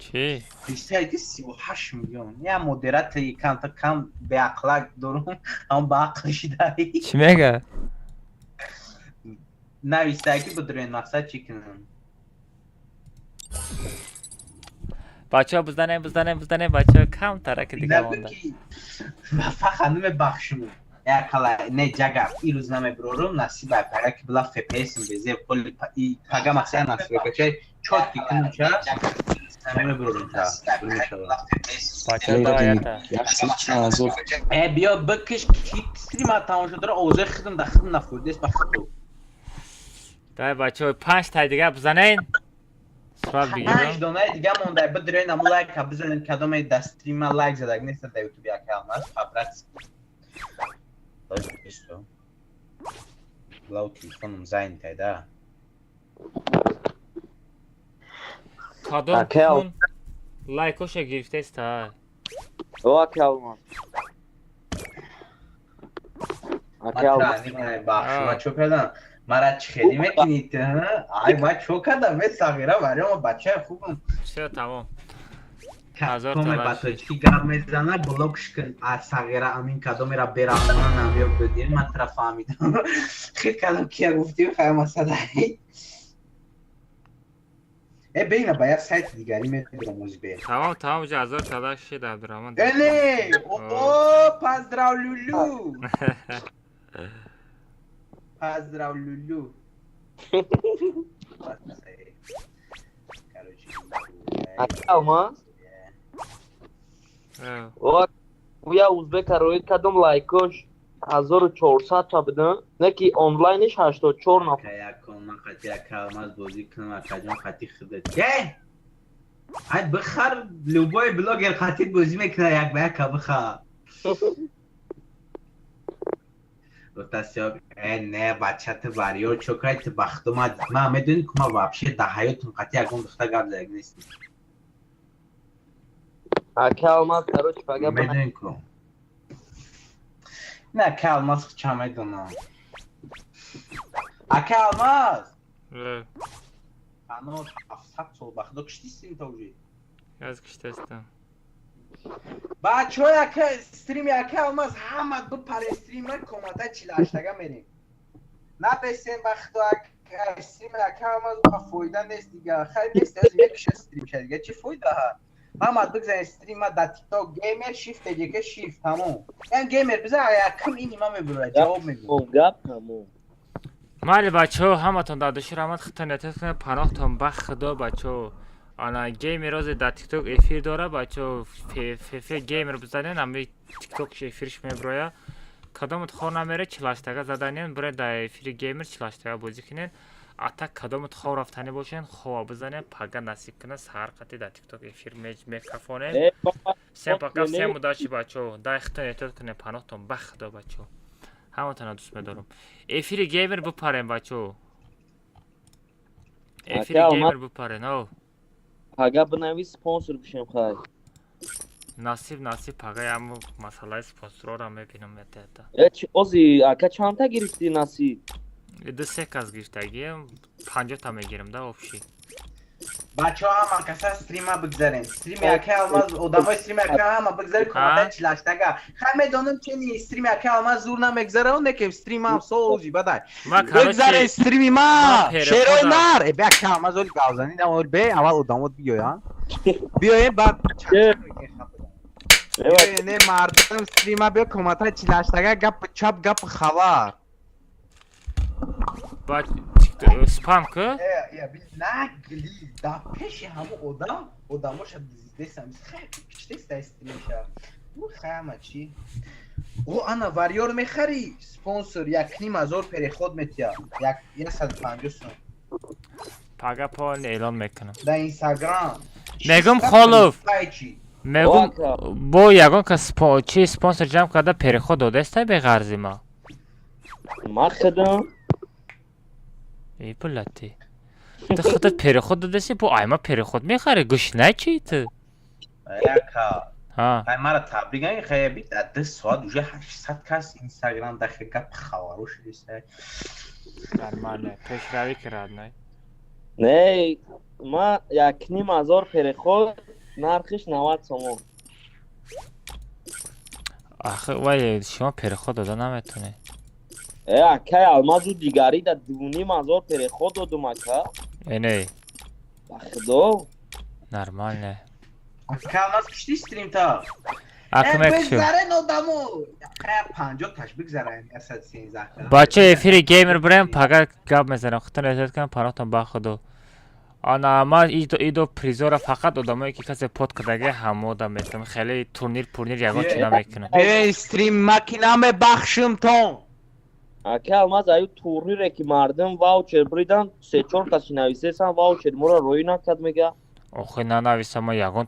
Чӣ? Представь, 38 миллион. Я модератори кам та кам беақлак дорум, ам ба ақл шидаи. Чӣ мега? Нависта ки бидурен мақсад чӣ кунам. Бачаҳо бизанем, бизанем, бизанем, бачаҳо кам тараки дига монда. Фақат намебахшум. Якала не ҷага ирӯз намеброрум, насиба пага ки била ФПС-м безеб коли пага мақсад насиба качай чот ки кунум ча намеброрум та мешава. Бачаҳо давай ята. Э биё бикиш ки стрима тамошо дора овози хидм да хидм нафурдес ба хидм. Давай бачаҳо 5 та дига бизанен. Сурат бигирам. 5 донаи дига монда бидурен аму лайка бизанем кадоме да стрима лайк задаг нест да YouTube яка алмаз по-братски. Блау телефоном занят, да. Кадом кун лайкоша гирифтест та. О, ака алмаз. Ака алмаз. Бахш, ма чо кардам? Мара чӣ хеле мекунӣ ту? Ай, ма чо кардам? Ме сағира барои ма бачаи хубам. Всё, тамом. Ҳазор Томе ба тоҷикӣ гап мезана, блокш кун. Аз сағира амин кадомера бераҳмонам ё бидир, ман тра фаҳмидам. Хел кадом кия гуфтим, хай масалаи. Э, бейна ба як сайти дигарӣ медурам ози бе. Тамом, тамом, уже ҳазор талаш шид Абдурахмон. Эле! О, поздравлю! Поздравлю! Короче, Ака алмаз. О, я узбека роид кадом лайкош 1400 та будам, не ки онлайниш 84 нафар. Якон ман қати ака Алмаз бозӣ кунам, акаҷон, қати худат. Э! Ай бихар, любой блогер қатит бозӣ мекунад, як ба яка бихар. Гуфтасиёк, э не, бача, ту варёр чо кай, ту бахту ма ма медонӣ ку, ма вообще да ҳаётум қати ягон духта гап задаг нестам. Ака Алмаз, короче, пага Медонӣ ку. Не, ака Алмаз ча медонам. Ака Алмаз! Ано 700 сол ба худо киштистим то уже. Яз киштастам. Бачаҳои ака, стрими ака Алмаз ҳама бипаре, стрима комната 48-ага мерем. Набесен, ба худо, стрими ака Алмаз ба фоида нест дига. Хайр нест, аз мекиша стрим ша дига. Чӣ фоида ҳа? Ҳама бигзарен стрима да TikTok геймер shift ДК shift тамом. Ян геймер биза якм ини ма мебурад, ҷавоб мегӯ. Гап тамом. Майли, бачаҳо, ҳаматон дар души раҳмат, худтон эҳтиёт кунед, паноҳтон ба худо, бачаҳо. Ана геймер розе дар тикток эфир дора, бачаҳо, фф геймер бизанен, ами тиктокш эфирш меброя. Кадомат хор намере, 48-ага заданен, бире дар эфири геймер 48-ага бозӣ кунен. Ата кадомат хоб рафтанӣ бошен, хоба бизанен, пага насиб кунад, саҳар қати дар тикток эфир мекафонем. Всем пока, всем удачи, бачаҳо. Дай худтон эҳтиёт кунед, паноҳтон ба худо, бачаҳо. Ҳаматонро дӯст медорам. Эфири геймер бипарем, бачаҳо. Эфири геймер бипарен, о. Пага бинавис, спонсор бишем, хай. Насиб, насиб, пага яму масъалаи спонсорро мебинам ята. Э, чи ози ака чандта гирифтӣ насиб? Ду се кас гирифтагием, 50-та мегирам да общий. Бачаҳо, ҳама каса стрима бигзарен. Стрими ака Алмаз, одамои стрими ака ҳама бигзарен, комната 48-ага. Хай медонам, чени стрими ака Алмаз зур намегзара, он неке стримам сози бадай. Бигзарен стрими ма. Шерои нар. Э бе ака Алмаз оли гавзани, на оли бе аввал одамот биёян. Биёем баъд не мардум стрима биё комната 48-ага, гап чап, гап хабар. Баъд спам ку? Нагли да пеши ҳамо одам одамоша дидесам, киштеста стримша. Ӯ хама чӣ? О, ана варёр мехарӣ, спонсор 1,5 ҳазор переход метия, 150 сум. Пага пол эълон мекунам. Да Инстаграм. Мегум холов. Мегум бо ягон кас чи спонсор ҷамъ карда переход додаестай беғарзи ма? Ма худам. Эй, блати. Ту худат переход дадаси, бо айма переход мехари, гӯшна чи ту? Яка. Ҳа. Ай мара табрик ай хая бит, 2 соат уже 800 кас Инстаграм дахе гап хабаро шудиста. Нормально, пешравӣ ки родной. Не, ма 1,5 ҳазор переход, нархиш 90 сомон. Ахи вай шумо переход дода наметонед. Э, акай Алмазу, дигари да 2,5 ҳазор переход додум, ака. Э, не. Ба худо. Нормально. Ака Алмаз, кишти стрим та? Ака мекши. Бигзарен одамо. 50 таш бигзарен 113. Бача, эфири геймер бирем, пага гап мезанем. Худтон эҳтиёт кунед, паноҳтон ба худо. Ана ма идо призора фақат одамое ки касе под кардаги ҳамода метам. Хеле турнир пурнир ягон чи намекунам. Э, стрим макина мебахшим тон. Ака Алмаз, аю турнире ки мардум ваучер бридан, се чор каси нависесан, ваучер моро роӣ накард, мега. Охи нанависам, ма ягон.